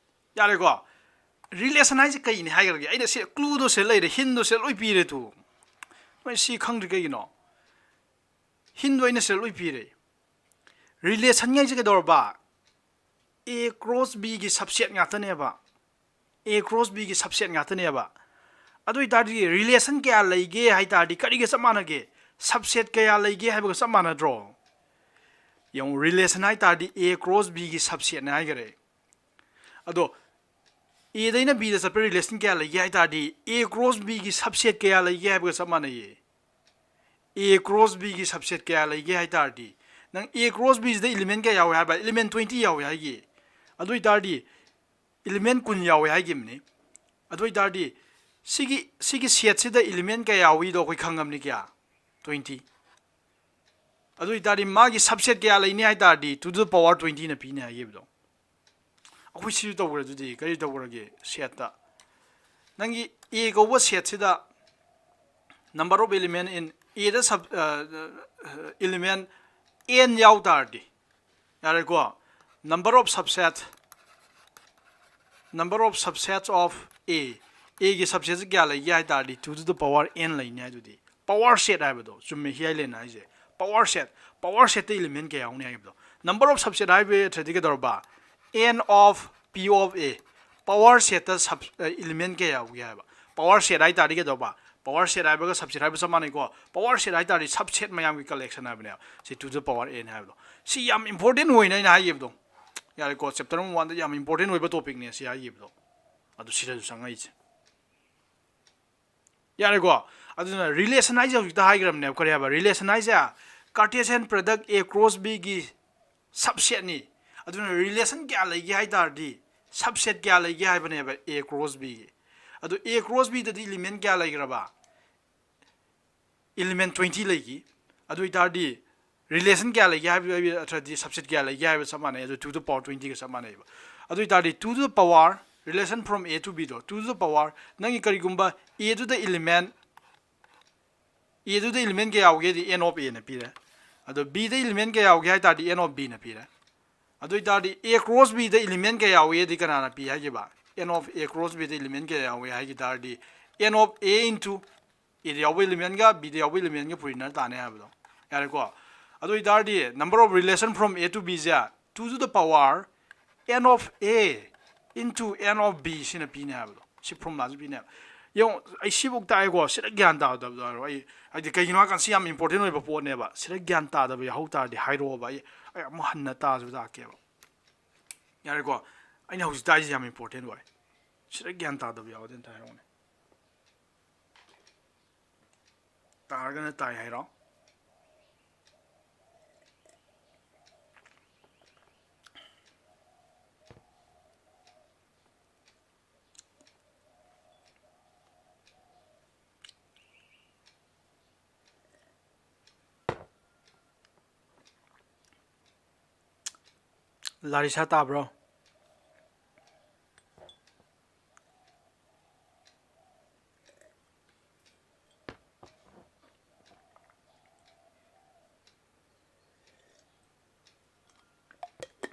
ꯌꯥꯔꯦꯀꯣ? ꯔꯤꯂꯦꯁꯟ ꯍꯥꯏꯁꯦ ꯀꯩꯅꯤ ꯍꯥꯏꯈ꯭ꯔꯒꯦ? ꯑꯩꯅ ꯁꯤ ꯀ꯭ꯂꯨꯗꯣ ꯁꯤꯗ ꯂꯩꯔꯦ, ꯍꯤꯟꯗꯣ ꯁꯤꯗ ꯂꯣꯏ ꯄꯤꯔꯦ ꯇꯨ꯫ ꯅꯣꯏ ꯁꯤ ꯈꯪꯗ꯭ꯔꯤ ꯀꯩꯒꯤꯅꯣ? ꯍꯤꯟꯗꯣ ꯑꯩꯅ ꯁꯤꯗ ꯂꯣꯏ ꯄꯤꯔꯦ꯫ ꯔꯤꯂꯦꯁꯟ ꯍꯥꯏꯁꯦ ꯀꯩꯗꯧꯔꯕ? A cross B ꯒꯤ ꯁꯕꯁꯦꯠ ꯉꯥꯛꯇꯅꯦꯕ꯫ A cross B ꯒꯤ ꯁꯕꯁꯦꯠ ꯉꯥꯛꯇꯅꯦꯕ꯫ ꯑꯗꯨ ꯑꯣꯏꯇꯥꯔꯗꯤ ꯔꯤꯂꯦꯁꯟ ꯀꯌꯥ ꯂꯩꯒꯦ ꯍꯥꯏ ꯇꯥꯔꯗꯤ ꯀꯔꯤꯒ ꯆꯞ ꯃꯥꯟꯅꯒꯦ? ꯁꯕꯁꯦꯠ ꯀꯌꯥ ꯂꯩꯒꯦ ꯍꯥꯏꯕꯒ ꯆꯞ ꯃꯥꯟꯅꯗ꯭ꯔꯣ? ꯌꯦꯡꯉꯨ, ꯔꯤꯂꯦꯁꯟ ꯍꯥꯏ ꯇꯥꯔꯗꯤ A cross B ꯒꯤ ꯁꯕꯁꯦꯠꯅꯦ ꯍꯥꯏꯈꯔꯦ꯫ ꯑꯗꯣ A ꯗꯩꯅ B ꯗ ꯆꯠꯄ ꯔꯤꯂꯦꯁꯟ ꯀꯌꯥ ꯂꯩꯒꯦ ꯍꯥꯏ ꯇꯥꯔꯗꯤ A cross B ꯒꯤ ꯁꯕꯁꯦꯠ ꯀꯌꯥ ꯂꯩꯒꯦ ꯍꯥꯏꯕꯒ ꯆꯞ ꯃꯥꯟꯅꯩꯌꯦ꯫ A cross B ꯒꯤ ꯁꯕꯁꯦꯠ ꯀꯌꯥ ꯂꯩꯒꯦ ꯍꯥꯏ ꯇꯥꯔꯗꯤ, ꯅꯪ A cross B ꯁꯤꯗ ꯏꯂꯤꯃꯦꯟ ꯀꯌꯥ ꯌꯥꯎꯋꯦ ꯍꯥꯏꯕ? ꯏꯂꯤꯃꯦꯟ ꯇ꯭ꯋꯦꯟꯇꯤ ꯌꯥꯎꯋꯦ ꯍꯥꯏꯒꯤ꯫ ꯑꯗꯨ ꯑꯣꯏꯇꯥꯔꯗꯤ ꯏꯂꯤꯃꯦꯟ ꯀꯨꯟ ꯌꯥꯎꯋꯦ ꯍꯥꯏꯈꯤꯕꯅꯤ꯫ ꯑꯗꯨ ꯑꯣꯏꯇꯥꯔꯗꯤ ꯁꯤꯒꯤ, ꯁꯤꯒꯤ ꯁꯦꯠꯁꯤꯗ ꯏꯂꯤꯃꯦꯟ ꯀꯌꯥ ꯌꯥꯎꯋꯤꯗꯣ ꯑꯩꯈꯣꯏ ꯈꯪꯉꯕꯅꯤ ꯀꯌꯥ? ꯇ꯭ꯋꯦꯟꯇꯤ꯫ ꯑꯗꯨ ꯑꯣꯏꯇꯥꯔꯗꯤ ꯃꯥꯒꯤ ꯁꯕꯁꯦꯠ ꯀꯌꯥ ꯂꯩꯅꯤ ꯍꯥꯏ ꯇꯥꯔꯗꯤ two to the power twenty ꯅ ꯄꯤꯅꯤ ꯍꯥꯏꯈꯤꯕꯗꯣ꯫ ꯑꯩꯈꯣꯏ ꯁꯤꯁꯨ ꯇꯧꯈ꯭ꯔꯦ꯫ ꯑꯗꯨꯗꯤ ꯀꯔꯤ ꯇꯧꯈ꯭ꯔꯒꯦ? ꯁꯦꯠꯇ ꯅꯪꯒꯤ A ꯀꯧꯕ ꯁꯦꯠꯁꯤꯗ number of element in A the sub element n ꯌꯥꯎ ꯇꯥꯔꯗꯤ, ꯌꯥꯔꯦꯀꯣ? Number of subset, number of subsets of A, A ꯒꯤ ꯁꯕꯁꯦꯠꯁꯤ ꯀꯌꯥ ꯂꯩꯒꯦ ꯍꯥꯏ ꯇꯥꯔꯗꯤ two to the power n ꯂꯩꯅꯤ ꯍꯥꯏꯗꯨꯗꯤ꯫ ꯄꯋꯥꯔ ꯁꯦꯠ ꯍꯥꯏꯕꯗꯣ ꯆꯨꯝꯃꯦ, ꯍꯤꯌꯥꯏꯂꯦꯟꯅ ꯍꯥꯏꯁꯦ꯫ ꯄꯋꯥꯔ ꯁꯦꯠ, ꯄꯋꯥꯔ ꯁꯦꯠꯇ ꯏꯂꯤꯃꯦꯟ ꯀꯌꯥ ꯌꯥꯎꯅꯤ ꯍꯥꯏꯕꯗꯣ꯫ Number of subset ꯍꯥꯏꯕ ꯑꯊ꯭ꯔꯗꯤ ꯀꯩꯗꯧꯔꯕ? N of P of A꯫ Power ꯁꯦꯠꯇ ꯁꯕ ꯏꯂꯤꯃꯦꯟ ꯀꯌꯥ ꯌꯥꯎꯒꯦ ꯍꯥꯏꯕ꯫ ꯄꯋꯥꯔ ꯁꯦꯠ ꯍꯥꯏ ꯇꯥꯔꯗꯤ ꯀꯩꯗꯧꯕ? ꯄꯋꯥꯔ ꯁꯦꯠ ꯍꯥꯏꯕꯒ ꯁꯕꯁꯦꯠ ꯍꯥꯏꯕ ꯆꯞ ꯃꯥꯟꯅꯩꯀꯣ꯫ ꯄꯋꯥꯔ ꯁꯦꯠ ꯍꯥꯏ ꯇꯥꯔꯗꯤ ꯁꯕꯁꯦꯠ ꯃꯌꯥꯝꯒꯤ ꯀꯂꯦꯛꯁꯟ ꯍꯥꯏꯕꯅꯦꯕ꯫ ꯁꯤ two to the power n ꯍꯥꯏꯕꯗꯣ꯫ ꯁꯤ ꯌꯥꯝ ꯏꯝꯄꯣꯔꯇꯦꯟ ꯑꯣꯏꯅ ꯑꯩꯅ ꯍꯥꯏꯈꯤꯕꯗꯣ꯫ ꯌꯥꯔꯦꯀꯣ, ꯆꯦꯞꯇꯔ ꯋꯥꯟꯗ ꯌꯥꯝ ꯏꯝꯄꯣꯔꯇꯦꯟ ꯑꯣꯏꯕ ꯇꯣꯄꯤꯛꯅꯦ ꯁꯤ ꯍꯥꯏꯈꯤꯕꯗꯣ꯫ ꯑꯗꯨ ꯁꯤꯗꯁꯨ ꯆꯪꯉꯛꯏꯁꯦ꯫ ꯌꯥꯔꯦꯀꯣ? ꯑꯗꯨꯅ ꯔꯤꯂꯦꯁꯟ ꯍꯥꯏꯁꯦ ꯍꯧꯖꯤꯛꯇ ꯍꯥꯏꯈ꯭ꯔꯕꯅꯦꯕ꯫ ꯀꯔꯤ ꯍꯥꯏꯕ? ꯔꯤꯂꯦꯁꯟ ꯍꯥꯏꯁꯦ Cartesian product A cross B ꯒꯤ ꯁꯕꯁꯦꯠꯅꯤ꯫ ꯑꯗꯨꯅ ꯔꯤꯂꯦꯁꯟ ꯀꯌꯥ ꯂꯩꯒꯦ ꯍꯥꯏ ꯇꯥꯔꯗꯤ, ꯁꯕꯁꯦꯠ ꯀꯌꯥ ꯂꯩꯒꯦ ꯍꯥꯏꯕꯅꯦꯕ A cross B ꯒꯤ꯫ ꯑꯗꯨ A cross B ꯗꯗꯤ ꯏꯂꯤꯃꯦꯟ ꯀꯌꯥ ꯂꯩꯈ꯭ꯔꯕ? ꯏꯂꯤꯃꯦꯟ ꯇ꯭ꯋꯦꯟꯇꯤ ꯂꯩꯈꯤ꯫ ꯑꯗꯨ ꯑꯣꯏꯇꯥꯔꯗꯤ ꯔꯤꯂꯦꯁꯟ ꯀꯌꯥ ꯂꯩꯒꯦ ꯍꯥꯏꯕ, ꯍꯥꯏꯕ ꯑꯊ꯭ꯔꯗꯤ ꯁꯕꯁꯦꯠ ꯀꯌꯥ ꯂꯩꯒꯦ ꯍꯥꯏꯕ ꯆꯞ ꯃꯥꯟꯅꯩ꯫ ꯑꯗꯨ two to the power twenty ꯒ ꯆꯞ ꯃꯥꯟꯅꯩꯕ꯫ ꯑꯗꯨ ꯑꯣꯏꯇꯥꯔꯗꯤ two to the power relation from A to B ꯗꯣ, two to the power ꯅꯪꯒꯤ ꯀꯔꯤꯒꯨꯝꯕ A ꯗꯨꯗ ꯏꯂꯤꯃꯦꯟ, A ꯗꯨꯗ ꯏꯂꯤꯃꯦꯟ ꯀꯌꯥ ꯌꯥꯎꯒꯦꯗꯤ N of A ꯅ ꯄꯤꯔꯦ꯫ ꯑꯗꯣ B ꯗ ꯏꯂꯤꯃꯦꯟ ꯀꯌꯥ ꯌꯥꯎꯒꯦ ꯍꯥꯏ ꯇꯥꯔꯗꯤ N of B ꯅ ꯄꯤꯔꯦ꯫ ꯑꯗꯨ ꯑꯣꯏꯇꯥꯔꯗꯤ A cross B the element ꯀꯌꯥ ꯌꯥꯎꯒꯦꯗꯤ ꯀꯅꯥꯅ ꯄꯤ ꯍꯥꯏꯒꯦꯕ? N of A cross B the element ꯀꯌꯥ ꯌꯥꯎꯏ ꯍꯥꯏꯈꯤ ꯇꯥꯔꯗꯤ, N of A into A ꯗ ꯌꯥꯎꯕ element ꯒ B ꯗ ꯌꯥꯎꯕ element ꯒ ꯄꯨꯔꯤꯅ ꯇꯥꯅꯤ ꯍꯥꯏꯕꯗꯣ꯫ ꯌꯥꯔꯦꯀꯣ? ꯑꯗꯨ ꯑꯣꯏꯇꯥꯔꯗꯤ number of relation from A to B say two to the power N of A into N of B ꯁꯤꯅ ꯄꯤꯅꯤ ꯍꯥꯏꯕꯗꯣ꯫ ꯁꯤ formula ꯁꯤ ꯄꯤꯅꯤ ꯍꯥꯏꯕ꯫ ꯌꯦꯡꯉꯣ, ꯑꯩ ꯁꯤꯐꯧ ꯇꯥꯛꯑꯦꯀꯣ, ꯁꯤꯗ ꯒ꯭ꯌꯥꯟ ꯇꯥꯗꯕꯗꯣ ꯍꯥꯏꯔꯣ꯫ ꯑꯩ, ꯍꯥꯏꯗꯤ, ꯀꯩꯒꯤꯅꯣ ꯍꯥꯏꯀꯥꯟꯗ ꯁꯤ ꯌꯥꯝ important ꯑꯣꯏꯕ ꯄꯣꯠꯅꯦꯕ꯫ ꯁꯤꯗ ꯒ꯭ꯌꯥꯟ ꯇꯥꯗꯕ ꯌꯥꯎꯍꯧ ꯇꯥꯔꯗꯤ ꯍꯥꯏꯔꯛꯑꯣꯕ꯫ ꯑꯩ, ꯑꯩ ꯑꯃꯨꯛ ꯍꯟꯅ ꯇꯥꯛꯑꯁꯨ ꯇꯥꯛꯀꯦꯕ꯫ ꯌꯥꯔꯦꯀꯣ? ꯑꯩꯅ ꯍꯧꯖꯤꯛ ꯇꯥꯛꯏꯁꯦ ꯌꯥꯝ important ꯑꯣꯏ꯫ ꯁꯤꯗ ꯒ꯭ꯌꯥꯟ ꯇꯥꯗꯕ ꯌꯥꯎꯔꯗꯤ ꯑꯝꯇ ꯍꯥꯏꯔꯛꯎꯅꯦ꯫ ꯇꯥꯔꯒꯅ ꯇꯥꯏ ꯍꯥꯏꯔꯣ꯫ ꯂꯥꯔꯤꯁꯥ ꯇꯥꯕ꯭ꯔꯣ?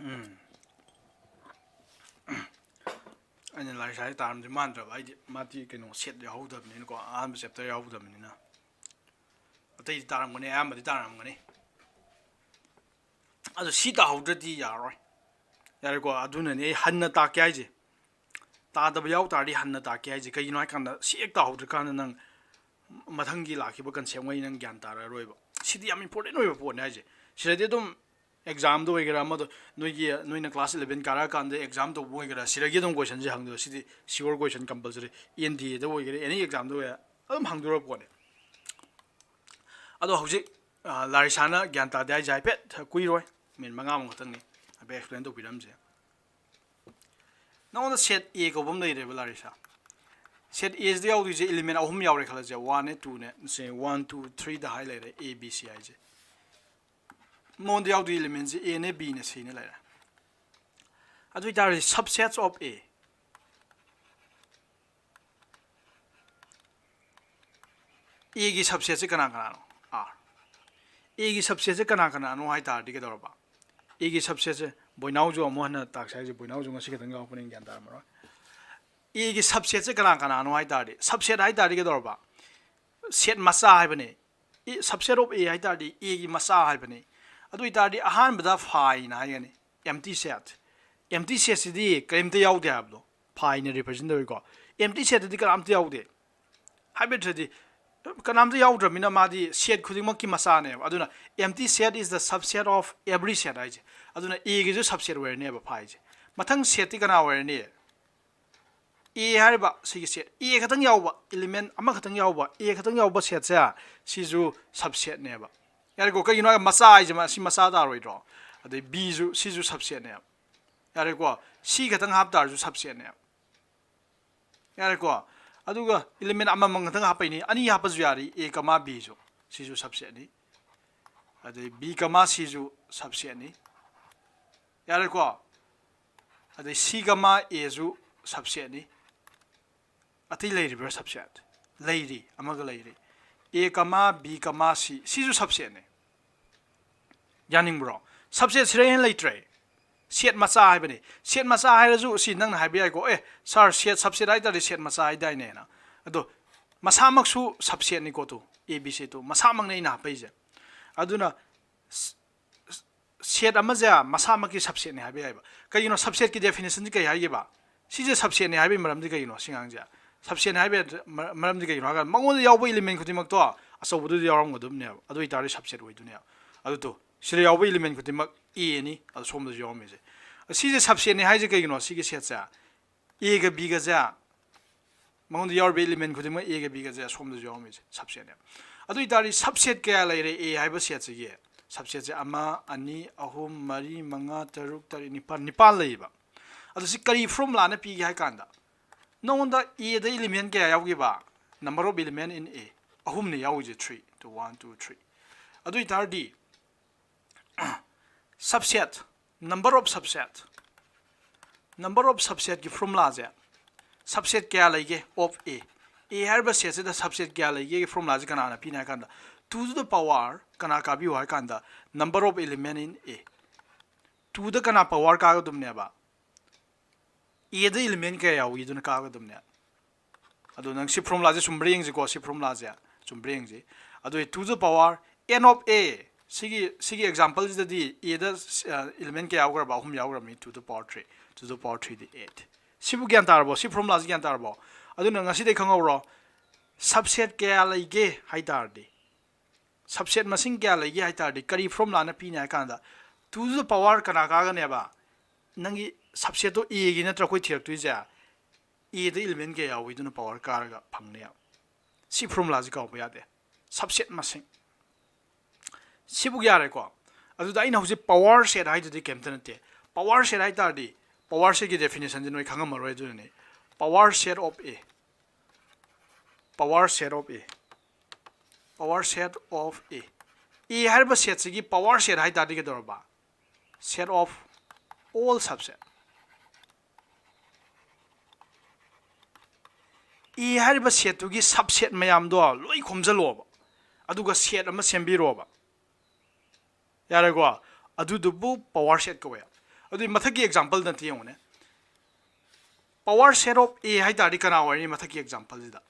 ꯎꯝ꯫ ꯑꯩꯅ ꯂꯥꯔꯤꯁꯥꯁꯦ ꯇꯥꯔꯝꯗꯣꯏ ꯃꯥꯟꯗ꯭ꯔꯕ, ꯑꯩꯗꯤ ꯃꯥꯗꯤ ꯀꯩꯅꯣ set ꯌꯥꯎꯍꯧꯗꯕꯅꯤꯅꯀꯣ, ꯑꯍꯥꯟꯕ chapter ꯌꯥꯎꯍꯧꯗꯕꯅꯤꯅ꯫ ꯑꯇꯩꯗꯤ ꯇꯥꯔꯝꯒꯅꯤ, ꯑꯌꯥꯝꯕꯗꯤ ꯇꯥꯔꯝꯒꯅꯤ꯫ ꯑꯗꯣ ꯁꯤ ꯇꯥꯍꯧꯗ꯭ꯔꯗꯤ ꯌꯥꯔꯣꯏ꯫ ꯌꯥꯔꯦꯀꯣ? ꯑꯗꯨꯅꯅꯦ ꯑꯩ ꯍꯟꯅ ꯇꯥꯛꯀꯦ ꯍꯥꯏꯁꯦ꯫ ꯇꯥꯗꯕ ꯌꯥꯎ ꯇꯥꯔꯗꯤ ꯍꯟꯅ ꯇꯥꯛꯀꯦ ꯍꯥꯏꯁꯦ꯫ ꯀꯩꯒꯤꯅꯣ ꯍꯥꯏꯀꯥꯟꯗ ꯁꯤ ꯍꯦꯛ ꯇꯥꯍꯧꯗ꯭ꯔꯀꯥꯟꯗ ꯅꯪ ꯃꯊꯪꯒꯤ ꯂꯥꯛꯈꯤꯕ concept ꯉꯩ ꯅꯪ ꯒ꯭ꯌꯥꯟ ꯇꯥꯔꯔꯣꯏꯕ꯫ ꯁꯤꯗꯤ ꯌꯥꯝ important ꯑꯣꯏꯕ ꯄꯣꯠꯅꯦ ꯍꯥꯏꯁꯦ꯫ ꯁꯤꯗꯗꯤ ꯑꯗꯨꯝ exam ꯗ ꯑꯣꯏꯒꯦꯔꯥ, ꯑꯃꯗ, ꯅꯣꯏꯒꯤ, ꯅꯣꯏꯅ class eleven ꯀꯥꯔꯛꯑꯀꯥꯟꯗ exam ꯇꯧꯕ ꯑꯣꯏꯒꯦꯔꯥ, ꯁꯤꯗꯒꯤ ꯑꯗꯨꯝ question say ꯍꯪꯗꯣꯏꯕ꯫ CD sure question, compulsory, N D A ꯗ ꯑꯣꯏꯒꯦꯔꯥ, any exam ꯗ ꯑꯣꯏꯒꯦꯔꯥ, ꯑꯗꯨꯝ ꯍꯪꯗꯣꯔꯕ ꯄꯣꯠꯅꯦ꯫ ꯑꯗꯣ ꯍꯧꯖꯤꯛ, ꯑ, ꯂꯥꯔꯤꯁꯥꯅ ꯒ꯭ꯌꯥꯟ ꯇꯥꯗꯦ ꯍꯥꯏꯁꯦ ꯍꯥꯏꯐꯦꯠ ꯀꯨꯏꯔꯣꯏ, minute ꯃꯉꯥꯃꯨꯛ ꯈꯛꯇꯪꯅꯤ, ꯍꯥꯏꯐꯦꯠ explain ꯇꯧꯕꯤꯔꯝꯁꯦ꯫ ꯅꯉꯣꯟꯗ set A ꯀꯧꯕ ꯑꯃ ꯂꯩꯔꯦꯕ, ꯂꯥꯔꯤꯁꯥ꯫ Set A ꯁꯤꯗ ꯌꯥꯎꯗꯣꯏꯁꯦ element ꯑꯍꯨꯝ ꯌꯥꯎꯔꯦ ꯈꯜꯂꯁꯦ, one ꯑꯅꯦ two ꯅꯦ, ꯁꯦ, one, two, three ꯗ ꯍꯥꯏ ꯂꯩꯔꯦ, A, B, C ꯍꯥꯏꯁꯦ꯫ ꯃꯉꯣꯟꯗ ꯌꯥꯎꯗꯣꯏ element ꯁꯦ A ꯅꯦ, B ꯅꯦ, C ꯅꯦ ꯂꯩꯔꯦ꯫ ꯑꯗꯨ ꯑꯣꯏꯇꯥꯔꯗꯤ subsets of A, A ꯒꯤ subset ꯁꯦ ꯀꯅꯥ ꯀꯅꯥꯅꯣ? R꯫ A ꯒꯤ subset ꯁꯦ ꯀꯅꯥ ꯀꯅꯥꯅꯣ ꯍꯥꯏ ꯇꯥꯔꯗꯤ ꯀꯩꯗꯧꯔꯕ? A ꯒꯤ subset ꯁꯦ, ꯕꯣꯏꯅꯥꯎꯁꯨ ꯑꯃꯨꯛ ꯍꯟꯅ ꯇꯥꯛꯁꯦ ꯍꯥꯏꯁꯦ, ꯕꯣꯏꯅꯥꯎꯁꯨ ꯉꯁꯤ ꯈꯛꯇꯪ ꯌꯥꯎꯔꯛꯄꯅꯤꯅ ꯒ꯭ꯌꯥꯟ ꯇꯥꯔꯝꯃꯔꯣꯏ꯫ Aꯒꯤ subsetꯁꯦ ꯀꯅꯥ ꯀꯅꯥꯅꯣ ꯍꯥꯏ ꯇꯥꯔꯗꯤ, subset ꯍꯥꯏ ꯇꯥꯔꯗꯤ ꯀꯩꯗꯧꯔꯕ? Set ꯃꯆꯥ ꯍꯥꯏꯕꯅꯦ꯫ Subset of A ꯍꯥꯏ ꯇꯥꯔꯗꯤ Aꯒꯤ ꯃꯆꯥ ꯍꯥꯏꯕꯅꯦ꯫ ꯑꯗꯨ ꯑꯣꯏ ꯇꯥꯔꯗꯤ ꯑꯍꯥꯟꯕꯗ phi나 ꯍꯥꯏꯒꯅꯤ, empty set꯫ Empty setꯁꯤꯗꯤ ꯀꯔꯤꯝꯇ ꯌꯥꯎꯗꯦ ꯍꯥꯏꯕꯗꯣ phiꯅ represent ꯇꯧꯏꯀꯣ꯫ Empty setꯇꯗꯤ ꯀꯅꯥꯝꯇ ꯌꯥꯎꯗꯦ꯫ ꯍꯥꯏꯕꯗꯤ ꯀꯅꯥꯝꯇ ꯌꯥꯎꯗ꯭ꯔꯕꯅꯤꯅ ꯃꯥꯗꯤ set ꯈꯨꯗꯤꯡꯃꯛꯀꯤ ꯃꯆꯥꯅꯦꯕ꯫ ꯑꯗꯨꯅ empty set is the subset of every set ꯍꯥꯏꯁꯦ꯫ ꯑꯗꯨꯅ Aꯒꯤꯁꯨ subset ꯑꯣꯏꯔꯅꯦꯕ phiꯁꯦ꯫ ꯃꯊꯪ setꯇꯤ ꯀꯅꯥ ꯑꯣꯏꯔꯅꯤ? A ꯍꯥꯏꯔꯤꯕ ꯁꯤꯒꯤ set, A ꯈꯛꯇꯪ ꯌꯥꯎꯕ, element ꯑꯃꯈꯛꯇꯪ ꯌꯥꯎꯕ, A ꯈꯛꯇꯪ ꯌꯥꯎꯕ setꯁꯦ, ꯁꯤꯁꯨ subsetꯅꯦꯕ꯫ ꯌꯥꯔꯦꯀꯣ? ꯀꯩꯒꯤꯅꯣ ꯍꯥꯏꯔꯒ ꯃꯆꯥ ꯍꯥꯏꯁꯦ ꯃꯥ-, ꯁꯤ ꯃꯆꯥ ꯇꯥꯔꯣꯏꯗ꯭ꯔꯣ? ꯑꯗꯩ Bꯁꯨ, ꯁꯤꯁꯨ subsetꯅꯦꯕ꯫ ꯌꯥꯔꯦꯀꯣ? C ꯈꯛꯇꯪ ꯍꯥꯞ ꯇꯥꯔꯁꯨ subsetꯅꯦꯕ꯫ ꯌꯥꯔꯦꯀꯣ? ꯑꯗꯨꯒ element ꯑꯃꯃꯝ ꯈꯛꯇꯪ ꯍꯥꯞꯄꯩꯅꯤ, ꯑꯅꯤ ꯍꯥꯞꯄꯁꯨ ꯌꯥꯔꯤ, A comma Bꯁꯨ, ꯁꯤꯁꯨ subsetꯅꯤ꯫ ꯑꯗꯩ B comma Cꯁꯨ subsetꯅꯤ꯫ ꯌꯥꯔꯦꯀꯣ? ꯑꯗꯩ C comma Aꯁꯨ subsetꯅꯤ꯫ ꯑꯇꯩ ꯂꯩꯔꯤꯕ꯭ꯔꯥ subset? ꯂꯩꯔꯤ, ꯑꯃꯒ ꯂꯩꯔꯤ꯫ A comma B comma C, ꯁꯤꯁꯨ subsetꯅꯤ꯫ ꯌꯥꯅꯤꯡꯕ꯭ꯔꯣ? Subset ꯁꯤꯗ ꯍꯦꯟꯅ ꯂꯩꯇ꯭ꯔꯦ꯫ Set ꯃꯆꯥ ꯍꯥꯏꯕꯅꯤ꯫ Set ꯃꯆꯥ ꯍꯥꯏꯔꯁꯨ ꯁꯤ ꯅꯪꯅ ꯍꯥꯏꯕ ꯌꯥꯏꯀꯣ, "ꯑꯦ sir, set, subset ꯍꯥꯏ ꯇꯥꯔꯗꯤ set ꯃꯆꯥ ꯍꯥꯏꯗꯥꯏꯅꯦꯅ"꯫ ꯑꯗꯣ ꯃꯁꯥꯃꯛꯁꯨ subsetꯅꯤꯀꯣ, two, A B C two ꯃꯁꯥꯃꯛꯅꯤ ꯑꯩꯅ ꯍꯥꯞꯄꯛꯏꯁꯦ꯫ ꯑꯗꯨꯅ ꯁ-, ꯁ-, set ꯑꯃꯁꯦ ꯃꯁꯥꯃꯛꯀꯤ subsetꯅꯤ ꯍꯥꯏꯕ ꯌꯥꯏꯕ꯫ ꯀꯩꯒꯤꯅꯣ? Subsetꯀꯤ definitionꯁꯤ ꯀꯩ ꯍꯥꯏꯒꯦꯕ? ꯁꯤꯁꯦ subsetꯅꯤ ꯍꯥꯏꯕꯒꯤ ꯃꯔꯝꯗꯤ ꯀꯩꯒꯤꯅꯣ? ꯁꯤ ꯑꯉꯥꯡꯁꯦ subsetꯅꯤ ꯍꯥꯏꯕꯒꯤ ꯃꯔ-, ꯃꯔꯝꯗꯤ ꯀꯩꯒꯤꯅꯣ ꯍꯥꯏꯔꯀꯥꯟꯗ ꯃꯉꯣꯟꯗ ꯌꯥꯎꯕ element ꯈꯨꯗꯤꯡꯃꯛꯇꯣ ꯑꯆꯧꯕꯗꯨꯗ ꯌꯥꯎꯔꯝꯒꯗꯕꯅꯦꯕ꯫ ꯑꯗꯨ ꯑꯣꯏꯇꯥꯔꯗꯤ subset ꯑꯣꯏꯗꯣꯏꯅꯦꯕ꯫ ꯑꯗꯨꯗꯣ ꯁꯤꯗ ꯌꯥꯎꯕ element ꯈꯨꯗꯤꯡꯃꯛ Aꯅꯤ, ꯑꯗꯣ ꯁꯣꯝꯗꯁꯨ ꯌꯥꯎꯔꯝꯃꯤꯁꯦ꯫ ꯁꯤꯁꯦ subsetꯅꯤ ꯍꯥꯏꯁꯦ ꯀꯩꯒꯤꯅꯣ? ꯁꯤꯒꯤ setꯁꯦ Aꯒ Bꯒꯁꯦ, ꯃꯉꯣꯟꯗ ꯌꯥꯎꯔꯤꯕ element ꯈꯨꯗꯤꯡꯃꯛ Aꯒ Bꯒꯁꯦ ꯁꯣꯝꯗꯁꯨ ꯌꯥꯎꯔꯝꯃꯤꯁꯦ subsetꯅꯦꯕ꯫ ꯑꯗꯨ ꯑꯣꯏꯇꯥꯔꯗꯤ subset ꯀꯌꯥ ꯂꯩꯔꯦ A ꯍꯥꯏꯕ setꯁꯤꯒꯤ? Subsetꯁꯦ ꯑꯃ, ꯑꯅꯤ, ꯑꯍꯨꯝ, ꯃꯔꯤ, ꯃꯉꯥ, ꯇꯔꯨꯛ, ꯇꯔꯦꯠ, ꯅꯤꯄꯥꯜ, ꯅꯤꯄꯥꯜ ꯂꯩꯌꯦꯕ꯫ ꯑꯗꯣ ꯁꯤ ꯀꯔꯤ formulaꯅ ꯄꯤꯒꯦ ꯍꯥꯏ ꯀꯥꯟꯗ, ꯅꯉꯣꯟꯗ Aꯗ element ꯀꯌꯥ ꯌꯥꯎꯈꯤꯕ? Number of element in A ꯑꯍꯨꯝꯅ ꯌꯥꯎꯔꯤꯁꯦ, three꯫ Two, one, two, three꯫ ꯑꯗꯨ ꯑꯣꯏꯇꯥꯔꯗꯤ subset, number of subset, number of subsetꯀꯤ formulaꯁꯦ, subset ꯀꯌꯥ ꯂꯩꯒꯦ of A, A ꯍꯥꯏꯔꯤꯕ setꯁꯤꯗ subset ꯀꯌꯥ ꯂꯩꯒꯦꯒꯤ formulaꯁꯦ ꯀꯅꯥꯅ ꯄꯤꯅꯤ ꯍꯥꯏ ꯀꯥꯟꯗ, two to the power ꯀꯅꯥ ꯀꯥꯕꯤꯌꯨ ꯍꯥꯏ ꯀꯥꯟꯗ, number of element in A꯫ Twoꯗ ꯀꯅꯥ power ꯀꯥꯒꯗꯕꯅꯦꯕ? Aꯗ element ꯀꯌꯥ ꯌꯥꯎꯏ ꯑꯗꯨꯅ ꯀꯥꯒꯗꯕꯅꯦ꯫ ꯑꯗꯣ ꯅꯪ ꯁꯤ formulaꯁꯦ ꯆꯨꯝꯕ꯭ꯔꯥ ꯌꯦꯡꯁꯤꯀꯣ꯫ ꯁꯤ formulaꯁꯦ ꯆꯨꯝꯕ꯭ꯔꯥ ꯌꯦꯡꯁꯤ꯫ ꯑꯗꯨ to the power n of a, ꯁꯤꯒꯤ ꯁꯤꯒꯤ exampleꯁꯤꯗꯗꯤ Aꯗ element ꯀꯌꯥ ꯌꯥꯎꯈ꯭ꯔꯕ? ꯑꯍꯨꯝ ꯌꯥꯎꯈ꯭ꯔꯕꯅꯤ, to the power three, to the power threeꯗꯤ eight꯫ ꯁꯤꯕꯨ ꯒ꯭ꯌꯥꯟ ꯇꯥꯔꯕꯣ? ꯁꯤ formulaꯁꯤ ꯒ꯭ꯌꯥꯟ ꯇꯥꯔꯕꯣ? ꯑꯗꯨꯅ ꯉꯁꯤꯗꯩ ꯈꯪꯍꯧꯔꯣ, subset ꯀꯌꯥ ꯂꯩꯒꯦ ꯍꯥꯏ ꯇꯥꯔꯗꯤ, subset ꯃꯁꯤꯡ ꯀꯌꯥ ꯂꯩꯒꯦ ꯍꯥꯏ ꯇꯥꯔꯗꯤ ꯀꯔꯤ formulaꯅ ꯄꯤꯅꯤ ꯍꯥꯏ ꯀꯥꯟꯗ, to the power ꯀꯅꯥ ꯀꯥꯒꯅꯦꯕ? ꯅꯪꯒꯤ subsetꯇꯣ Aꯒꯤ ꯅꯠꯇ꯭ꯔꯥ ꯑꯩꯈꯣꯏ ꯊꯤꯔꯛꯇꯣꯏꯁꯦ? Aꯗ element ꯀꯌꯥ ꯌꯥꯎꯏ ꯑꯗꯨꯅ power ꯀꯥꯔꯒ ꯐꯪꯅꯦꯕ꯫ ꯁꯤ formulaꯁꯤ ꯀꯥꯎꯕ ꯌꯥꯗꯦ꯫ Subset ꯃꯁꯤꯡ꯫ ꯁꯤꯕꯨ ꯌꯥꯔꯦꯀꯣ꯫ ꯑꯗꯨꯗ ꯑꯩꯅ ꯍꯧꯖꯤꯛ power set ꯍꯥꯏꯗꯨꯗꯤ ꯀꯩꯝꯇ ꯅꯠꯇꯦ꯫ Power set ꯍꯥꯏ ꯇꯥꯔꯗꯤ power setꯀꯤ definitionꯁꯦ ꯅꯣꯏ ꯈꯪꯉꯝꯃꯔꯣꯏ꯫ ꯑꯗꯨꯅꯅꯦ power set of A, power set of A, power set of A꯫ A ꯍꯥꯏꯔꯤꯕ setꯁꯤꯒꯤ power set ꯍꯥꯏ ꯇꯥꯔꯗꯤ ꯀꯩꯗꯧꯔꯕ? Set of all subset꯫ A ꯍꯥꯏꯔꯤꯕ setꯇꯨꯒꯤ subset ꯃꯌꯥꯝꯗꯣ ꯂꯣꯏ ꯈꯣꯝꯖꯜꯂꯣꯕ, ꯑꯗꯨꯒ set ꯑꯃ ꯁꯦꯝꯕꯤꯔꯣꯕ꯫ ꯌꯥꯔꯦꯀꯣ? ꯑꯗꯨꯗꯨꯕꯨ power set ꯀꯧꯋꯦ꯫ ꯑꯗꯨꯗꯤ ꯃꯊꯛꯀꯤ exampleꯗ ꯑꯝꯇ ꯌꯦꯡꯉꯨꯅꯦ꯫ Power set of A ꯍꯥꯏ ꯇꯥꯔꯗꯤ ꯀꯅꯥ ꯑꯣꯏꯔꯅꯤ ꯃꯊꯛꯀꯤ exampleꯁꯤꯗ?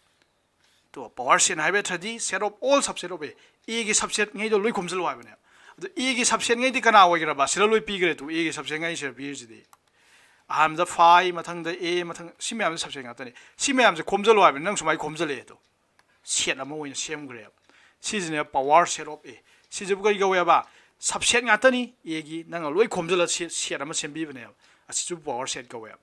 ꯇꯣ, power set ꯍꯥꯏꯕ ꯅꯠꯇ꯭ꯔꯗꯤ set of all subset of A, Aꯒꯤ subsetꯉꯩꯗꯣ ꯂꯣꯏ ꯈꯣꯝꯖꯜꯂꯣ ꯍꯥꯏꯕꯅꯦ꯫ ꯑꯗꯣ Aꯒꯤ subsetꯉꯩꯗꯤ ꯀꯅꯥ ꯑꯣꯏꯈ꯭ꯔꯕ? ꯁꯤꯗ ꯂꯣꯏ ꯄꯤꯈ꯭ꯔꯦ꯫ ꯇꯨ, Aꯒꯤ subsetꯉꯩ ꯁꯤꯗ ꯄꯤꯔꯤꯁꯤꯗꯤ, ꯑꯍꯥꯟꯕꯗ phi, ꯃꯊꯪꯗ A, ꯃꯊꯪ ꯁꯤ ꯃꯌꯥꯝꯁꯦ subset ꯉꯥꯛꯇꯅꯦ꯫ ꯁꯤ ꯃꯌꯥꯝꯁꯦ ꯈꯣꯝꯖꯜꯂꯣ ꯍꯥꯏꯕꯅꯦ꯫ ꯅꯪ ꯁꯨꯃꯥꯏꯅ ꯈꯣꯝꯖꯜꯂꯛꯑꯦ ꯑꯗꯣ, set ꯑꯃ ꯑꯣꯏꯅ ꯁꯦꯝꯈ꯭ꯔꯦꯕ꯫ ꯁꯤꯁꯤꯅꯦ power set of A꯫ ꯁꯤꯁꯤꯕꯨ ꯀꯔꯤ ꯀꯧꯋꯦꯕ? Subset ꯉꯥꯛꯇꯅꯤ꯫ Aꯒꯤ ꯅꯪꯅ ꯂꯣꯏ ꯈꯣꯝꯖꯜꯂ set, set ꯑꯃ ꯁꯦꯝꯕꯤꯕꯅꯦꯕ꯫ ꯑꯁꯤꯁꯨ power set ꯀꯧꯋꯦꯕ꯫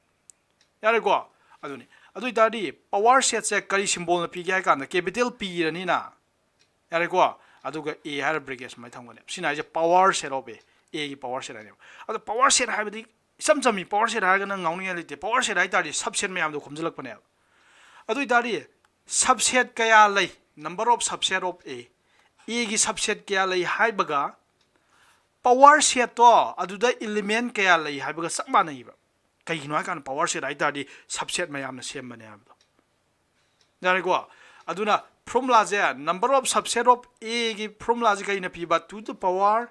ꯌꯥꯔꯦꯀꯣ? ꯑꯗꯨꯅꯤ꯫ ꯑꯗꯨ ꯑꯣꯏꯇꯥꯔꯗꯤ power setꯁꯦ ꯀꯔꯤ symbolꯅ ꯄꯤꯒꯦ ꯍꯥꯏ ꯀꯥꯟꯗ, capital P ꯏꯔꯅꯤꯅ, ꯌꯥꯔꯦꯀꯣ? ꯑꯗꯨꯒ A ꯍꯥꯏꯔ bracket ꯁꯨꯃꯥꯏꯅ ꯊꯝꯒꯅꯦꯕ꯫ ꯁꯤꯅ ꯍꯥꯏꯁꯦ power set of A, Aꯒꯤ power set ꯍꯥꯏꯅꯦꯕ꯫ ꯑꯗꯣ power set ꯍꯥꯏꯕꯗꯤ ꯏꯆꯝ ꯆꯝꯃꯤ꯫ Power set ꯍꯥꯏꯔꯒ ꯅꯪ ꯉꯥꯎꯅꯤꯡꯉꯥꯏ ꯂꯩꯇꯦ꯫ Power set ꯍꯥꯏ ꯇꯥꯔꯗꯤ subset ꯃꯌꯥꯝꯗꯣ ꯈꯣꯝꯖꯤꯜꯂꯛꯄꯅꯦꯕ꯫ ꯑꯗꯨ ꯑꯣꯏꯇꯥꯔꯗꯤ subset ꯀꯌꯥ ꯂꯩ? Number of subset of A, Aꯒꯤ subset ꯀꯌꯥ ꯂꯩ ꯍꯥꯏꯕꯒ power setꯇꯣ ꯑꯗꯨꯗ element ꯀꯌꯥ ꯂꯩ ꯍꯥꯏꯕꯒ ꯆꯞ ꯃꯥꯟꯅꯩꯕ꯫ ꯀꯩꯒꯤꯅꯣ ꯍꯥꯏ ꯀꯥꯟꯗ power set ꯍꯥꯏ ꯇꯥꯔꯗꯤ subset ꯃꯌꯥꯝꯅ ꯁꯦꯝꯕꯅꯦ ꯍꯥꯏꯕꯗꯣ꯫ ꯌꯥꯔꯦꯀꯣ? ꯑꯗꯨꯅ formulaꯁꯦ, number of subset of Aꯒꯤ formulaꯁꯦ ꯀꯩꯅ ꯄꯤꯕ? To the power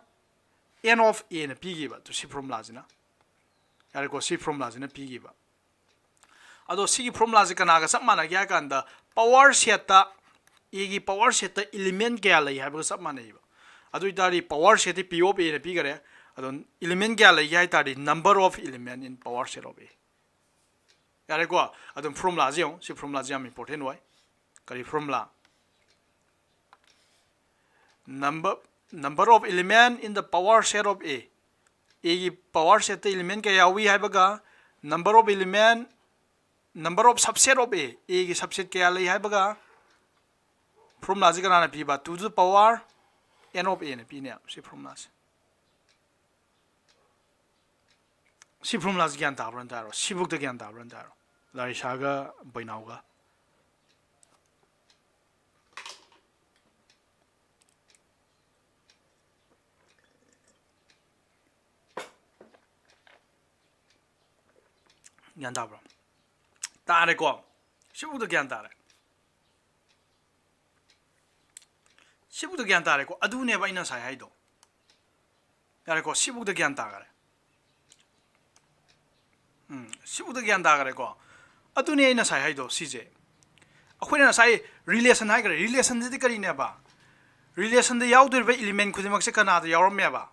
n of Aꯅ ꯄꯤꯈꯤꯕ꯫ ꯇꯨ, ꯁꯤ formulaꯁꯤꯅ, ꯌꯥꯔꯦꯀꯣ? ꯁꯤ formulaꯁꯤꯅ ꯄꯤꯈꯤꯕ꯫ ꯑꯗꯣ ꯁꯤꯒꯤ formulaꯁꯦ ꯀꯅꯥꯒ ꯆꯞ ꯃꯥꯟꯅꯒꯦ ꯍꯥꯏ ꯀꯥꯟꯗ, power setꯇ, Aꯒꯤ power setꯇ element ꯀꯌꯥ ꯂꯩ ꯍꯥꯏꯕꯒ ꯆꯞ ꯃꯥꯟꯅꯩꯕ꯫ ꯑꯗꯨ ꯑꯣꯏꯇꯥꯔꯗꯤ power setꯇꯤ P of Aꯅ ꯄꯤꯈꯔꯦ, ꯑꯗꯣ element ꯀꯌꯥ ꯂꯩꯒꯦ ꯍꯥꯏ ꯇꯥꯔꯗꯤ number of element in power set of A꯫ ꯌꯥꯔꯦꯀꯣ? ꯑꯗꯨꯝ formulaꯁꯦ ꯌꯦꯡꯉꯨ, ꯁꯤ formulaꯁꯦ ꯌꯥꯝ important ꯑꯣꯏ꯫ ꯀꯔꯤ formula? Number, number of element in the power set of A꯫ Aꯒꯤ power setꯇ element ꯀꯌꯥ ꯌꯥꯎꯏ ꯍꯥꯏꯕꯒ, number of element, number of subset of A, Aꯒꯤ subset ꯀꯌꯥ ꯂꯩ ꯍꯥꯏꯕꯒ, formulaꯁꯤ ꯀꯅꯥꯅ ꯄꯤꯕ? Two to the power N of Aꯅ ꯄꯤꯅꯦ ꯁꯤ formulaꯁꯦ꯫ ꯁꯤ formulaꯁꯤ ꯒ꯭ꯌꯥꯟ ꯇꯥꯕ꯭ꯔꯥ ꯅꯠꯇ꯭ꯔꯣ? ꯁꯤꯕꯨꯛꯇ ꯒ꯭ꯌꯥꯟ ꯇꯥꯕ꯭ꯔꯥ ꯅꯠꯇ꯭ꯔꯣ? ꯂꯥꯔꯤꯁꯥꯒ ꯕꯣꯏꯅꯥꯎꯒ꯫ ꯒ꯭ꯌꯥꯟ ꯇꯥꯕ꯭ꯔꯣ? ꯇꯥꯔꯦꯀꯣ? ꯁꯤꯕꯨꯛꯇ ꯒ꯭ꯌꯥꯟ ꯇꯥꯔꯦ꯫ ꯁꯤꯕꯨꯛꯇ ꯒ꯭ꯌꯥꯟ ꯇꯥꯔꯦꯀꯣ? ꯑꯗꯨꯅꯦꯕ ꯑꯩꯅ ꯉꯁꯥꯏ ꯍꯥꯏꯗꯣ꯫ ꯌꯥꯔꯦꯀꯣ? ꯁꯤꯕꯨꯛꯇ ꯒ꯭ꯌꯥꯟ ꯇꯥꯈꯔꯦ꯫ ꯎꯝ, ꯁꯤꯕꯨꯛꯇ ꯒ꯭ꯌꯥꯟ ꯇꯥꯈꯔꯦꯀꯣ? ꯑꯗꯨꯅꯦ ꯑꯩꯅ ꯉꯁꯥꯏ ꯍꯥꯏꯗꯣ, ꯁꯤꯁꯦ꯫ ꯑꯩꯈꯣꯏꯅ ꯉꯁꯥꯏ relation ꯍꯥꯏꯈ꯭ꯔꯦ꯫ Relationꯁꯤꯗꯤ ꯀꯔꯤꯅꯦꯕ? Relationꯗ ꯌꯥꯎꯗꯣꯔꯤꯕ element ꯈꯨꯗꯤꯡꯃꯛꯁꯦ ꯀꯅꯥꯗ ꯌꯥꯎꯔꯝꯃꯦꯕ?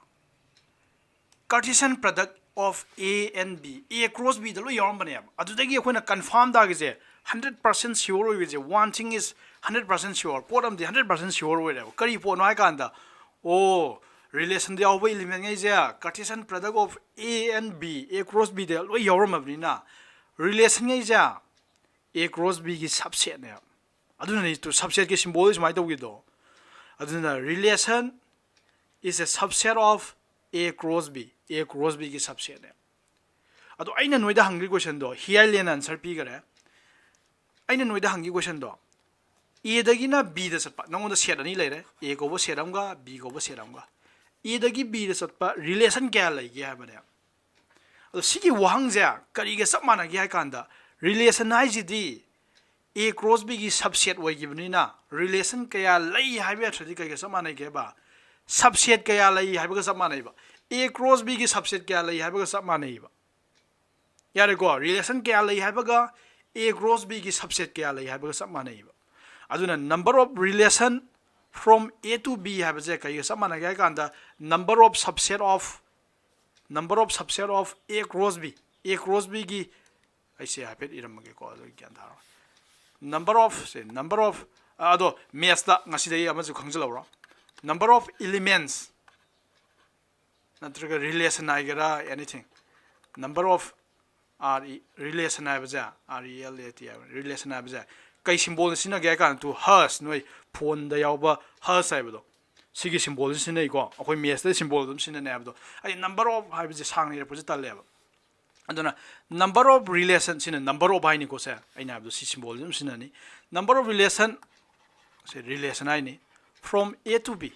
Cartesian product of A and B, A cross Bꯗ ꯂꯣꯏ ꯌꯥꯎꯔꯝꯕꯅꯦꯕ꯫ ꯑꯗꯨꯗꯒꯤ ꯑꯩꯈꯣꯏꯅ confirm ꯇꯥꯈꯤꯁꯦ, hundred percent sure ꯑꯣꯏꯕꯁꯦ, one thing is hundred percent sure, ꯄꯣꯠ ꯑꯃꯗꯤ hundred percent sure ꯑꯣꯏꯔꯦꯕ꯫ ꯀꯔꯤ ꯄꯣꯠꯅꯣ ꯍꯥꯏ ꯀꯥꯟꯗ, ꯑꯣ, relationꯗ ꯌꯥꯎꯕ elementꯉꯩꯁꯦ Cartesian product of A and B, A cross Bꯗ ꯂꯣꯏ ꯌꯥꯎꯔꯝꯃꯕꯅꯤꯅ, relationꯉꯩꯁꯦ A cross Bꯒꯤ subsetꯅꯦꯕ꯫ ꯑꯗꯨꯅꯅꯤ ꯇꯨ subsetꯀꯤ symbolꯗ ꯁꯨꯃꯥꯏꯅ ꯇꯧꯈꯤꯗꯣ꯫ ꯑꯗꯨꯅ relation is a subset of A cross B, A cross Bꯒꯤ subsetꯅꯦ꯫ ꯑꯗꯣ ꯑꯩꯅ ꯅꯣꯏꯗ ꯍꯪꯈꯤ questionꯗꯣ, ꯍꯤꯌꯥꯏꯂꯦꯟꯅ answer ꯄꯤꯈꯔꯦ꯫ ꯑꯩꯅ ꯅꯣꯏꯗ ꯍꯪꯈꯤ questionꯗꯣ, Aꯗꯒꯤꯅ Bꯗ ꯆꯠꯄ, ꯅꯉꯣꯟꯗ set ꯑꯅꯤ ꯂꯩꯔꯦ, A ꯀꯧꯕ set ꯑꯃꯒ B ꯀꯧꯕ set ꯑꯃꯒ꯫ Aꯗꯒꯤ Bꯗ ꯆꯠꯄ relation ꯀꯌꯥ ꯂꯩꯒꯦ ꯍꯥꯏꯕꯅꯦ꯫ ꯑꯗꯣ ꯁꯤꯒꯤ ꯋꯥꯍꯪꯁꯦ ꯀꯔꯤꯒ ꯆꯞ ꯃꯥꯟꯅꯒꯦ ꯍꯥꯏ ꯀꯥꯟꯗ, relation ꯍꯥꯏꯁꯤꯗꯤ A cross Bꯒꯤ subset ꯑꯣꯏꯈꯤꯕꯅꯤꯅ relation ꯀꯌꯥ ꯂꯩ ꯍꯥꯏꯕ answerꯗꯤ ꯀꯩꯒ ꯆꯞ ꯃꯥꯟꯅꯒꯦꯕ? Subset ꯀꯌꯥ ꯂꯩ ꯍꯥꯏꯕꯒ ꯆꯞ ꯃꯥꯟꯅꯩꯕ꯫ A cross Bꯒꯤ subset ꯀꯌꯥ ꯂꯩ ꯍꯥꯏꯕꯒ ꯆꯞ ꯃꯥꯟꯅꯩꯕ꯫ ꯌꯥꯔꯦꯀꯣ? Relation ꯀꯌꯥ ꯂꯩ ꯍꯥꯏꯕꯒ A cross B ꯒꯤ subset ꯀꯌꯥ ꯂꯩ ꯍꯥꯏꯕꯒ ꯆꯞ ꯃꯥꯟꯅꯩꯕ꯫ ꯑꯗꯨꯅ number of relation from A to B ꯍꯥꯏꯕꯁꯦ ꯀꯩꯒ ꯆꯞ ꯃꯥꯟꯅꯒꯦ ꯍꯥꯏ ꯀꯥꯟꯗ, number of subset of number of subset of A cross B, A cross B ꯒꯤ, ꯑꯩꯁꯦ ꯍꯥꯏꯐꯦꯠ ꯏꯔꯝꯃꯒꯦꯀꯣ, ꯑꯗꯨ ꯒ꯭ꯌꯥꯟ ꯇꯥꯔꯣ꯫ Number of say number of, ꯑꯗꯣ maths ꯇ ꯉꯁꯤꯗꯒꯤ ꯑꯃꯁꯨ ꯈꯪꯖꯤꯜꯍꯧꯔꯣ, number of elements ꯅꯠꯇ꯭ꯔꯒ relation ꯍꯥꯏꯒꯦꯔꯥ, anything, number of R E, relation ꯍꯥꯏꯕꯁꯦ, R E L A T ꯍꯥꯏꯕ, relation ꯍꯥꯏꯕꯁꯦ ꯀꯩ symbol ꯁꯤꯖꯤꯟꯅꯒꯦ ꯍꯥꯏ ꯀꯥꯟꯗ, to has, ꯅꯣꯏ phone ꯗ ꯌꯥꯎꯕ has ꯍꯥꯏꯕꯗꯣ, ꯁꯤꯒꯤ symbol ꯁꯤ ꯁꯤꯖꯤꯟꯅꯩꯀꯣ꯫ ꯑꯩꯈꯣꯏ maths ꯇ symbol ꯑꯗꯨꯝ ꯁꯤꯖꯤꯟꯅꯅꯩ ꯍꯥꯏꯕꯗꯣ꯫ ꯑꯩ number of ꯍꯥꯏꯕꯁꯦ ꯁꯥꯡꯅ ꯏꯔꯛꯄꯁꯦ ꯇꯜꯂꯦꯕ꯫ ꯑꯗꯨꯅ number of relation ꯁꯤꯅ number of ꯍꯥꯏꯅꯤꯀꯣ꯫ ꯁꯦ ꯑꯩꯅ ꯍꯥꯏꯕꯗꯣ ꯁꯤ symbol ꯁꯤ ꯑꯗꯨꯝ ꯁꯤꯖꯤꯟꯅꯅꯤ꯫ Number of relation say relation ꯍꯥꯏꯅꯤ, from A to B꯫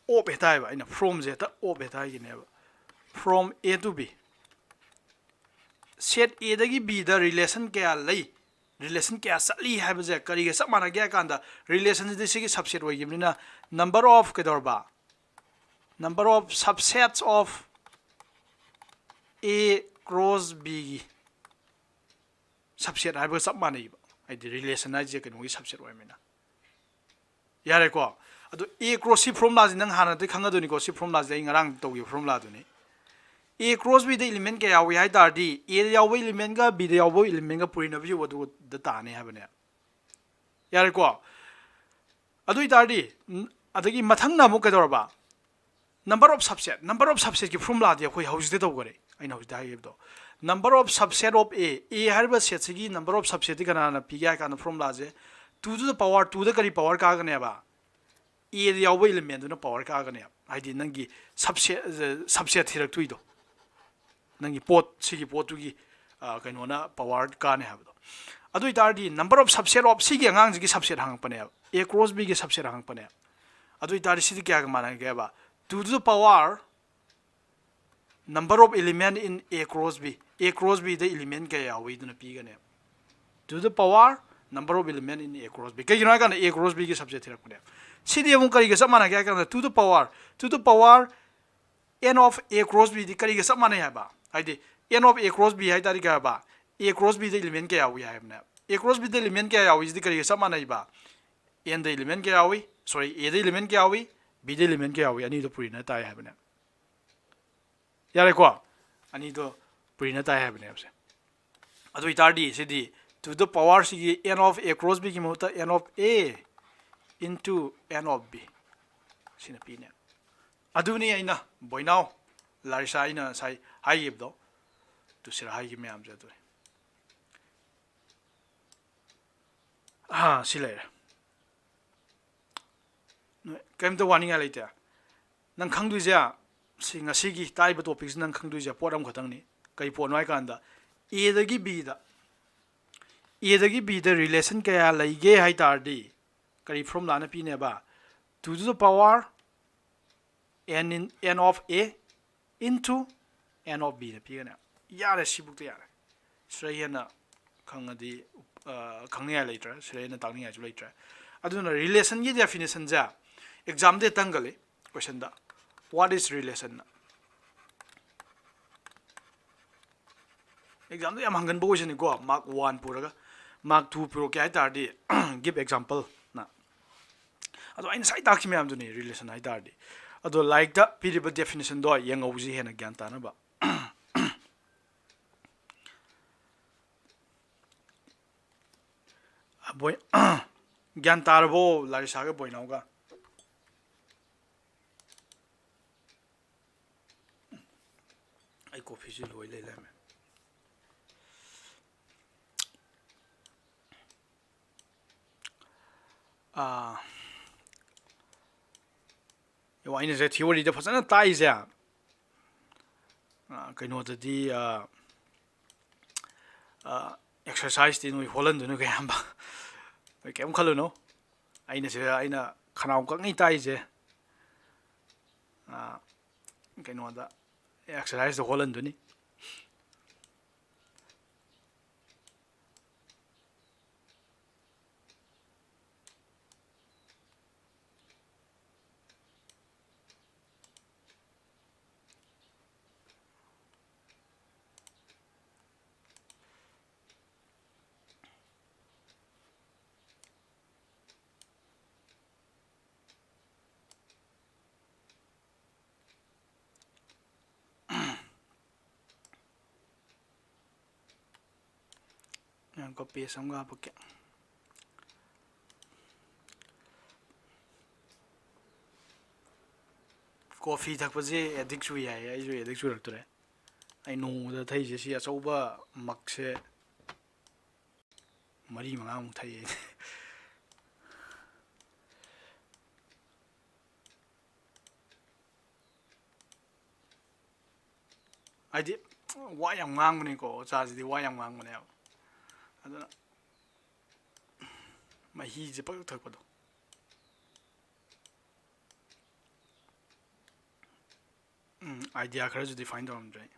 Of ꯍꯦꯛꯇ ꯍꯥꯏꯕ, ꯑꯩꯅ from ꯁꯦ ꯍꯦꯛꯇ of ꯍꯦꯛꯇ ꯍꯥꯏꯈꯤꯅꯦꯕ꯫ From A to B, set A ꯗꯒꯤ B ꯗ relation ꯀꯌꯥ ꯂꯩ, relation ꯀꯌꯥ ꯆꯠꯂꯤ ꯍꯥꯏꯕꯁꯦ ꯀꯔꯤꯒ ꯆꯞ ꯃꯥꯟꯅꯒꯦ ꯍꯥꯏ ꯀꯥꯟꯗ, relation ꯁꯤꯗꯤ ꯁꯤꯒꯤ subset ꯑꯣꯏꯈꯤꯕꯅꯤꯅ, number of ꯀꯩꯗꯧꯔꯕ, number of subsets of A cross B ꯒꯤ subset ꯍꯥꯏꯕꯒ ꯆꯞ ꯃꯥꯟꯅꯩꯕ꯫ ꯍꯥꯏꯗꯤ relation ꯍꯥꯏꯁꯦ ꯀꯩꯅꯣꯒꯤ subset ꯑꯣꯏꯔꯕꯅꯤꯅ꯫ ꯌꯥꯔꯦꯀꯣ? ꯑꯗꯣ A cross, ꯁꯤ formula ꯁꯤ ꯅꯪ ꯍꯥꯟꯅꯗꯤ ꯈꯪꯒꯗꯣꯏꯅꯤꯀꯣ꯫ ꯁꯤ formula ꯁꯤ ꯑꯩ ꯉꯔꯥꯡ ꯇꯧꯈꯤꯕ formula ꯗꯨꯅꯤ꯫ A cross B the element ꯀꯌꯥ ꯌꯥꯎꯏ ꯍꯥꯏ ꯇꯥꯔꯗꯤ, A ꯗ ꯌꯥꯎꯕ element ꯀ B ꯗ ꯌꯥꯎꯕ element ꯀ ꯄꯨꯔꯤꯅꯕ ꯌꯧꯕ ꯑꯗꯨꯗ ꯇꯥꯅꯤ ꯍꯥꯏꯕꯅꯦ꯫ ꯌꯥꯔꯦꯀꯣ? ꯑꯗꯨ ꯑꯣꯏꯇꯥꯔꯗꯤ, ꯎꯝ, ꯑꯗꯒꯤ ꯃꯊꯪꯅ ꯑꯃꯨꯛ ꯀꯩꯗꯧꯔꯕ? Number of subset, number of subset ꯀꯤ formula ꯗꯤ ꯑꯩꯈꯣꯏ ꯍꯧꯖꯤꯛꯇ ꯇꯧꯈꯔꯦ, ꯑꯩꯅ ꯍꯧꯖꯤꯛꯇ ꯍꯥꯏꯈꯤꯕꯗꯣ꯫ Number of subset of A, A ꯍꯥꯏꯔꯤꯕ set ꯁꯤꯒꯤ number of subset ꯇꯤ ꯀꯅꯥꯅ ꯄꯤꯒꯦ ꯍꯥꯏ ꯀꯥꯟꯗ, formula say two to the power, two ꯗ ꯀꯔꯤ power ꯀꯥꯒꯅꯦꯕ? A ꯗ ꯌꯥꯎꯕ element ꯗꯨꯅ power ꯀꯥꯒꯅꯦꯕ꯫ ꯍꯥꯏꯗꯤ ꯅꯪꯒꯤ subset, subset ꯊꯤꯔꯛꯇꯣꯏꯗꯣ, ꯅꯪꯒꯤ ꯄꯣꯠ, ꯁꯤꯒꯤ ꯄꯣꯠꯇꯨꯒꯤ, ꯑ, ꯀꯩꯅꯣꯅ power ꯀꯥꯅꯤ ꯍꯥꯏꯕꯗꯣ꯫ ꯑꯗꯨ ꯑꯣꯏꯇꯥꯔꯗꯤ number of subset of ꯁꯤꯒꯤ ꯑꯉꯥꯡꯁꯤꯒꯤ subset ꯍꯪꯉꯛꯄꯅꯦꯕ, A cross B ꯒꯤ subset ꯍꯪꯉꯛꯄꯅꯦꯕ꯫ ꯑꯗꯨ ꯑꯣꯏꯇꯥꯔꯗꯤ ꯁꯤꯗꯤ ꯀꯌꯥꯒ ꯃꯥꯟꯅꯒꯦꯕ? Two to the power number of element in A cross B, A cross B the element ꯀꯌꯥ ꯌꯥꯎꯏ ꯑꯗꯨꯅ ꯄꯤꯒꯅꯦꯕ꯫ To the power number of element in A cross B꯫ ꯀꯩꯒꯤꯅꯣ ꯍꯥꯏ ꯀꯥꯟꯗ A cross B ꯒꯤ subset ꯊꯤꯔꯛꯄꯅꯦꯕ꯫ ꯁꯤꯗꯤ ꯑꯃꯨꯛ ꯀꯔꯤꯒ ꯆꯞ ꯃꯥꯟꯅꯒꯦ ꯍꯥꯏ ꯀꯥꯟꯗ, to the power, to the power n of A cross B ꯗꯤ ꯀꯔꯤꯒ ꯆꯞ ꯃꯥꯟꯅꯩ ꯍꯥꯏꯕ? ꯍꯥꯏꯗꯤ N of A cross B ꯍꯥꯏ ꯇꯥꯔꯗꯤ ꯀꯩ ꯍꯥꯏꯕ? A cross B the element ꯀꯌꯥ ꯌꯥꯎꯏ ꯍꯥꯏꯕꯅꯦ꯫ A cross B the element ꯀꯌꯥ ꯌꯥꯎꯏ ꯁꯤꯗꯤ ꯀꯔꯤꯒ ꯆꯞ ꯃꯥꯟꯅꯩꯕ? N ꯗ element ꯀꯌꯥ ꯌꯥꯎꯏ? Sorry, A ꯗ element ꯀꯌꯥ ꯌꯥꯎꯏ? B ꯗ element ꯀꯌꯥ ꯌꯥꯎꯏ? ꯑꯅꯤꯗꯣ ꯄꯨꯔꯤꯅ ꯇꯥꯏ ꯍꯥꯏꯕꯅꯦ꯫ ꯌꯥꯔꯦꯀꯣ? ꯑꯅꯤꯗꯣ ꯄꯨꯔꯤꯅ ꯇꯥꯏ ꯍꯥꯏꯕꯅꯦꯕꯁꯦ꯫ ꯑꯗꯨ ꯑꯣꯏꯇꯥꯔꯗꯤ ꯁꯤꯗꯤ to the power ꯁꯤꯒꯤ N of A cross B ꯒꯤ ꯃꯍꯨꯠꯇ N of A into N of B ꯁꯤꯅ ꯄꯤꯅꯦ꯫ ꯑꯗꯨꯅꯤ ꯑꯩꯅ ꯕꯣꯏꯅꯥꯎ, ꯂꯥꯔꯤꯁꯥ, ꯑꯩꯅ ꯉꯁꯥꯏ ꯍꯥꯏꯈꯤꯕꯗꯣ, ꯇꯨꯁꯤꯔ ꯍꯥꯏꯈꯤꯕ ꯃꯌꯥꯝꯁꯦ ꯑꯗꯨꯅꯤ꯫ ꯑꯥ, ꯁꯤ ꯂꯩꯔꯦ꯫ ꯅꯣꯏ ꯀꯔꯤꯝꯇ ꯋꯥꯅꯤꯡꯉꯥꯏ ꯂꯩꯇꯦ꯫ ꯅꯪ ꯈꯪꯗꯣꯏꯁꯦ, ꯁꯤ ꯉꯁꯤꯒꯤ ꯇꯥꯛꯏꯕ topic ꯁꯤ ꯅꯪ ꯈꯪꯗꯣꯏꯁꯦ ꯄꯣꯠ ꯑꯃꯈꯛꯇꯪꯅꯤ꯫ ꯀꯔꯤ ꯄꯣꯠꯅꯣ ꯍꯥꯏ ꯀꯥꯟꯗ, A ꯗꯒꯤ B ꯗ, A ꯗꯒꯤ B ꯗ relation ꯀꯌꯥ ꯂꯩꯒꯦ ꯍꯥꯏ ꯇꯥꯔꯗꯤ, ꯀꯔꯤ formula ꯅ ꯄꯤꯅꯦꯕ? Two to the power N in, N of A into N of B ꯅ ꯄꯤꯒꯅꯦ꯫ ꯌꯥꯔꯦ, ꯁꯤꯕꯨꯛꯇ ꯌꯥꯔꯦ꯫ ꯁꯤꯗ ꯍꯦꯟꯅ ꯈꯪꯉꯗꯤ, ꯑ, ꯈꯪꯅꯤꯡꯉꯥꯏ ꯂꯩꯇ꯭ꯔꯦ, ꯁꯤꯗ ꯍꯦꯟꯅ ꯇꯥꯛꯅꯤꯡꯉꯥꯏꯁꯨ ꯂꯩꯇ꯭ꯔꯦ꯫ ꯑꯗꯨꯅ relation ꯒꯤ definition ꯁꯦ exam ꯗ ꯍꯦꯛꯇ ꯍꯪꯒꯜꯂꯤ, question the, "What is relation?" ꯅ꯫ Exam ꯗ ꯌꯥꯝ ꯍꯪꯒꯟꯕ question ꯅꯤꯀꯣ, mark one ꯄꯨꯔꯒ, mark two ꯄꯨꯔꯛꯀꯦ ꯍꯥꯏ ꯇꯥꯔꯗꯤ, "Give example" ꯅ꯫ ꯑꯗꯣ ꯑꯩꯅ ꯉꯁꯥꯏ ꯇꯥꯛꯈꯤ ꯃꯌꯥꯝꯗꯨꯅꯤ relation ꯍꯥꯏ ꯇꯥꯔꯗꯤ꯫ ꯑꯗꯣ ꯂꯥꯏꯔꯤꯛꯇ ꯄꯤꯔꯤꯕ definition ꯗꯣ ꯌꯦꯡꯍꯧꯁꯤ ꯍꯦꯟꯅ ꯒ꯭ꯌꯥꯟ ꯇꯥꯅꯕ꯫ ꯕꯣꯏ-, ꯒ꯭ꯌꯥꯟ ꯇꯥꯔꯕꯣ ꯂꯥꯔꯤꯁꯥꯒ ꯕꯣꯏꯅꯥꯎꯒ? ꯑꯩ coffee ꯁꯨ ꯂꯣꯏ ꯂꯩ ꯂꯩꯔꯝꯃꯦ꯫ ꯑꯥ, ꯌꯦꯡꯉꯣ, ꯑꯩꯅ ꯁꯦ theory ꯗ ꯐꯖꯅ ꯇꯥꯛꯏꯁꯦ, ꯑꯥ, ꯀꯩꯅꯣꯗꯗꯤ, ꯑꯥ, ꯑꯥ, exercise ꯇꯤ ꯅꯣꯏ ꯍꯣꯜꯍꯟꯗꯣꯏꯅꯣ ꯀꯌꯥꯝꯕ? ꯅꯣꯏ ꯀꯩꯝ ꯈꯜꯂꯨꯅꯨ꯫ ꯑꯩꯅ ꯁꯤꯗ, ꯑꯩꯅ ꯈꯅꯥꯎ ꯀꯪꯉꯤ ꯇꯥꯛꯏꯁꯦ, ꯑꯥ, ꯀꯩꯅꯣꯗ, exercise ꯇ ꯍꯣꯜꯍꯟꯗꯣꯏꯅꯤ꯫ ꯉꯥꯏꯈꯣ, ꯄꯦꯖ ꯑꯃꯒ ꯍꯥꯞꯄꯛꯀꯦ꯫ ꯀꯣꯐꯤ ꯊꯛꯄꯁꯦ ꯑꯦꯗꯤꯛ ꯆꯨꯏ ꯍꯥꯏꯌꯦ, ꯑꯩꯁꯨ ꯑꯦꯗꯤꯛ ꯆꯨꯔꯛꯇꯣꯔꯦ꯫ ꯑꯩ ꯅꯣꯡꯃꯗ ꯊꯛꯏꯁꯦ ꯁꯤ ꯑꯆꯧꯕ ꯃꯛꯁꯦ ꯃꯔꯤ ꯃꯉꯥꯃꯨꯛ ꯊꯛꯏ ꯑꯩꯗꯤ꯫ ꯍꯥꯏꯗꯤ ꯋꯥ ꯌꯥꯝ ꯉꯥꯡꯕꯅꯤꯀꯣ, ꯑꯣꯖꯥꯁꯤꯗꯤ ꯋꯥ ꯌꯥꯝ ꯉꯥꯡꯕꯅꯦꯕ꯫ ꯑꯗꯨꯅ ꯃꯍꯤꯁꯦ ꯄꯪꯊꯛ ꯊꯛꯄꯗꯣ꯫ ꯎꯝ, ꯑꯥꯏꯗꯤꯌꯥ ꯈꯔꯁꯨ ꯗꯤꯐꯥꯏꯟ ꯇꯧꯔꯝꯗ꯭ꯔꯦ꯫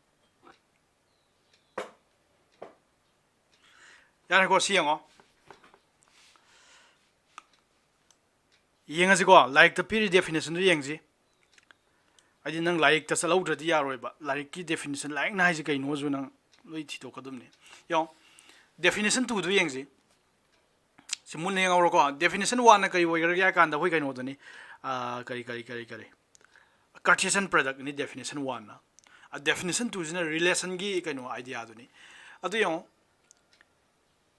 ꯌꯥꯔꯦꯀꯣ, ꯁꯤ ꯌꯦꯡꯉꯣ꯫ ꯌꯦꯡꯉꯁꯤꯀꯣ, ꯂꯥꯏꯔꯤꯛꯇ ꯄꯤꯔꯤ ꯗꯦꯐꯤꯅꯦꯁꯟꯗꯨ ꯌꯦꯡꯁꯤ꯫ ꯍꯥꯏꯗꯤ ꯅꯪ ꯂꯥꯏꯔꯤꯛꯇ ꯆꯠꯍꯧꯗ꯭ꯔꯗꯤ ꯌꯥꯔꯣꯏꯕ꯫ ꯂꯥꯏꯔꯤꯛꯀꯤ ꯗꯦꯐꯤꯅꯦꯁꯟ, ꯂꯥꯏꯔꯤꯛꯅ ꯍꯥꯏꯁꯦ ꯀꯩꯅꯣꯁꯨ ꯅꯪ ꯂꯣꯏ ꯊꯤꯗꯣꯛꯀꯗꯕꯅꯤ꯫ ꯌꯦꯡꯉꯣ, ꯗꯦꯐꯤꯅꯦꯁꯟ ꯇꯨꯗꯨ ꯌꯦꯡꯁꯤ꯫ ꯁꯤ ꯃꯨꯟꯅ ꯌꯦꯡꯍꯧꯔꯣꯀꯣ꯫ ꯗꯦꯐꯤꯅꯦꯁꯟ ꯋꯥꯟꯅ ꯀꯔꯤ ꯑꯣꯏꯒ꯭ꯔꯒꯦ ꯍꯥꯏ ꯀꯥꯟꯗ ꯑꯩꯈꯣꯏ ꯀꯩꯅꯣꯗꯅꯤ, ꯑꯥ, ꯀꯔꯤ, ꯀꯔꯤ, ꯀꯔꯤ, ꯀꯔꯤ, ꯀꯥꯔꯇꯦꯁꯤꯌꯟ ꯄ꯭ꯔꯗꯛꯅꯤ ꯗꯦꯐꯤꯅꯦꯁꯟ ꯋꯥꯟꯅ꯫ ꯗꯦꯐꯤꯅꯦꯁꯟ ꯇꯨꯁꯤꯅ ꯔꯤꯂꯦꯁꯟꯒꯤ ꯀꯩꯅꯣ ꯑꯥꯏꯗꯤꯌꯥꯗꯨꯅꯤ꯫ ꯑꯗꯨ ꯌꯦꯡꯉꯣ,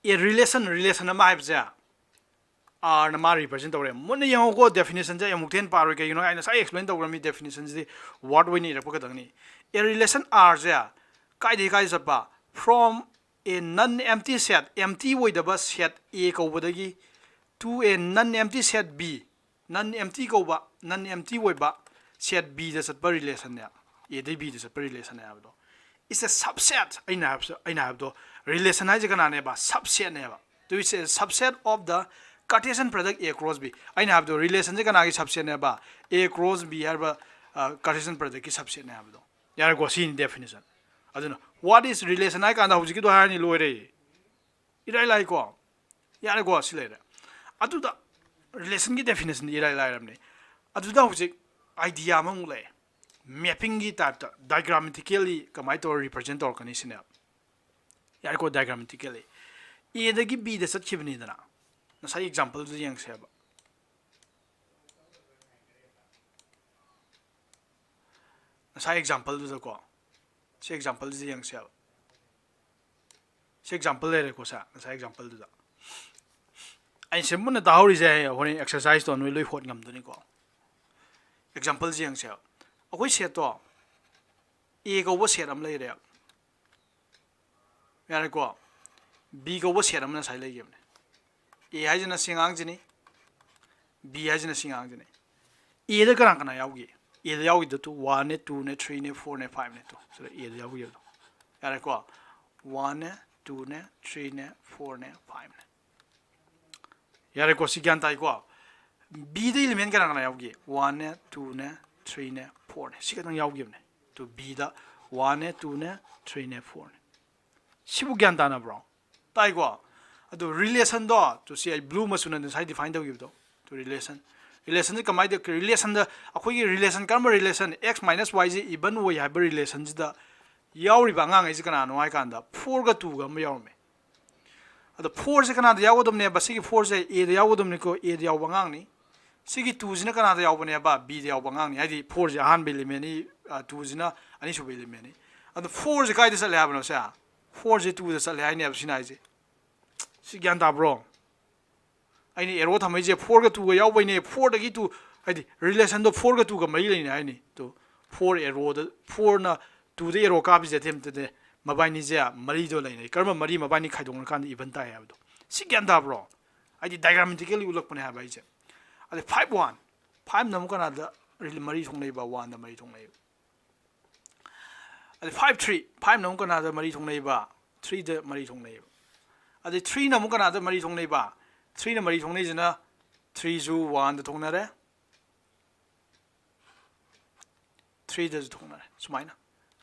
ꯑꯦ ꯔꯤꯂꯦꯁꯟ, ꯔꯤꯂꯦꯁꯟ ꯑꯃ ꯍꯥꯏꯕꯁꯦ ꯑꯥꯔꯅ ꯃꯥ ꯔꯤꯄ꯭ꯔꯖꯦꯟ ꯇꯧꯔꯦ꯫ ꯃꯨꯟꯅ ꯌꯦꯡꯉꯣꯀꯣ, ꯗꯦꯐꯤꯅꯦꯁꯟꯁꯦ ꯑꯩ ꯑꯃꯨꯛꯇ ꯍꯦꯟꯅ ꯄꯥꯔꯣꯏ, ꯀꯩꯒꯤꯅꯣ ꯑꯩ ꯉꯁꯥꯏ ꯑꯦꯛꯁꯄ꯭ꯂꯦꯟ ꯇꯧꯈ꯭ꯔꯃꯤ꯫ ꯗꯦꯐꯤꯅꯦꯁꯟꯁꯤꯗꯤ ꯋꯥꯔꯗ ꯑꯣꯏꯅ ꯏꯔꯛꯄ ꯈꯛꯇꯪꯅꯤ꯫ ꯑꯦ ꯔꯤꯂꯦꯁꯟ ꯑꯥꯔꯁꯦ ꯀꯥꯏꯗꯒꯤ ꯀꯥꯏꯗ ꯆꯠꯄ? From a non empty set, empty ꯑꯣꯏꯗꯕ ꯁꯦꯠ ꯑꯦ ꯀꯧꯕꯗꯒꯤ, to a non empty set B, non empty ꯀꯧꯕ, ꯅꯟ ꯑꯦꯝꯇꯤ ꯑꯣꯏꯕ ꯁꯦꯠ ꯕꯤꯗ ꯆꯠꯄ ꯔꯤꯂꯦꯁꯟꯅꯦ, ꯑꯦꯗꯩ ꯕꯤꯗ ꯆꯠꯄ ꯔꯤꯂꯦꯁꯟꯅꯦ ꯍꯥꯏꯕꯗꯣ꯫ It's a subset, ꯑꯩꯅ ꯍꯥꯏꯕꯁꯨ, ꯑꯩꯅ ꯍꯥꯏꯕꯗꯣ, ꯔꯤꯂꯦꯁꯟ ꯍꯥꯏꯁꯦ ꯀꯅꯥꯅꯦꯕ? ꯁꯕꯁꯦꯠꯅꯦꯕ꯫ To, it's a subset of the Cartesian product A cross B꯫ ꯑꯩꯅ ꯍꯥꯏꯕꯗꯣ, ꯔꯤꯂꯦꯁꯟꯁꯦ ꯀꯅꯥꯒꯤ ꯁꯕꯁꯦꯠꯅꯦꯕ? A cross B ꯍꯥꯏꯔꯤꯕ, ꯑ, Cartesian productꯀꯤ ꯁꯕꯁꯦꯠꯅꯦ ꯍꯥꯏꯕꯗꯣ꯫ ꯌꯥꯔꯦꯀꯣ, ꯁꯤꯅꯤ ꯗꯦꯐꯤꯅꯦꯁꯟ꯫ ꯑꯗꯨꯅ what is relation ꯍꯥꯏ ꯀꯥꯟꯗ ꯍꯧꯖꯤꯛꯀꯤꯗꯣ ꯍꯥꯏꯔꯅꯤ, ꯂꯣꯏꯔꯦ꯫ ꯏꯔꯥꯏ ꯂꯥꯏꯀꯣ꯫ ꯌꯥꯔꯦꯀꯣ, ꯁꯤ ꯂꯩꯔꯦ꯫ ꯑꯗꯨꯗ ꯔꯤꯂꯦꯁꯟꯒꯤ ꯗꯦꯐꯤꯅꯦꯁꯟꯗꯤ ꯏꯔꯥꯏ ꯂꯥꯏꯔꯕꯅꯤ꯫ ꯑꯗꯨꯗ ꯍꯧꯖꯤꯛ ꯑꯥꯏꯗꯤꯌꯥ ꯑꯃꯃꯨꯛ ꯂꯩ꯫ ꯃꯦꯄꯤꯡꯒꯤ ꯇꯥꯏꯞꯇ, ꯗꯥꯏꯒ꯭ꯔꯥꯃꯦꯇꯤꯀꯦꯜꯂꯤ ꯀꯃꯥꯏꯅ ꯇꯧꯔ ꯔꯤꯄ꯭ꯔꯖꯦꯟ ꯇꯧꯔꯛꯀꯅꯤ ꯁꯤꯅꯦ꯫ ꯌꯥꯔꯦꯀꯣ, ꯗꯥꯏꯒ꯭ꯔꯥꯃꯦꯇꯤꯀꯦꯜꯂꯤ꯫ ꯑꯦꯗꯒꯤ ꯕꯤꯗ ꯆꯠꯈꯤꯕꯅꯤꯗꯅ꯫ ꯉꯁꯥꯏ ꯑꯦꯛꯖꯥꯝꯄꯜꯗꯨꯗ ꯌꯦꯡꯁꯦꯕ꯫ ꯉꯁꯥꯏ ꯑꯦꯛꯖꯥꯝꯄꯜꯗꯨꯗꯀꯣ, ꯁꯤ ꯑꯦꯛꯖꯥꯝꯄꯜꯁꯤ ꯌꯦꯡꯁꯦꯕ꯫ ꯁꯤ example ꯂꯩꯔꯦꯀꯣ ꯁꯥꯔ, ꯉꯁꯥꯏ exampleꯗꯨꯗ꯫ ꯑꯩꯅ ꯁꯤ ꯃꯨꯟꯅ ꯇꯥꯍꯧꯔꯤꯁꯦ ꯍꯣꯔꯦꯟ exerciseꯇꯣ ꯅꯣꯏ ꯂꯣꯏ ꯍꯣꯠ ꯉꯝꯗꯣꯏꯅꯤꯀꯣ꯫ Exampleꯁꯦ ꯌꯦꯡꯁꯦꯕ꯫ ꯑꯩꯈꯣꯏ setꯇꯣ A ꯀꯧꯕ set ꯑꯃ ꯂꯩꯔꯦ꯫ ꯌꯥꯔꯦꯀꯣ? B ꯀꯧꯕ set ꯑꯃ ꯉꯁꯥꯏ ꯂꯩꯈꯤꯕꯅꯦ꯫ A ꯍꯥꯏꯁꯤꯅ ꯁꯤ ꯑꯉꯥꯡꯁꯤꯅꯤ, B ꯍꯥꯏꯁꯤꯅ ꯁꯤ ꯑꯉꯥꯡꯁꯤꯅꯤ꯫ Aꯗ ꯀꯅꯥ ꯀꯅꯥ ꯌꯥꯎꯒꯦ? Aꯗ ꯌꯥꯎꯒꯤꯗꯣ two, oneꯅꯦ, twoꯅꯦ, threeꯅꯦ, fourꯅꯦ, fiveꯅꯦ꯫ ꯇꯨ ꯁꯤꯗ Aꯗ ꯌꯥꯎꯒꯤꯕꯗꯣ꯫ ꯌꯥꯔꯦꯀꯣ? Oneꯅꯦ, twoꯅꯦ, threeꯅꯦ, fourꯅꯦ, fiveꯅꯦ꯫ ꯌꯥꯔꯦꯀꯣ? ꯁꯤ ꯒ꯭ꯌꯥꯟ ꯇꯥꯏꯀꯣ? Bꯗ element ꯀꯅꯥ ꯀꯅꯥ ꯌꯥꯎꯒꯦ? Oneꯅꯦ, twoꯅꯦ, threeꯅꯦ, fourꯅꯦ꯫ ꯁꯤ ꯈꯛꯇꯪ ꯌꯥꯎꯈꯤꯕꯅꯦ꯫ ꯇꯨ Bꯗ oneꯅꯦ, twoꯅꯦ, threeꯅꯦ, fourꯅꯦ꯫ ꯁꯤꯕꯨ ꯒ꯭ꯌꯥꯟ ꯇꯥꯅꯕ꯭ꯔꯣ? ꯇꯥꯏꯀꯣ? ꯑꯗꯨ relationꯗꯣ, ꯇꯨ ꯁꯤ ꯑꯩ blue ꯃꯆꯨꯅ ꯉꯁꯥꯏ define ꯇꯧꯈꯤꯕꯗꯣ꯫ Two relation꯫ Relationꯁꯦ ꯀꯃꯥꯏꯅ ꯇꯧ-, relationꯗ ꯑꯩꯈꯣꯏꯒꯤ relation, ꯀꯔꯝꯕ relation? X minus Y ꯁꯦ even ꯑꯣꯏ ꯍꯥꯏꯕ relationꯁꯤꯗ ꯌꯥꯎꯔꯤꯕ ꯑꯉꯥꯡꯈꯩꯁꯦ ꯀꯅꯥꯅꯣ ꯍꯥꯏ ꯀꯥꯟꯗ fourꯒ twoꯒ ꯑꯃ ꯌꯥꯎꯔꯝꯃꯦ꯫ ꯑꯗꯣ fourꯁꯦ ꯀꯅꯥꯗ ꯌꯥꯎꯒꯗꯕꯅꯦꯕ? ꯁꯤꯒꯤ fourꯁꯦ Aꯗ ꯌꯥꯎꯒꯗꯕꯅꯤꯀꯣ, Aꯗ ꯌꯥꯎꯕ ꯑꯉꯥꯡꯅꯤ꯫ ꯁꯤꯒꯤ twoꯁꯤꯅ ꯀꯅꯥꯗ ꯌꯥꯎꯕꯅꯦꯕ? Bꯗ ꯌꯥꯎꯕ ꯑꯉꯥꯡꯅꯤ꯫ ꯍꯥꯏꯗꯤ fourꯁꯦ ꯑꯍꯥꯟꯕ elementꯅꯤ, ꯑ, twoꯁꯤꯅ ꯑꯅꯤꯁꯨꯕ elementꯅꯤ꯫ ꯑꯗꯣ fourꯁꯦ ꯀꯥꯏꯗ ꯆꯠꯂꯦ ꯍꯥꯏꯕꯅꯣ ꯁꯦ? Fourꯁꯦ twoꯗ ꯆꯠꯂꯦ ꯍꯥꯏꯅꯦꯕ ꯁꯤꯅ ꯍꯥꯏꯁꯦ꯫ ꯁꯤ ꯒ꯭ꯌꯥꯟ ꯇꯥꯕ꯭ꯔꯣ? ꯑꯩꯅ arrow ꯊꯝꯃꯛꯏꯁꯦ fourꯒ twoꯒ ꯌꯥꯎꯕꯩꯅꯦ꯫ Fourꯗꯒꯤ two, ꯍꯥꯏꯗꯤ relationꯗꯣ fourꯒ twoꯒ ꯃꯔꯤ ꯂꯩꯅꯩ ꯍꯥꯏꯅꯤ꯫ Two, four arrowꯗ, fourꯅ twoꯗ arrow ꯀꯥꯞꯄꯤꯁꯦ ꯊꯦꯝꯇꯅꯦ꯫ ꯃꯕꯥꯏꯅꯤꯁꯦ ꯃꯔꯤꯗꯣ ꯂꯩꯅꯩ꯫ ꯀꯔꯝꯕ ꯃꯔꯤ? ꯃꯕꯥꯏꯅꯤ ꯈꯥꯏꯗꯣꯛꯅꯔꯀꯥꯟꯗ even ꯇꯥꯏ ꯍꯥꯏꯕꯗꯣ꯫ ꯁꯤ ꯒ꯭ꯌꯥꯟ ꯇꯥꯕ꯭ꯔꯣ? ꯍꯥꯏꯗꯤ diagrammatically ꯎꯠꯂꯛꯄꯅꯦ ꯍꯥꯏꯕ ꯑꯩꯁꯦ꯫ ꯑꯗꯩ five one, fiveꯅ ꯑꯃꯨꯛ ꯀꯅꯥꯗ ꯔꯤꯂꯦ-, ꯃꯔꯤ ꯊꯣꯛꯅꯩꯕ? Oneꯗ ꯃꯔꯤ ꯊꯣꯛꯅꯩꯕ꯫ ꯑꯗꯩ five three, fiveꯅ ꯑꯃꯨꯛ ꯀꯅꯥꯗ ꯃꯔꯤ ꯊꯣꯛꯅꯩꯕ? Threeꯗ ꯃꯔꯤ ꯊꯣꯛꯅꯩꯕ꯫ ꯑꯗꯩ threeꯅ ꯑꯃꯨꯛ ꯀꯅꯥꯗ ꯃꯔꯤ ꯊꯣꯛꯅꯩꯕ? Threeꯅ ꯃꯔꯤ ꯊꯣꯛꯅꯩꯁꯤꯅ threeꯁꯨ oneꯗ ꯊꯣꯛꯅꯔꯦ, threeꯗꯁꯨ ꯊꯣꯛꯅꯔꯦ꯫ ꯁꯨꯃꯥꯏꯅ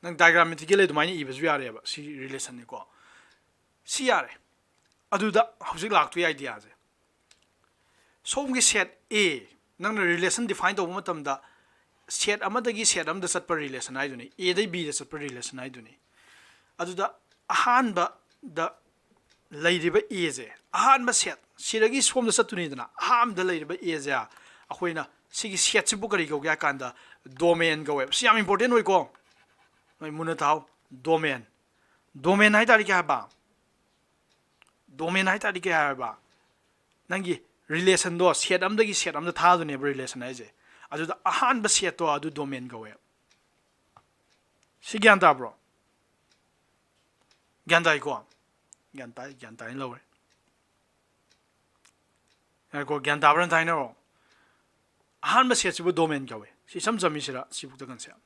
ꯅꯪ diagrammatically ꯑꯗꯨꯃꯥꯏꯅ ꯏꯕꯁꯨ ꯌꯥꯔꯦꯕ꯫ ꯁꯤ relationꯅꯤꯀꯣ꯫ ꯁꯤ ꯌꯥꯔꯦ꯫ ꯑꯗꯨꯗ ꯍꯧꯖꯤꯛ ꯂꯥꯛꯇꯣꯏ ideaꯁꯦ, ꯁꯣꯝꯒꯤ set A, ꯅꯪꯅ relation define ꯇꯧꯕ ꯃꯇꯝꯗ set ꯑꯃꯗꯒꯤ set ꯑꯃꯗ ꯆꯠꯄ relation ꯍꯥꯏꯗꯨꯅꯤ, Aꯗꯩ Bꯗ ꯆꯠꯄ relation ꯍꯥꯏꯗꯨꯅꯤ꯫ ꯑꯗꯨꯗ ꯑꯍꯥꯟꯕꯗ ꯂꯩꯔꯤꯕ Aꯁꯦ, ꯑꯍꯥꯟꯕ set, ꯁꯤꯗꯒꯤ ꯁꯣꯝꯗ ꯆꯠꯇꯣꯏꯅꯤꯗꯅ, ꯑꯍꯥꯟꯕꯗ ꯂꯩꯔꯤꯕ Aꯁꯦ ꯑꯩꯈꯣꯏꯅ ꯁꯤꯒꯤ setꯁꯤꯕꯨ ꯀꯔꯤ ꯀꯧꯒꯦ ꯍꯥꯏ ꯀꯥꯟꯗ domain ꯀꯧꯋꯦꯕ꯫ ꯁꯤ ꯌꯥꯝ important ꯑꯣꯏꯀꯣ, ꯅꯣꯏ ꯃꯨꯟꯅ ꯇꯥꯎ꯫ Domain, domain ꯍꯥꯏ ꯇꯥꯔꯗꯤ ꯀꯩ ꯍꯥꯏꯕ? Domain ꯍꯥꯏ ꯇꯥꯔꯗꯤ ꯀꯩ ꯍꯥꯏꯕ? ꯅꯪꯒꯤ relationꯗꯣ set ꯑꯃꯗꯒꯤ set ꯑꯃꯗ ꯊꯥꯗꯣꯏꯅꯦꯕ relation ꯍꯥꯏꯁꯦ꯫ ꯑꯗꯨꯗ ꯑꯍꯥꯟꯕ setꯇꯣ ꯑꯗꯨ domain ꯀꯧꯋꯦ꯫ ꯁꯤ ꯒ꯭ꯌꯥꯟ ꯇꯥꯕ꯭ꯔꯣ? ꯒ꯭ꯌꯥꯟ ꯇꯥꯏꯀꯣ? ꯒ꯭ꯌꯥꯟ ꯇꯥꯏ, ꯒ꯭ꯌꯥꯟ ꯇꯥꯏꯅ ꯂꯧꯔꯦ꯫ ꯉꯥꯏꯈꯣ, ꯒ꯭ꯌꯥꯟ ꯇꯥꯕ꯭ꯔꯥ ꯑꯝꯇ ꯍꯥꯏꯅꯔꯣ꯫ ꯑꯍꯥꯟꯕ setꯁꯤꯕꯨ domain ꯀꯧꯋꯦ꯫ ꯁꯤ ꯏꯆꯝ ꯆꯝꯃꯤꯁꯤꯔ ꯁꯤꯕꯨꯛꯇ concept꯫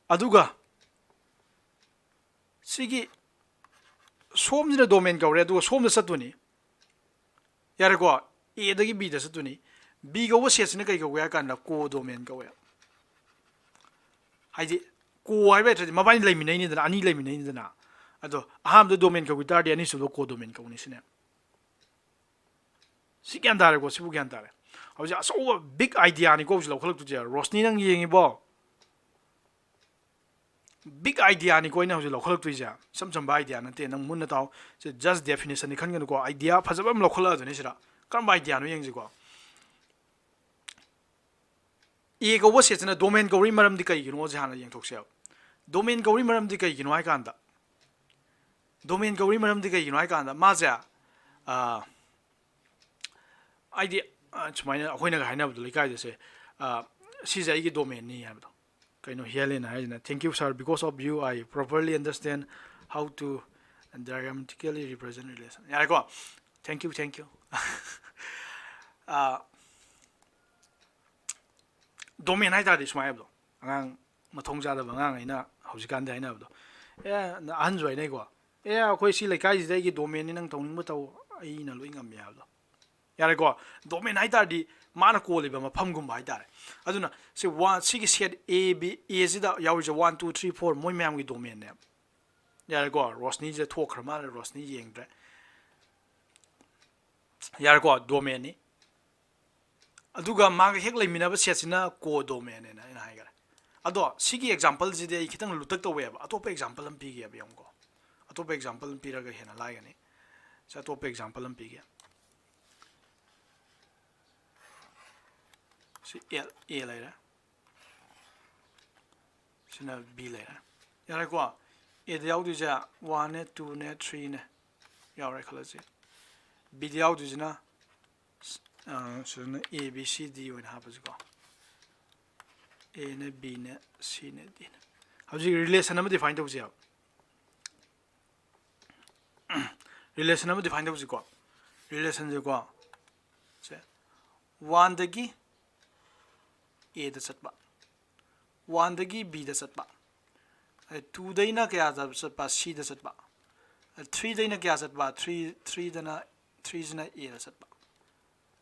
ꯑꯗꯨꯒ ꯁꯤꯒꯤ ꯁꯣꯝꯁꯤꯅ domain ꯀꯧꯔꯦ, ꯑꯗꯨꯒ ꯁꯣꯝꯗ ꯆꯠꯇꯣꯏꯅꯤ꯫ ꯌꯥꯔꯦꯀꯣ? Aꯗꯒꯤ Bꯗ ꯆꯠꯇꯣꯏꯅꯤ꯫ B ꯀꯧꯕ setꯁꯤꯅ ꯀꯩ ꯀꯧꯒꯦ ꯍꯥꯏ ꯀꯥꯟꯗ codomain ꯀꯧꯋꯦ꯫ ꯍꯥꯏꯗꯤ co ꯍꯥꯏꯕ ꯍꯩꯇ꯭ꯔꯗꯤ ꯃꯕꯥꯅꯤ ꯂꯩꯃꯤꯟꯅꯩꯅꯤꯗꯅ, ꯑꯅꯤ ꯂꯩꯃꯤꯟꯅꯩꯅꯤꯗꯅ꯫ ꯑꯗꯣ ꯑꯍꯥꯟꯕꯗ domain ꯀꯧꯈꯤ ꯇꯥꯔꯗꯤ ꯑꯅꯤꯁꯨꯕꯗ codomain ꯀꯧꯅꯤ ꯁꯤꯅꯦ꯫ ꯁꯤ ꯒ꯭ꯌꯥꯟ ꯇꯥꯔꯦꯀꯣ? ꯁꯤꯕꯨ ꯒ꯭ꯌꯥꯟ ꯇꯥꯔꯦ? ꯍꯧꯖꯤꯛ ꯑꯆꯧꯕ big ideaꯅꯤꯀꯣ ꯍꯧꯖꯤꯛ ꯂꯧꯈꯠꯂꯛꯇꯣꯏꯁꯦ꯫ ꯔꯣꯁꯅꯤ, ꯅꯪ ꯌꯦꯡꯉꯤꯕꯣ? Big ideaꯅꯤꯀꯣ ꯑꯩꯅ ꯍꯧꯖꯤꯛ ꯂꯧꯈꯠꯂꯛꯇꯣꯏꯁꯦ꯫ ꯏꯆꯝ ꯆꯝꯕ idea ꯅꯠꯇꯦ꯫ ꯅꯪ ꯃꯨꯟꯅ ꯇꯥꯎ꯫ ꯁꯤ just definitionꯅꯤ ꯈꯟꯒꯅꯨꯀꯣ꯫ Idea ꯐꯖꯕ ꯑꯃ ꯂꯧꯈꯠꯂꯛꯑꯗꯣꯏꯅꯤ ꯁꯤꯗ꯫ ꯀꯔꯝꯕ ideaꯅꯣ ꯌꯦꯡꯁꯤꯀꯣ꯫ A ꯀꯧꯕ setꯁꯤꯅ domain ꯀꯧꯔꯤ ꯃꯔꯝꯗꯤ ꯀꯩꯒꯤꯅꯣꯁꯦ ꯍꯥꯟꯅ ꯌꯦꯡꯊꯣꯛꯁꯦꯕ꯫ Domain ꯀꯧꯔꯤ ꯃꯔꯝꯗꯤ ꯀꯩꯒꯤꯅꯣ ꯍꯥꯏ ꯀꯥꯟꯗ, domain ꯀꯧꯔꯤ ꯃꯔꯝꯗꯤ ꯀꯩꯒꯤꯅꯣ ꯍꯥꯏ ꯀꯥꯟꯗ ꯃꯥꯁꯦ, ꯑ, ꯍꯥꯏꯗꯤ, ꯑ, ꯁꯨꯃꯥꯏꯅ ꯑꯩꯈꯣꯏꯅꯒ ꯍꯥꯏꯅꯕꯗꯣ ꯂꯩꯀꯥꯏꯗꯁꯦ, ꯑ, "ꯁꯤꯁꯦ ꯑꯩꯒꯤ domainꯅꯤ" ꯍꯥꯏꯕꯗꯣ꯫ ꯀꯩꯅꯣ ꯍꯦꯜꯂꯦꯅ ꯍꯥꯏꯁꯤꯅ, "Thank you, sir. Because of you, I properly understand how to diagrammatically represent relation." ꯌꯥꯔꯦꯀꯣ? Thank you, thank you. ꯑ, domain ꯍꯥꯏ ꯇꯥꯔꯗꯤ ꯁꯨꯃꯥꯏꯅ ꯍꯥꯏꯕꯗꯣ, ꯑꯉꯥꯡ ꯃꯊꯣꯡ ꯆꯥꯗꯕ ꯑꯉꯥꯡ ꯑꯩꯅ ꯍꯧꯖꯤꯛꯀꯥꯟꯗꯤ ꯍꯥꯏꯅꯕꯗꯣ, "ꯑꯦ, ꯑꯍꯟꯁꯨ ꯍꯥꯏꯅꯩꯀꯣ, 'ꯑꯦ, ꯑꯩꯈꯣꯏ ꯁꯤ ꯂꯩꯀꯥꯏꯁꯤꯗ ꯑꯩꯒꯤ domainꯅꯤ, ꯅꯪ ꯇꯧꯅꯤꯡꯕ ꯇꯧ, ꯑꯩꯅ ꯂꯣꯏ ꯉꯝꯃꯦ' ꯍꯥꯏꯕꯗꯣ"꯫ ꯌꯥꯔꯦꯀꯣ? Domain ꯍꯥꯏ ꯇꯥꯔꯗꯤ ꯃꯥꯅ ꯀꯣꯜꯂꯤꯕ ꯃꯐꯝꯒꯨꯝꯕ ꯍꯥꯏ ꯇꯥꯔꯦ꯫ ꯑꯗꯨꯅ ꯁꯤ one, ꯁꯤꯒꯤ set A, B, Aꯁꯤꯗ ꯌꯥꯎꯔꯤꯁꯦ one, two, three, four ꯃꯣꯏ ꯃꯌꯥꯝꯒꯤ domainꯅꯦꯕ꯫ ꯌꯥꯔꯦꯀꯣ? ꯔꯣꯁꯅꯤꯁꯦ ꯊꯣꯛꯈ꯭ꯔ ꯃꯥꯜꯂꯦ, ꯔꯣꯁꯅꯤ ꯌꯦꯡꯗ꯭ꯔꯦ꯫ ꯌꯥꯔꯦꯀꯣ? Domainꯅꯤ꯫ ꯑꯗꯨꯒ ꯃꯥꯒ ꯍꯦꯛ ꯂꯩꯃꯤꯟꯅꯕ setꯁꯤꯅ codomainꯅꯦꯅ ꯑꯩꯅ ꯍꯥꯏꯈꯔꯦ꯫ ꯑꯗꯣ ꯁꯤꯒꯤ exampleꯁꯤꯗꯤ ꯑꯩ ꯈꯤꯇꯪ ꯂꯨꯇꯛ ꯇꯧꯋꯦꯕ꯫ ꯑꯇꯣꯞꯄ example ꯑꯃ ꯄꯤꯒꯦꯕ, ꯌꯦꯡꯉꯨꯀꯣ꯫ ꯑꯇꯣꯞꯄ example ꯑꯃ ꯄꯤꯔꯒ ꯍꯦꯟꯅ ꯂꯥꯏꯒꯅꯤ꯫ ꯁꯤ ꯑꯇꯣꯞꯄ example ꯑꯃ ꯄꯤꯒꯦ꯫ ꯁꯤ A, A ꯂꯩꯔꯦ꯫ ꯁꯤꯅ B ꯂꯩꯔꯦ꯫ ꯌꯥꯔꯦꯀꯣ? ꯑꯦꯗ ꯌꯥꯎꯗꯣꯏꯁꯦ ꯋꯥꯟꯅꯦ, ꯇꯨꯅꯦ, ꯊ꯭ꯔꯤꯅꯦ ꯌꯥꯎꯔꯦ ꯈꯜꯂꯁꯤ꯫ ꯕꯤꯗ ꯌꯥꯎꯗꯣꯏꯁꯤꯅ ꯑ, ꯁꯤꯗꯅ ꯑꯦ ꯕꯤ ꯁꯤ ꯗꯤ ꯑꯣꯏꯅ ꯍꯥꯞꯄꯁꯤꯀꯣ꯫ ꯑꯦꯅꯦ, ꯕꯤꯅꯦ, ꯁꯤꯅꯦ, ꯗꯤꯅꯦ꯫ ꯍꯧꯖꯤꯛ ꯔꯤꯂꯦꯁꯟ ꯑꯃ ꯗꯤꯐꯥꯏꯟ ꯇꯧꯁꯦꯕ꯫ ꯔꯤꯂꯦꯁꯟ ꯑꯃ ꯗꯤꯐꯥꯏꯟ ꯇꯧꯁꯤꯀꯣ꯫ ꯔꯤꯂꯦꯁꯟꯁꯦꯀꯣ, ꯁꯦ, ꯋꯥꯟꯗꯒꯤ ꯑꯦꯗ ꯆꯠꯄ, ꯋꯥꯟꯗꯒꯤ ꯕꯤꯗ ꯆꯠꯄ, ꯇꯨꯗꯩꯅ ꯀꯌꯥꯗ ꯆꯠꯄ? ꯁꯤꯗ ꯆꯠꯄ꯫ ꯊ꯭ꯔꯤꯗꯩꯅ ꯀꯌꯥ ꯆꯠꯄ? ꯊ꯭ꯔꯤ, ꯊ꯭ꯔꯤꯗꯅ, ꯊ꯭ꯔꯤꯁꯤꯅ ꯑꯦꯗ ꯆꯠꯄ꯫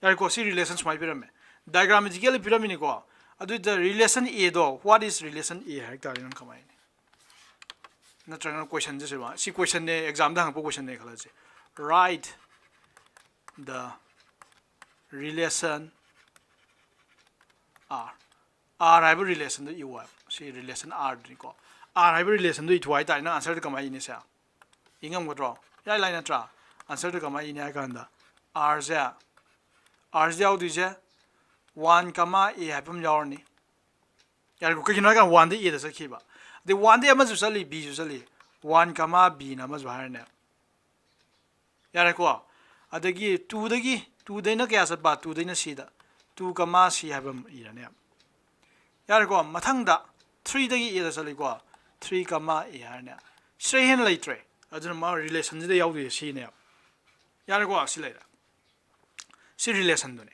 ꯌꯥꯔꯦꯀꯣ, ꯁꯤ ꯔꯤꯂꯦꯁꯟ ꯁꯨꯃꯥꯏꯅ ꯄꯤꯔꯝꯃꯦ, ꯗꯥꯏꯒ꯭ꯔꯥꯃꯦꯇꯤꯀꯦꯜꯂꯤ ꯄꯤꯔꯝꯃꯤꯅꯤꯀꯣ꯫ ꯑꯗꯨꯗ ꯔꯤꯂꯦꯁꯟ ꯑꯦꯗꯣ, what is relation A ꯍꯥꯏ ꯇꯥꯔꯗꯤ ꯅꯪ ꯀꯃꯥꯏꯅ? ꯅꯠꯇ꯭ꯔꯒꯅ ꯀꯣꯏꯁꯟꯁꯦ ꯁꯤꯕ, ꯁꯤ ꯀꯣꯏꯁꯟꯅꯦ, ꯑꯦꯛꯖꯥꯝꯗ ꯍꯪꯉꯛꯄ ꯀꯣꯏꯁꯟꯅꯦ ꯈꯜꯂꯁꯦ, write the relation R꯫ R ꯍꯥꯏꯕ ꯔꯤꯂꯦꯁꯟꯗꯣ ꯏꯌꯨ ꯍꯥꯏꯕ꯫ ꯁꯤ ꯔꯤꯂꯦꯁꯟ ꯑꯥꯔꯗꯨꯅꯤꯀꯣ꯫ ꯑꯥꯔ ꯍꯥꯏꯕ ꯔꯤꯂꯦꯁꯟꯗꯣ ꯏꯊꯣꯛ ꯍꯥꯏ ꯇꯥꯔꯦ, ꯅꯪ ꯑꯟꯁꯔꯗꯣ ꯀꯃꯥꯏꯅ ꯏꯅꯤ ꯁꯦ? ꯏ ꯉꯝꯒꯗ꯭ꯔꯣ? ꯏꯔꯥꯏ ꯂꯥꯏ ꯅꯠꯇ꯭ꯔꯥ? ꯑꯟꯁꯔꯗꯣ ꯀꯃꯥꯏꯅ ꯏꯅꯤ ꯍꯥꯏ ꯀꯥꯟꯗ, ꯑꯥꯔꯁꯦ, ꯑꯥꯔꯁꯦ ꯌꯥꯎꯗꯣꯏꯁꯦ ꯋꯥꯟ ꯀꯃꯥ ꯑꯦ ꯍꯥꯏꯕ ꯑꯃ ꯌꯥꯎꯔꯅꯤ꯫ ꯌꯥꯔꯦꯀꯣ, ꯀꯩꯒꯤꯅꯣ ꯍꯥꯏ ꯀꯥꯟꯗ ꯋꯥꯟꯗꯒꯤ ꯑꯦꯗ ꯆꯠꯈꯤꯕ꯫ ꯑꯗꯩ ꯋꯥꯟꯗꯒꯤ ꯑꯃꯁꯨ ꯆꯠꯂꯤ, ꯕꯤꯁꯨ ꯆꯠꯂꯤ, ꯋꯥꯟ ꯀꯃꯥ ꯕꯤꯅ ꯑꯃꯁꯨ ꯍꯥꯏꯔꯅꯦ꯫ ꯌꯥꯔꯦꯀꯣ? ꯑꯗꯒꯤ ꯇꯨꯗꯒꯤ, ꯇꯨꯗꯩꯅ ꯀꯌꯥ ꯆꯠꯄ? ꯇꯨꯗꯩꯅ ꯁꯤꯗ, ꯇꯨ ꯀꯃꯥ ꯁꯤ ꯍꯥꯏꯕ ꯑꯃ ꯏꯔꯅꯦ꯫ ꯌꯥꯔꯦꯀꯣ? ꯃꯊꯪꯗ ꯊ꯭ꯔꯤꯗꯒꯤ ꯑꯦꯗ ꯆꯠꯂꯤꯀꯣ, ꯊ꯭ꯔꯤ ꯀꯃꯥ ꯑꯦ ꯍꯥꯏꯔꯅꯦ꯫ ꯁꯤꯗꯩ ꯍꯦꯟꯅ ꯂꯩꯇ꯭ꯔꯦ꯫ ꯑꯗꯨꯅ ꯃꯥ ꯔꯤꯂꯦꯁꯟꯁꯤꯗ ꯌꯥꯎꯗꯣꯏꯁꯦ ꯁꯤꯅꯦꯕ꯫ ꯌꯥꯔꯦꯀꯣ? ꯁꯤ ꯂꯩꯔꯦ꯫ ꯁꯤ ꯔꯤꯂꯦꯁꯟꯗꯨꯅꯦ꯫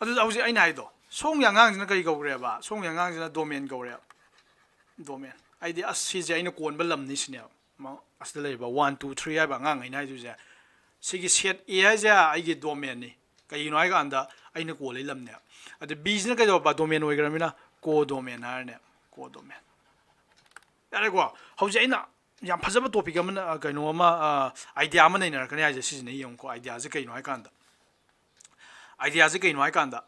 ꯑꯗꯨꯗ ꯍꯧꯖꯤꯛ ꯑꯩꯅ ꯍꯥꯏꯗꯣ, ꯁꯣꯝꯒꯤ ꯑꯉꯥꯡꯁꯤꯅ ꯀꯔꯤ ꯀꯧꯈ꯭ꯔꯦꯕ? ꯁꯣꯝꯒꯤ ꯑꯉꯥꯡꯁꯤꯅ ꯗꯣꯃꯦꯟ ꯀꯧꯔꯦꯕ꯫ ꯗꯣꯃꯦꯟ ꯍꯥꯏꯗꯤ, ꯑꯁ, ꯁꯤꯁꯦ ꯑꯩꯅ ꯀꯣꯟꯕ ꯂꯝꯅꯤ ꯁꯤꯅꯦꯕ꯫ ꯃ-, ꯑꯁꯤꯗ ꯂꯩꯔꯤꯕ ꯋꯥꯟ, ꯇꯨ, ꯊ꯭ꯔꯤ ꯍꯥꯏꯕ ꯑꯉꯥꯡꯈꯩꯅ ꯍꯥꯏꯗꯣꯏꯁꯦ, ꯁꯤꯒꯤ ꯁꯦꯠ ꯑꯦ ꯍꯥꯏꯁꯦ ꯑꯩꯒꯤ ꯗꯣꯃꯦꯟꯅꯤ꯫ ꯀꯩꯒꯤꯅꯣ ꯍꯥꯏ ꯀꯥꯟꯗ ꯑꯩꯅ ꯀꯣꯜꯂꯤ ꯂꯝꯅꯦꯕ꯫ ꯑꯗ ꯕꯤꯁꯤꯅ ꯀꯩꯗꯧꯕ? ꯗꯣꯃꯦꯟ ꯑꯣꯏꯈ꯭ꯔꯃꯤꯅ ꯀꯣ ꯗꯣꯃꯦꯟ ꯍꯥꯏꯔꯅꯦꯕ, ꯀꯣ ꯗꯣꯃꯦꯟ꯫ ꯌꯥꯔꯦꯀꯣ? ꯍꯧꯖꯤꯛ ꯑꯩꯅ ꯌꯥꯝ ꯐꯖꯕ ꯇꯣꯄꯤꯛ ꯑꯃꯅ, ꯑ, ꯀꯩꯅꯣ ꯑꯃ, ꯑ, ꯑꯥꯏꯗꯤꯌꯥ ꯑꯃ ꯅꯩꯅꯔꯛꯀꯅꯤ ꯍꯥꯏꯁꯦ ꯁꯤꯁꯤꯅ ꯌꯦꯡꯉꯨꯀꯣ꯫ ꯑꯥꯏꯗꯤꯌꯥꯁꯦ ꯀꯩꯅꯣ ꯍꯥꯏ ꯀꯥꯟꯗ, ꯑꯥꯏꯗꯤꯌꯥꯁꯦ ꯀꯩꯅꯣ ꯍꯥꯏ ꯀꯥꯟꯗ,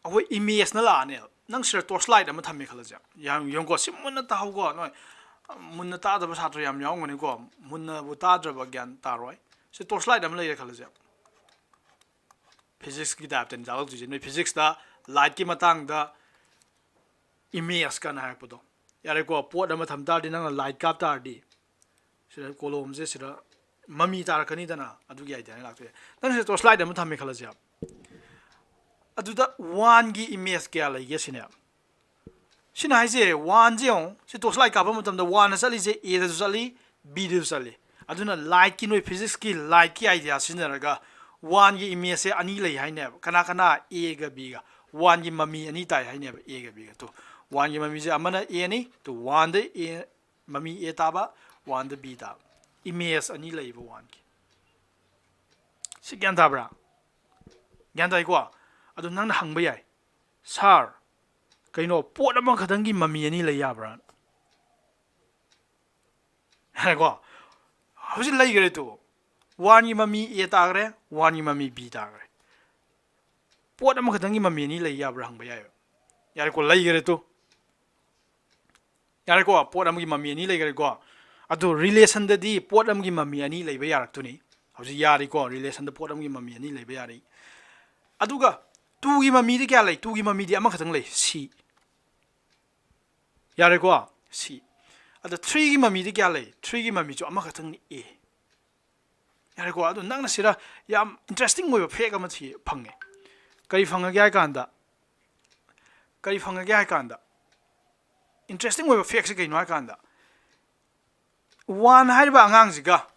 ꯑꯩꯈꯣꯏ ꯏꯃꯦꯖꯅ ꯂꯥꯛꯑꯅꯦꯕ꯫ ꯅꯪ ꯁꯤꯗ ꯇꯣꯔꯆ ꯂꯥꯏꯠ ꯑꯃ ꯊꯝꯃꯦ ꯈꯜꯂꯁꯦ꯫ ꯌꯥꯝ ꯌꯦꯡꯉꯨꯀꯣ, ꯁꯤ ꯃꯨꯟꯅ ꯇꯥꯍꯧꯀꯣ ꯅꯣꯏ꯫ ꯃꯨꯟꯅ ꯇꯥꯗꯕ ꯁꯥꯇ꯭ꯔ ꯌꯥꯝ ꯌꯥꯎꯔꯝꯒꯅꯤꯀꯣ꯫ ꯃꯨꯟꯅꯕꯨ ꯇꯥꯗ꯭ꯔꯕ ꯒ꯭ꯌꯥꯟ ꯇꯥꯔꯣꯏ꯫ ꯁꯤ ꯇꯣꯔꯆ ꯂꯥꯏꯠ ꯑꯃ ꯂꯩꯔꯦ ꯈꯜꯂꯁꯦ꯫ ꯐꯤꯖꯤꯛꯁꯀꯤ ꯇꯥꯏꯞꯇꯅꯤ ꯇꯥꯛꯂꯛꯇꯣꯏꯁꯦ꯫ ꯅꯣꯏ ꯐꯤꯖꯤꯛꯁꯇ ꯂꯥꯏꯠꯀꯤ ꯃꯇꯥꯡꯗ Image ꯀꯅ ꯍꯥꯏꯔꯛꯄꯗꯣ꯫ ꯌꯥꯔꯦꯀꯣ, ꯄꯣꯠ ꯑꯃ ꯊꯝ ꯇꯥꯔꯗꯤ, ꯅꯪꯅ light ꯀꯥꯞ ꯇꯥꯔꯗꯤ, ꯁꯤꯗ column ꯁꯦ ꯁꯤꯗ ꯃꯃꯤ ꯇꯥꯔꯛꯀꯅꯤꯗꯅ, ꯑꯗꯨꯒꯤ idea ꯅꯤ ꯂꯥꯛꯇꯣꯏꯁꯦ꯫ ꯅꯪ ꯁꯤꯗ torch light ꯑꯃ ꯊꯝꯃꯦ ꯈꯜꯂꯁꯦ, ꯑꯗꯨꯗ one ꯒꯤ image ꯀꯌꯥ ꯂꯩꯒꯦ ꯁꯤꯅꯦ꯫ ꯁꯤꯅ ꯍꯥꯏꯁꯦ, one ꯁꯦ ꯌꯦꯡꯉꯨ, ꯁꯤ torch light ꯀꯥꯞꯄ ꯃꯇꯝꯗ one ꯅ ꯆꯠꯂꯤꯁꯦ A ꯗꯁꯨ ꯆꯠꯂꯤ, B ꯗꯁꯨ ꯆꯠꯂꯤ꯫ ꯑꯗꯨꯅ light ꯀꯤ, ꯅꯣꯏ physics ꯀꯤ light ꯀꯤ idea ꯁꯤꯖꯤꯟꯅꯔꯒ one ꯒꯤ image ꯁꯦ ꯑꯅꯤ ꯂꯩ ꯍꯥꯏꯅꯦꯕ꯫ ꯀꯅꯥ ꯀꯅꯥ? A ꯒ B ꯒ꯫ One ꯒꯤ ꯃꯃꯤ ꯑꯅꯤ ꯇꯥꯏ ꯍꯥꯏꯅꯦꯕ, A ꯒ B ꯒ꯫ ꯇꯨ, one ꯒꯤ ꯃꯃꯤꯁꯦ ꯑꯃꯅ A ꯅꯤ, ꯇꯨ, one ꯗ A, ꯃꯃꯤ A ꯇꯥꯕ, one ꯗ B ꯇꯥꯕ꯫ Image ꯑꯅꯤ ꯂꯩꯕ one ꯒꯤ꯫ ꯁꯤ ꯒ꯭ꯌꯥꯟ ꯇꯥꯕ꯭ꯔꯥ? ꯒ꯭ꯌꯥꯟ ꯇꯥꯏꯀꯣ? ꯑꯗꯨ ꯅꯪꯅ ꯍꯪꯕ ꯌꯥꯏ, "Sir, ꯀꯩꯅꯣ, ꯄꯣꯠ ꯑꯃꯈꯛꯇꯪꯒꯤ ꯃꯃꯤ ꯑꯅꯤ ꯂꯩ ꯌꯥꯕ꯭ꯔꯥ?" ꯍꯥꯏꯀꯣ? ꯍꯧꯖꯤꯛ ꯂꯩꯈ꯭ꯔꯦ ꯇꯨ꯫ One ꯒꯤ ꯃꯃꯤ A ꯇꯥꯈ꯭ꯔꯦ, one ꯒꯤ ꯃꯃꯤ B ꯇꯥꯈ꯭ꯔꯦ꯫ ꯄꯣꯠ ꯑꯃꯈꯛꯇꯪꯒꯤ ꯃꯃꯤ ꯑꯅꯤ ꯂꯩ ꯌꯥꯕ꯭ꯔꯥ ꯍꯪꯕ ꯌꯥꯏꯕ꯫ ꯌꯥꯔꯦꯀꯣ, ꯂꯩꯈ꯭ꯔꯦ ꯇꯨ꯫ ꯌꯥꯔꯦꯀꯣ, ꯄꯣꯠ ꯑꯃꯒꯤ ꯃꯃꯤ ꯑꯅꯤ ꯂꯩꯈ꯭ꯔꯦꯀꯣ꯫ ꯑꯗꯨ relation ꯗꯗꯤ ꯄꯣꯠ ꯑꯃꯒꯤ ꯃꯃꯤ ꯑꯅꯤ ꯂꯩꯕ ꯌꯥꯔꯛꯇꯣꯏꯅꯤ꯫ ꯍꯧꯖꯤꯛ ꯌꯥꯔꯤꯀꯣ, relation ꯗ ꯄꯣꯠ ꯑꯃꯒꯤ ꯃꯃꯤ ꯑꯅꯤ ꯂꯩꯕ ꯌꯥꯔꯤ꯫ ꯑꯗꯨꯒ two ꯒꯤ ꯃꯃꯤꯗꯤ ꯀꯌꯥ ꯂꯩ? Two ꯒꯤ ꯃꯃꯤꯗꯤ ꯑꯃꯈꯛꯇꯪ ꯂꯩ, C꯫ ꯌꯥꯔꯦꯀꯣ, C꯫ ꯑꯗ three ꯒꯤ ꯃꯃꯤꯗꯤ ꯀꯌꯥ ꯂꯩ? Three ꯒꯤ ꯃꯃꯤꯁꯨ ꯑꯃꯈꯛꯇꯪꯅꯤ, A꯫ ꯌꯥꯔꯦꯀꯣ, ꯑꯗꯣ ꯅꯪꯅ ꯁꯤꯗ ꯌꯥꯝ interesting ꯑꯣꯏꯕ fact ꯑꯃ ꯊꯤ-, ꯐꯪꯉꯦ꯫ ꯀꯔꯤ ꯐꯪꯉꯒꯦ ꯍꯥꯏ ꯀꯥꯟꯗ, ꯀꯔꯤ ꯐꯪꯉꯒꯦ ꯍꯥꯏ ꯀꯥꯟꯗ, interesting ꯑꯣꯏꯕ fact ꯁꯦ ꯀꯩꯅꯣ ꯍꯥꯏ ꯀꯥꯟꯗ, one ꯍꯥꯏꯔꯤꯕ ꯑꯉꯥꯡꯁꯤꯒ,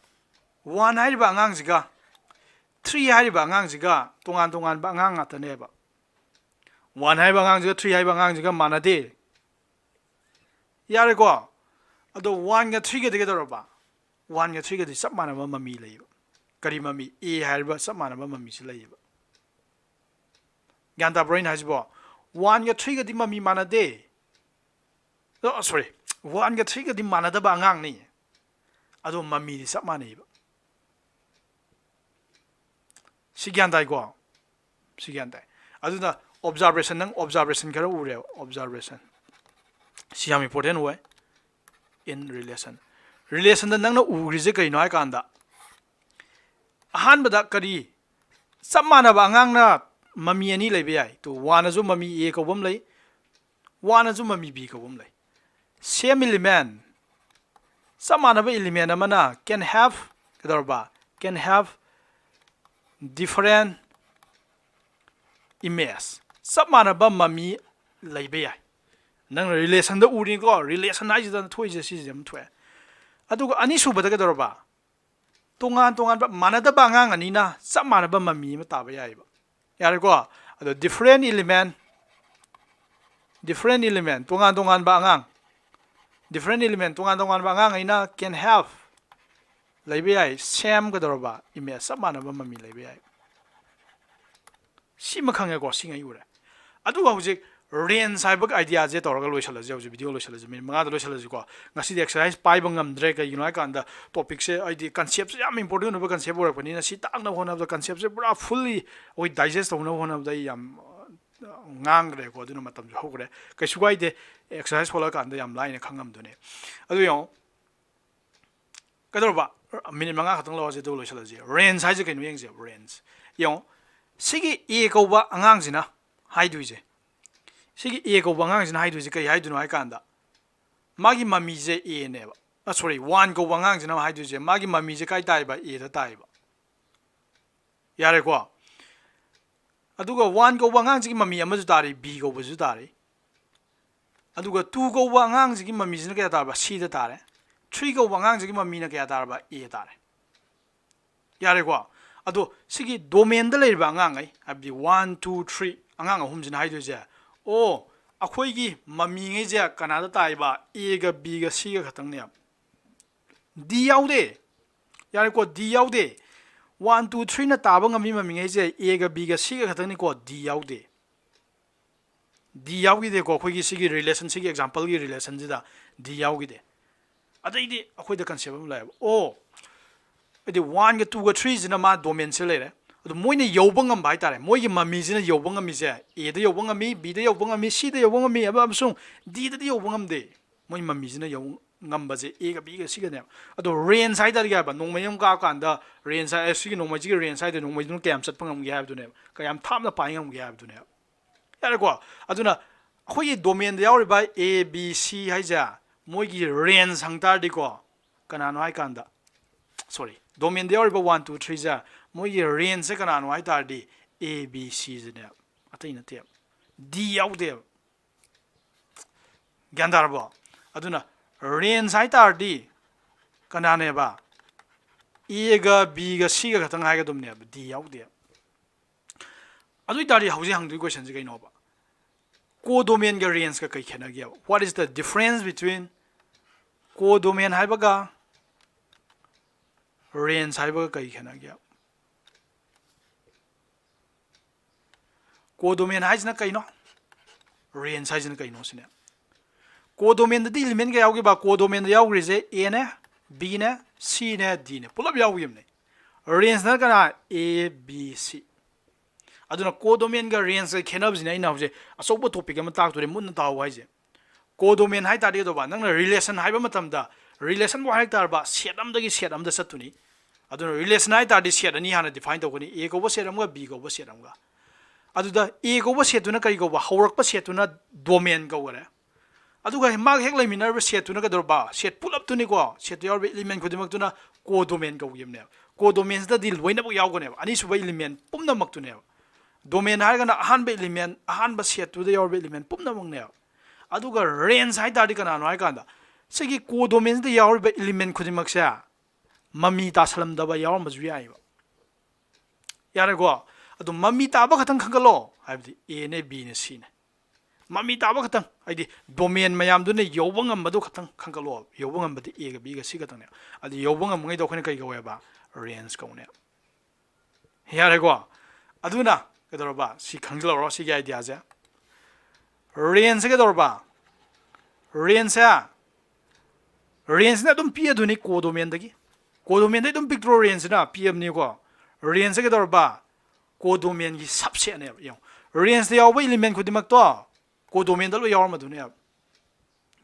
one ꯍꯥꯏꯔꯤꯕ ꯑꯉꯥꯡꯁꯤꯒ, three ꯍꯥꯏꯔꯤꯕ ꯑꯉꯥꯡꯁꯤꯒ ꯇꯣꯉꯥꯟ ꯇꯣꯉꯥꯟꯕ ꯑꯉꯥꯡ ꯉꯥꯛꯇꯅꯦꯕ꯫ One ꯍꯥꯏꯔꯤꯕ ꯑꯉꯥꯡꯁꯤꯒ three ꯍꯥꯏꯔꯤꯕ ꯑꯉꯥꯡꯁꯤꯒ ꯃꯥꯟꯅꯗꯦ꯫ ꯌꯥꯔꯦꯀꯣ? ꯑꯗꯣ one ꯒ three ꯒꯗꯤ ꯀꯩꯗꯧꯔꯕ? One ꯒ three ꯒꯗꯤ ꯆꯞ ꯃꯥꯟꯅꯕ ꯃꯃꯤ ꯂꯩꯌꯦꯕ꯫ ꯀꯔꯤ ꯃꯃꯤ? A ꯍꯥꯏꯔꯤꯕ ꯆꯞ ꯃꯥꯟꯅꯕ ꯃꯃꯤꯁꯤ ꯂꯩꯌꯦꯕ꯫ ꯒ꯭ꯌꯥꯟ ꯇꯥꯕ꯭ꯔꯣ ꯑꯩꯅ ꯍꯥꯏꯁꯤꯕꯣ? One ꯒ three ꯒꯗꯤ ꯃꯃꯤ ꯃꯥꯟꯅꯗꯦ꯫ ꯑꯣ, sorry, one ꯒ three ꯒꯗꯤ ꯃꯥꯟꯅꯗꯕ ꯑꯉꯥꯡꯅꯤ, ꯑꯗꯣ ꯃꯃꯤꯗꯤ ꯆꯞ ꯃꯥꯟꯅꯩꯕ꯫ ꯁꯤ ꯒ꯭ꯌꯥꯟ ꯇꯥꯏꯀꯣ? ꯁꯤ ꯒ꯭ꯌꯥꯟ ꯇꯥꯏ꯫ ꯑꯗꯨꯅ observation, ꯅꯪ observation ꯈꯔ ꯎꯔꯦꯕ, observation꯫ ꯁꯤ ꯌꯥꯝ important ꯑꯣꯏ꯫ In relation, relation ꯗ ꯅꯪꯅ ꯎꯔꯤꯁꯦ ꯀꯩꯅꯣ ꯍꯥꯏ ꯀꯥꯟꯗ, ꯑꯍꯥꯟꯕꯗ ꯀꯔꯤ? ꯆꯞ ꯃꯥꯟꯅꯕ ꯑꯉꯥꯡꯅ ꯃꯃꯤ ꯑꯅꯤ ꯂꯩꯕ ꯌꯥꯏ꯫ ꯇꯨ, one ꯅꯁꯨ ꯃꯃꯤ A ꯀꯧꯕ ꯑꯃ ꯂꯩ, ꯋꯥꯟꯅꯁꯨ ꯃꯃꯤ ꯕꯤ ꯀꯧꯕ ꯑꯃ ꯂꯩ꯫ Same element, ꯆꯞ ꯃꯥꯟꯅꯕ element ꯑꯃꯅ can have, ꯀꯩꯗꯧꯔꯕ, can have different image, ꯆꯞ ꯃꯥꯟꯅꯕ ꯃꯃꯤ ꯂꯩꯕ ꯌꯥꯏ꯫ ꯅꯪꯅ relationꯗ ꯎꯔꯤꯅꯤꯀꯣ, relation ꯍꯥꯏꯁꯤꯗ ꯊꯣꯛꯏꯁꯦ ꯁꯤꯁꯦ ꯑꯃ ꯊꯣꯛꯑꯦ꯫ ꯑꯗꯨꯒ ꯑꯅꯤꯁꯨꯕꯗ ꯀꯩꯗꯧꯔꯕ, ꯇꯣꯉꯥꯟ ꯇꯣꯉꯥꯟꯕ ꯃꯥꯟꯅꯗꯕ ꯑꯉꯥꯡ ꯑꯅꯤꯅ ꯆꯞ ꯃꯥꯟꯅꯕ ꯃꯃꯤ ꯑꯃ ꯇꯥꯕ ꯌꯥꯏꯑꯕ꯫ ꯌꯥꯔꯦꯀꯣ? ꯑꯗꯣ different element, different element, ꯇꯣꯉꯥꯟ ꯇꯣꯉꯥꯟꯕ ꯑꯉꯥꯡ, different element, ꯇꯣꯉꯥꯟ ꯇꯣꯉꯥꯟꯕ ꯑꯉꯥꯡ ꯑꯩꯅ can have, ꯂꯩꯕ ꯌꯥꯏ, same ꯀꯩꯗꯧꯔꯕ, image, ꯆꯞ ꯃꯥꯟꯅꯕ ꯃꯃꯤ ꯂꯩꯕ ꯌꯥꯏ꯫ ꯁꯤꯃ ꯈꯪꯉꯦꯀꯣ, ꯁꯤꯉꯩ ꯎꯔꯦ꯫ ꯑꯗꯨꯒ ꯍꯧꯖꯤꯛ range ꯍꯥꯏꯕ ideaꯁꯦ ꯇꯧꯔꯒ ꯂꯣꯏꯁꯤꯜꯂꯁꯤ, ꯍꯧꯖꯤꯛ video ꯂꯣꯏꯁꯤꯜꯂꯁꯤ, minute ꯃꯉꯥꯗ ꯂꯣꯏꯁꯤꯜꯂꯁꯤꯀꯣ꯫ ꯉꯁꯤꯗꯤ exercise ꯄꯥꯏꯕ ꯉꯝꯗ꯭ꯔꯦ, ꯀꯩꯒꯤꯅꯣ ꯍꯥꯏꯀꯥꯟꯗ topicꯁꯦ, ꯍꯥꯏꯗꯤ conceptꯁꯦ ꯌꯥꯝ important ꯑꯣꯏꯕ concept ꯑꯣꯏꯔꯛꯄꯅꯤꯅ, ꯁꯤ ꯇꯥꯛꯅꯕ ꯍꯣꯠꯅꯕꯗ conceptꯁꯦ ꯄꯨꯔꯥ fully ꯑꯩꯈꯣꯏ digest ꯇꯧꯅꯕ ꯍꯣꯠꯅꯕꯗ ꯑꯩ ꯌꯥꯝ, ꯑ, ꯉꯥꯡꯈ꯭ꯔꯦꯀꯣ, ꯑꯗꯨꯅ ꯃꯇꯝꯁꯨ ꯍꯧꯈ꯭ꯔꯦ꯫ ꯀꯩꯁꯨ ꯀꯥꯏꯗꯦ, exercise ꯍꯣꯜꯂꯀꯥꯟꯗ ꯌꯥꯝ ꯂꯥꯏꯅ ꯈꯪꯉꯝꯗꯣꯏꯅꯦ꯫ ꯑꯗꯨ ꯌꯦꯡꯉꯣ, ꯀꯩꯗꯧꯔꯕ? Minute ꯃꯉꯥ ꯈꯛꯇꯪ ꯂꯧꯔꯁꯦ, ꯑꯗꯨꯒ ꯂꯣꯏꯁꯤꯜꯂꯁꯤ꯫ Range ꯍꯥꯏꯁꯦ ꯀꯩꯅꯣ ꯌꯦꯡꯁꯦ, range꯫ ꯌꯦꯡꯉꯣ, ꯁꯤꯒꯤ A ꯀꯧꯕ ꯑꯉꯥꯡꯁꯤꯅ ꯍꯥꯏꯗꯣꯏꯁꯦ, ꯁꯤꯒꯤ A ꯀꯧꯕ ꯑꯉꯥꯡꯁꯤꯅ ꯍꯥꯏꯗꯣꯏꯁꯦ ꯀꯩ ꯍꯥꯏꯗꯣꯏꯅꯣ ꯍꯥꯏ ꯀꯥꯟꯗ, ꯃꯥꯒꯤ ꯃꯃꯤꯁꯦ Aꯅꯦꯕ, ꯑ, sorry, one ꯀꯧꯕ ꯑꯉꯥꯡꯁꯤꯅ ꯍꯥꯏꯗꯣꯏꯁꯦ ꯃꯥꯒꯤ ꯃꯃꯤꯁꯦ ꯀꯥꯏ ꯇꯥꯏꯕ? Aꯗ ꯇꯥꯏꯕ꯫ ꯌꯥꯔꯦꯀꯣ? ꯑꯗꯨꯒ one ꯀꯧꯕ ꯑꯉꯥꯡꯁꯤꯒꯤ ꯃꯃꯤ ꯑꯃꯁꯨ ꯇꯥꯔꯤ, B ꯀꯧꯕꯁꯨ ꯇꯥꯔꯤ꯫ ꯑꯗꯨꯒ two ꯀꯧꯕ ꯑꯉꯥꯡꯁꯤꯒꯤ ꯃꯃꯤꯁꯤꯅ ꯀꯌꯥ ꯇꯥꯔꯕ? Cꯗ ꯇꯥꯔꯦ꯫ Three ꯀꯧꯕ ꯑꯉꯥꯡꯁꯤꯒꯤ ꯃꯃꯤꯅ ꯀꯌꯥ ꯇꯥꯔꯕ? A ꯇꯥꯔꯦ꯫ ꯌꯥꯔꯦꯀꯣ? ꯑꯗꯣ ꯁꯤꯒꯤ domainꯗ ꯂꯩꯔꯤꯕ ꯑꯉꯥꯡꯉꯩ, ꯍꯥꯏꯕꯗꯤ one, two, three ꯑꯉꯥꯡ ꯑꯍꯨꯝꯁꯤꯅ ꯍꯥꯏꯗꯣꯏꯁꯦ, ꯑꯣ, ꯑꯩꯈꯣꯏꯒꯤ ꯃꯃꯤꯉꯩꯁꯦ ꯀꯅꯥꯗ ꯇꯥꯏꯕ? Aꯒ Bꯒ Cꯒ ꯈꯛꯇꯪꯅꯦꯕ꯫ D ꯌꯥꯎꯗꯦ꯫ ꯌꯥꯔꯦꯀꯣ? D ꯌꯥꯎꯗꯦ꯫ One, two, threeꯅ ꯇꯥꯕ ꯉꯝꯃꯤ ꯃꯃꯤꯉꯩꯁꯦ Aꯒ Bꯒ Cꯒ ꯈꯛꯇꯪꯅꯤꯀꯣ, D ꯌꯥꯎꯗꯦ꯫ D ꯌꯥꯎꯈꯤꯗꯦꯀꯣ, ꯑꯩꯈꯣꯏꯒꯤ ꯁꯤꯒꯤ relation, ꯁꯤꯒꯤ exampleꯒꯤ relationꯁꯤꯗ D ꯌꯥꯎꯈꯤꯗꯦ꯫ ꯑꯗꯩꯗꯤ ꯑꯩꯈꯣꯏꯗ concept ꯑꯃ ꯂꯥꯛꯑꯦꯕ, ꯑꯣ, ꯍꯥꯏꯗꯤ oneꯒ twoꯒ threeꯁꯤꯅ ꯃꯥ domainꯁꯦ ꯂꯩꯔꯦ, ꯑꯗꯣ ꯃꯣꯏꯅ ꯌꯧꯕ ꯉꯝꯕ ꯍꯥꯏꯇꯥꯔꯦ, ꯃꯣꯏꯒꯤ ꯃꯃꯤꯁꯤꯅ ꯌꯧꯕ ꯉꯝꯃꯤꯁꯦ, Aꯗ ꯌꯧꯕ ꯉꯝꯃꯤ, Bꯗ ꯌꯧꯕ ꯉꯝꯃꯤ, Cꯗ ꯌꯧꯕ ꯉꯝꯃꯤ, ꯑꯃ-, ꯑꯃꯁꯨꯡ Dꯗꯗꯤ ꯌꯧꯕ ꯉꯝꯗꯦ꯫ ꯃꯣꯏ ꯃꯃꯤꯁꯤꯅ ꯌꯧ ꯉꯝꯕꯁꯦ Aꯒ Bꯒ Cꯒꯅꯦꯕ꯫ ꯑꯗꯣ range ꯍꯥꯏꯇꯥꯔꯗꯤ ꯀꯩ ꯍꯥꯏꯕ? ꯅꯣꯡꯃꯩ ꯑꯃ ꯀꯥꯞꯄ ꯀꯥꯟꯗ range ꯍꯥꯏ-, ꯁꯤꯒꯤ ꯅꯣꯡꯃꯩꯁꯤꯒꯤ range ꯍꯥꯏꯗꯣ ꯅꯣꯡꯃꯩꯗꯨꯅ ꯀꯌꯥꯝ ꯆꯠꯄ ꯉꯝꯒꯦ ꯍꯥꯏꯕꯗꯨꯅꯦꯕ, ꯀꯌꯥꯝ ꯊꯥꯞꯅ ꯄꯥꯏ ꯉꯝꯒꯦ ꯍꯥꯏꯕꯗꯨꯅꯦꯕ꯫ ꯌꯥꯔꯦꯀꯣ? ꯑꯗꯨꯅ ꯑꯩꯈꯣꯏꯒꯤ domainꯗ ꯌꯥꯎꯔꯤꯕ A B C ꯍꯥꯏꯁꯦ ꯃꯣꯏꯒꯤ range ꯍꯪ ꯇꯥꯔꯗꯤꯀꯣ, ꯀꯅꯥꯅꯣ ꯍꯥꯏ ꯀꯥꯟꯗ, sorry, domainꯗ ꯌꯥꯎꯔꯤꯕ one two threeꯁꯦ ꯃꯣꯏꯒꯤ rangeꯁꯦ ꯀꯅꯥꯅꯣ ꯍꯥꯏ ꯇꯥꯔꯗꯤ A B Cꯁꯤꯅꯦꯕ, ꯑꯇꯩ ꯅꯠꯇꯦꯕ, D ꯌꯥꯎꯗꯦꯕ꯫ ꯒ꯭ꯌꯥꯟ ꯇꯥꯔꯕꯣ? ꯑꯗꯨꯅ range ꯍꯥꯏ ꯇꯥꯔꯗꯤ ꯀꯅꯥꯅꯦꯕ? Aꯒ Bꯒ Cꯒ ꯈꯛꯇꯪ ꯍꯥꯏꯒꯗꯕꯅꯦꯕ, D ꯌꯥꯎꯗꯦꯕ꯫ ꯑꯗꯨ ꯑꯣꯏ ꯇꯥꯔꯗꯤ ꯍꯧꯖꯤꯛ ꯍꯪꯗꯣꯏ questionꯁꯦ ꯀꯩꯅꯣꯕ? Codomainꯒ rangeꯀ ꯀꯩ ꯈꯦꯠꯅꯒꯦꯕ? What is the difference between codomain ꯍꯥꯏꯕꯒ range ꯍꯥꯏꯕꯒ ꯀꯩ ꯈꯦꯠꯅꯒꯦꯕ? Codomain ꯍꯥꯏꯁꯤꯅ ꯀꯩꯅꯣ? Range ꯍꯥꯏꯁꯤꯅ ꯀꯩꯅꯣ ꯁꯤꯅꯦ꯫ Codomainꯗꯗꯤ element ꯀꯌꯥ ꯌꯥꯎꯒꯦꯕ? Codomainꯗ ꯌꯥꯎꯈ꯭ꯔꯤꯁꯦ Aꯅꯦ, Bꯅꯦ, Cꯅꯦ, Dꯅꯦ, ꯄꯨꯂꯞ ꯌꯥꯎꯈꯤꯕꯅꯦ꯫ Rangeꯅ ꯀꯅꯥ? A, B, C꯫ ꯑꯗꯨꯅ codomainꯒ rangeꯒ ꯈꯦꯠꯅꯕꯁꯤꯅ ꯑꯩꯅ ꯍꯧꯖꯤꯛ ꯑꯆꯧꯕ topic ꯑꯃ ꯇꯥꯛꯇꯣꯔꯦ, ꯃꯨꯟꯅ ꯇꯥꯎ ꯍꯥꯏꯁꯦ꯫ Codomain ꯍꯥꯏ ꯇꯥꯔꯗꯤ ꯀꯩꯗꯧꯕ? ꯅꯪꯅ relation ꯍꯥꯏꯕ ꯃꯇꯝꯗ relationꯕꯨ ꯍꯥꯏ ꯇꯥꯔꯕ set ꯑꯃꯗꯒꯤ set ꯑꯃꯗ ꯆꯠꯇꯣꯏꯅꯤ꯫ ꯑꯗꯨꯅ relation ꯍꯥꯏ ꯇꯥꯔꯗꯤ set ꯑꯅꯤ ꯍꯥꯟꯅ define ꯇꯧꯒꯅꯤ, A ꯀꯧꯕ set ꯑꯃꯒ B ꯀꯧꯕ set ꯑꯃꯒ꯫ ꯑꯗꯨꯗ A ꯀꯧꯕ setꯇꯨꯅ ꯀꯔꯤ ꯀꯧꯕ? ꯍꯧꯔꯛꯄ setꯇꯨꯅ domain ꯀꯧꯈꯔꯦ꯫ ꯑꯗꯨꯒ ꯃꯥꯒ ꯍꯦꯛ ꯂꯩꯃꯤꯟꯅꯔꯤꯕ setꯇꯨꯅ ꯀꯩꯗꯧꯔꯕ? Set ꯄꯨꯂꯞꯇꯨꯅꯤꯀꯣ, setꯇ ꯌꯥꯎꯔꯤꯕ element ꯈꯨꯗꯤꯡꯃꯛꯇꯨꯅ codomain ꯀꯧꯈꯤꯕꯅꯦꯕ꯫ Codomainsꯤꯗꯗꯤ ꯂꯣꯏꯅꯃꯛ ꯌꯥꯎꯒꯅꯦꯕ, ꯑꯅꯤꯁꯨꯕ element ꯄꯨꯝꯅꯃꯛꯇꯨꯅꯦꯕ꯫ Domain ꯍꯥꯏꯔꯒꯅ ꯑꯍꯥꯟꯕ element, ꯑꯍꯥꯟꯕ setꯇꯨꯗ ꯌꯥꯎꯔꯤꯕ element ꯄꯨꯝꯅꯃꯛꯅꯦꯕ꯫ ꯑꯗꯨꯒ range ꯍꯥꯏ ꯇꯥꯔꯗꯤ ꯀꯅꯥꯅꯣ ꯍꯥꯏ ꯀꯥꯟꯗ, ꯁꯤꯒꯤ codomainsꯗ ꯌꯥꯎꯔꯤꯕ element ꯈꯨꯗꯤꯡꯃꯛꯁꯦ ꯃꯃꯤ ꯇꯥꯁꯜꯂꯝꯗꯕ ꯌꯥꯎꯔꯝꯕꯁꯨ ꯌꯥꯏꯑꯕ꯫ ꯌꯥꯔꯦꯀꯣ? ꯑꯗꯨ ꯃꯃꯤ ꯇꯥꯕ ꯈꯛꯇꯪ ꯈꯟꯒꯠꯂꯣ, ꯍꯥꯏꯕꯗꯤ Aꯅꯦ, Bꯅꯦ, Cꯅꯦ꯫ ꯃꯃꯤ ꯇꯥꯕ ꯈꯛꯇꯪ, ꯍꯥꯏꯗꯤ domain ꯃꯌꯥꯝꯗꯨꯅ ꯌꯧꯕ ꯉꯝꯕꯗꯣ ꯈꯛꯇꯪ ꯈꯟꯒꯠꯂꯣ꯫ ꯌꯧꯕ ꯉꯝꯕꯗꯤ Aꯒ Bꯒ C ꯈꯛꯇꯪꯅꯦ꯫ ꯑꯗꯨ ꯌꯧꯕ ꯉꯝꯃꯉꯩꯗꯣ ꯑꯩꯈꯣꯏꯅ ꯀꯩ ꯀꯧꯋꯦꯕ? Range ꯀꯧꯅꯦ꯫ ꯌꯥꯔꯦꯀꯣ? ꯑꯗꯨꯅ ꯀꯩꯗꯧꯔꯕ? ꯁꯤ ꯈꯪꯖꯤꯜꯍꯧꯔꯣ, ꯁꯤꯒꯤ ideaꯁꯦ꯫ Rangeꯁꯦ ꯀꯩꯗꯧꯔꯕ? Rangeꯁꯦ, rangeꯁꯤꯅ ꯑꯗꯨꯝ ꯄꯤꯛꯑꯗꯣꯏꯅꯤ codomainꯗꯒꯤ꯫ Codomainꯗꯒꯤ ꯑꯗꯨꯝ ꯄꯤꯛꯇ꯭ꯔꯣ rangeꯁꯤꯅ? ꯄꯤꯛꯑꯕꯅꯤꯀꯣ꯫ Rangeꯁꯦ ꯀꯩꯗꯧꯔꯕ? Codomainꯒꯤ subsetꯅꯦꯕ꯫ ꯌꯦꯡꯉꯣ, rangeꯇ ꯌꯥꯎꯕ element ꯈꯨꯗꯤꯡꯃꯛꯇꯣ codomainꯗ ꯂꯣꯏ ꯌꯥꯎꯔꯝꯃꯗꯣꯏꯅꯦꯕ꯫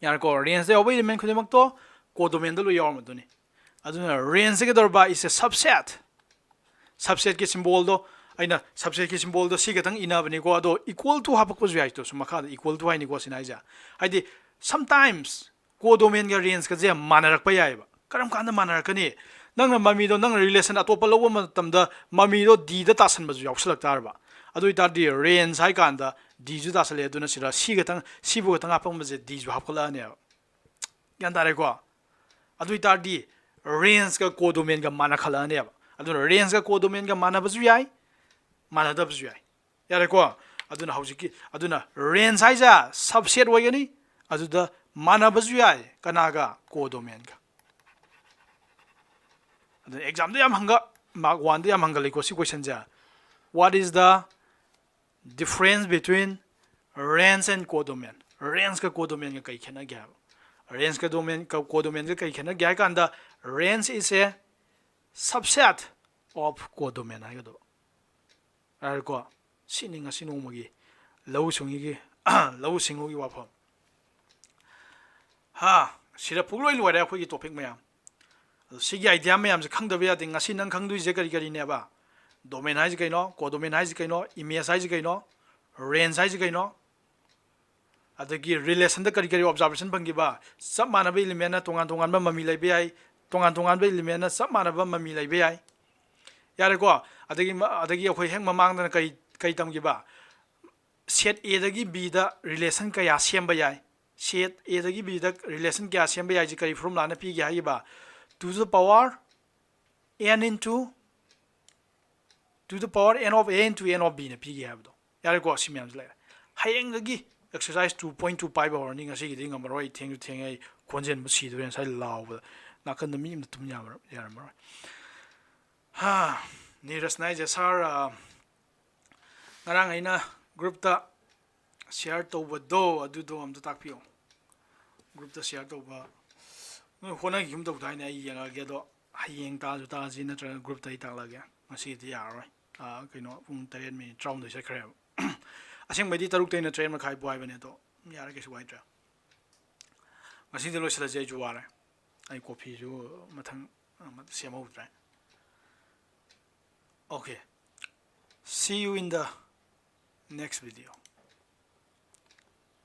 ꯌꯥꯔꯦꯀꯣ? Rangeꯇ ꯌꯥꯎꯕ element ꯈꯨꯗꯤꯡꯃꯛꯇꯣ codomainꯗ ꯂꯣꯏ ꯌꯥꯎꯔꯝꯃꯗꯣꯏꯅꯤ꯫ ꯑꯗꯨꯅ rangeꯁꯦ ꯀꯩꯗꯧꯔꯕ? Is a subset꯫ Subsetꯀꯤ symbolꯗꯣ ꯑꯩꯅ subsetꯀꯤ symbolꯗꯣ ꯁꯤ ꯈꯛꯇꯪ ꯏꯅꯕꯅꯤꯀꯣ, ꯑꯗꯣ equal to ꯍꯥꯄꯛꯄꯁꯨ ꯌꯥꯏ꯫ ꯇꯣ ꯁꯨꯝ ꯃꯈꯥꯗ equal to ꯍꯥꯏꯅꯤꯀꯣ ꯁꯤꯅ ꯍꯥꯏꯁꯦ꯫ ꯍꯥꯏꯗꯤ sometimes codomainꯒ rangeꯀꯁꯦ ꯃꯥꯟꯅꯔꯛꯄ ꯌꯥꯏꯑꯕ꯫ ꯀꯔꯝ ꯀꯥꯟꯗ ꯃꯥꯟꯅꯔꯛꯀꯅꯤ? ꯅꯪꯅ ꯃꯃꯤꯗꯣ, ꯅꯪꯅ relation ꯑꯇꯣꯞꯄ ꯂꯧꯕ ꯃꯇꯝꯗ ꯃꯃꯤꯗꯣ Dꯗ ꯇꯥꯁꯟꯕꯁꯨ ꯌꯥꯎꯁꯜꯂꯛ ꯇꯥꯔꯕ꯫ ꯑꯗꯨ ꯑꯣꯏꯇꯥꯔꯗꯤ range ꯍꯥꯏ ꯀꯥꯟꯗ Dꯁꯨ ꯇꯥꯁꯜꯂꯦ꯫ ꯑꯗꯨꯅ ꯁꯤꯗ ꯁꯤ ꯈꯛꯇꯪ, ꯁꯤꯕꯨ ꯈꯛꯇꯪ ꯍꯥꯞꯄꯝꯕꯁꯦ Dꯁꯨ ꯍꯥꯞꯀꯠꯂꯛꯑꯅꯦꯕ꯫ ꯒ꯭ꯌꯥꯟ ꯇꯥꯔꯦꯀꯣ? ꯑꯗꯨ ꯑꯣꯏꯇꯥꯔꯗꯤ rangeꯀ codomainꯒ ꯃꯥꯟꯅꯈꯠꯂꯛꯑꯅꯦꯕ꯫ ꯑꯗꯨꯅ rangeꯀ codomainꯒ ꯃꯥꯟꯅꯕꯁꯨ ꯌꯥꯏ, ꯃꯥꯟꯅꯗꯕꯁꯨ ꯌꯥꯏ꯫ ꯌꯥꯔꯦꯀꯣ? ꯑꯗꯨꯅ ꯍꯧꯖꯤꯛꯀꯤ, ꯑꯗꯨꯅ range ꯍꯥꯏꯁꯦ subset ꯑꯣꯏꯒꯅꯤ, ꯑꯗꯨꯗ ꯃꯥꯟꯅꯕꯁꯨ ꯌꯥꯏ꯫ ꯀꯅꯥꯒ? Codomainꯒ꯫ ꯑꯗꯨꯅ examꯗ ꯌꯥꯝ ꯍꯪꯒ, mark oneꯗ ꯌꯥꯝ ꯍꯪꯒꯜꯂꯤꯀꯣ ꯁꯤ questionꯁꯦ꯫ What is the difference between range and codomain? Rangeꯀ codomainꯒ ꯀꯩ ꯈꯦꯠꯅꯒꯦ ꯍꯥꯏꯕ꯫ Rangeꯀ domain, ꯀ-, codomainꯒ ꯀꯩ ꯈꯦꯠꯅꯒꯦ ꯍꯥꯏ ꯀꯥꯟꯗ, range is a subset of codomain ꯍꯥꯏꯒꯗꯕ꯫ ꯌꯥꯔꯦꯀꯣ? ꯁꯤꯅꯤ ꯉꯁꯤ ꯅꯣꯡꯃꯒꯤ ꯂꯧꯎ ꯁꯤꯡꯎꯒꯤ, ꯂꯧꯎ ꯁꯤꯡꯎꯒꯤ ꯋꯥꯐꯝ꯫ ꯍꯥ, ꯁꯤꯗ ꯄꯨꯡꯂꯣꯏ ꯂꯣꯏꯔꯦ ꯑꯩꯈꯣꯏꯒꯤ topic ꯃꯌꯥꯝ꯫ ꯑꯗꯣ ꯁꯤꯒꯤ idea ꯃꯌꯥꯝꯁꯦ ꯈꯪꯗꯕ ꯌꯥꯗꯦ꯫ ꯉꯁꯤ ꯅꯪ ꯈꯪꯗꯣꯏꯁꯦ ꯀꯔꯤ ꯀꯔꯤꯅꯦꯕ? Domain ꯍꯥꯏꯁꯦ ꯀꯩꯅꯣ? Codomain ꯍꯥꯏꯁꯦ ꯀꯩꯅꯣ? Image ꯍꯥꯏꯁꯦ ꯀꯩꯅꯣ? Range ꯍꯥꯏꯁꯦ ꯀꯩꯅꯣ? ꯑꯗꯒꯤ relationꯗ ꯀꯔꯤ ꯀꯔꯤ observation ꯐꯪꯈꯤꯕ? ꯆꯞ ꯃꯥꯟꯅꯕ elementꯅ ꯇꯣꯉꯥꯟ ꯇꯣꯉꯥꯟꯕ ꯃꯃꯤ ꯂꯩꯕ ꯌꯥꯏ, ꯇꯣꯉꯥꯟ ꯇꯣꯉꯥꯟꯕ elementꯅ ꯆꯞ ꯃꯥꯟꯅꯕ ꯃꯃꯤ ꯂꯩꯕ ꯌꯥꯏ꯫ ꯌꯥꯔꯦꯀꯣ? ꯑꯗꯒꯤ ꯃ-, ꯑꯗꯒꯤ ꯑꯩꯈꯣꯏ ꯍꯦꯛ ꯃꯃꯥꯡꯗꯅ ꯀꯔꯤ, ꯀꯔꯤ ꯇꯝꯈꯤꯕ? Set Aꯗꯒꯤ Bꯗ relation ꯀꯌꯥ ꯁꯦꯝꯕ ꯌꯥꯏ? Set Aꯗꯒꯤ Bꯗ relation ꯀꯌꯥ ꯁꯦꯝꯕ ꯌꯥꯏꯁꯤ ꯀꯔꯤ formulaꯅ ꯄꯤꯒꯦ ꯍꯥꯏꯈꯤꯕ? To the power n into, to the power n of A into n of Bꯅ ꯄꯤꯒꯦ ꯍꯥꯏꯕꯗꯣ꯫ ꯌꯥꯔꯦꯀꯣ? ꯁꯤ ꯃꯌꯥꯝꯁꯤ ꯂꯩꯔꯦ꯫ ꯍꯌꯦꯡꯗꯒꯤ exercise two point two ꯄꯥꯏꯕ ꯍꯧꯔꯅꯤ꯫ ꯉꯁꯤꯒꯤꯗꯤ ꯉꯝꯃꯔꯣꯏ, ꯑꯩ ꯊꯦꯡꯁꯨ ꯊꯦꯡꯉꯦ, ꯑꯩ ꯈꯣꯟꯖꯦꯜꯕꯨ ꯁꯤꯗꯣꯔꯦ ꯉꯁꯥꯏ ꯂꯥꯎꯕꯗ꯫ ꯅꯥꯀꯟꯗ ꯃꯤ ꯑꯝꯇ ꯇꯨꯝ ꯌꯥꯔꯝꯃꯔꯣꯏ꯫ ꯍꯥ, ꯅꯤꯔꯖꯅ ꯍꯥꯏꯁꯦ, "Sir, ꯑ, ꯉꯔꯥꯡ ꯑꯩꯅ groupꯇ share ꯇꯧꯕꯗꯣ ꯑꯗꯨꯗꯣ ꯑꯝꯇ ꯇꯥꯛꯄꯤꯌꯣ꯫ Groupꯇ share ꯇꯧꯕ ꯅꯣꯏ ꯍꯣꯠꯅꯈꯤꯒꯨꯝ ꯇꯧꯗꯥꯏꯅꯦ? ꯑꯩ ꯌꯦꯡꯉꯛꯑꯒꯦ꯫ ꯑꯗꯣ ꯍꯌꯦꯡ ꯇꯥꯁꯨ ꯇꯥꯁꯤ, ꯅꯠꯇ꯭ꯔꯒ groupꯇ ꯑꯩ ꯇꯥꯛꯂꯛꯑꯒꯦ꯫ ꯉꯁꯤꯗꯤ ꯌꯥꯔꯔꯣꯏ꯫ ꯑ, ꯀꯩꯅꯣ, ꯄꯨꯡ ꯇꯔꯦꯠ minute ꯇꯔꯥꯍꯨꯝꯗꯣꯏ ꯆꯠꯈ꯭ꯔꯦꯕ꯫ ꯑꯁꯦꯡꯕꯩꯗꯤ ꯇꯔꯨꯛꯇꯩꯅ ꯇꯔꯦꯠ ꯃꯈꯥꯏ ꯐꯥꯎ ꯍꯥꯏꯕꯅꯦ, ꯑꯗꯣ ꯌꯥꯔꯦ, ꯀꯩꯁꯨ ꯀꯥꯏꯗ꯭ꯔꯦ꯫ ꯉꯁꯤꯗꯤ ꯂꯣꯏꯁꯤꯜꯂꯁꯦ, ꯑꯩꯁꯨ ꯋꯥꯔꯦ꯫ ꯑꯩ coffeeꯁꯨ ꯃꯊꯪ ꯑꯃ ꯁꯦꯝꯍꯧꯗ꯭ꯔꯦ꯫ Okay꯫ See you in the next video.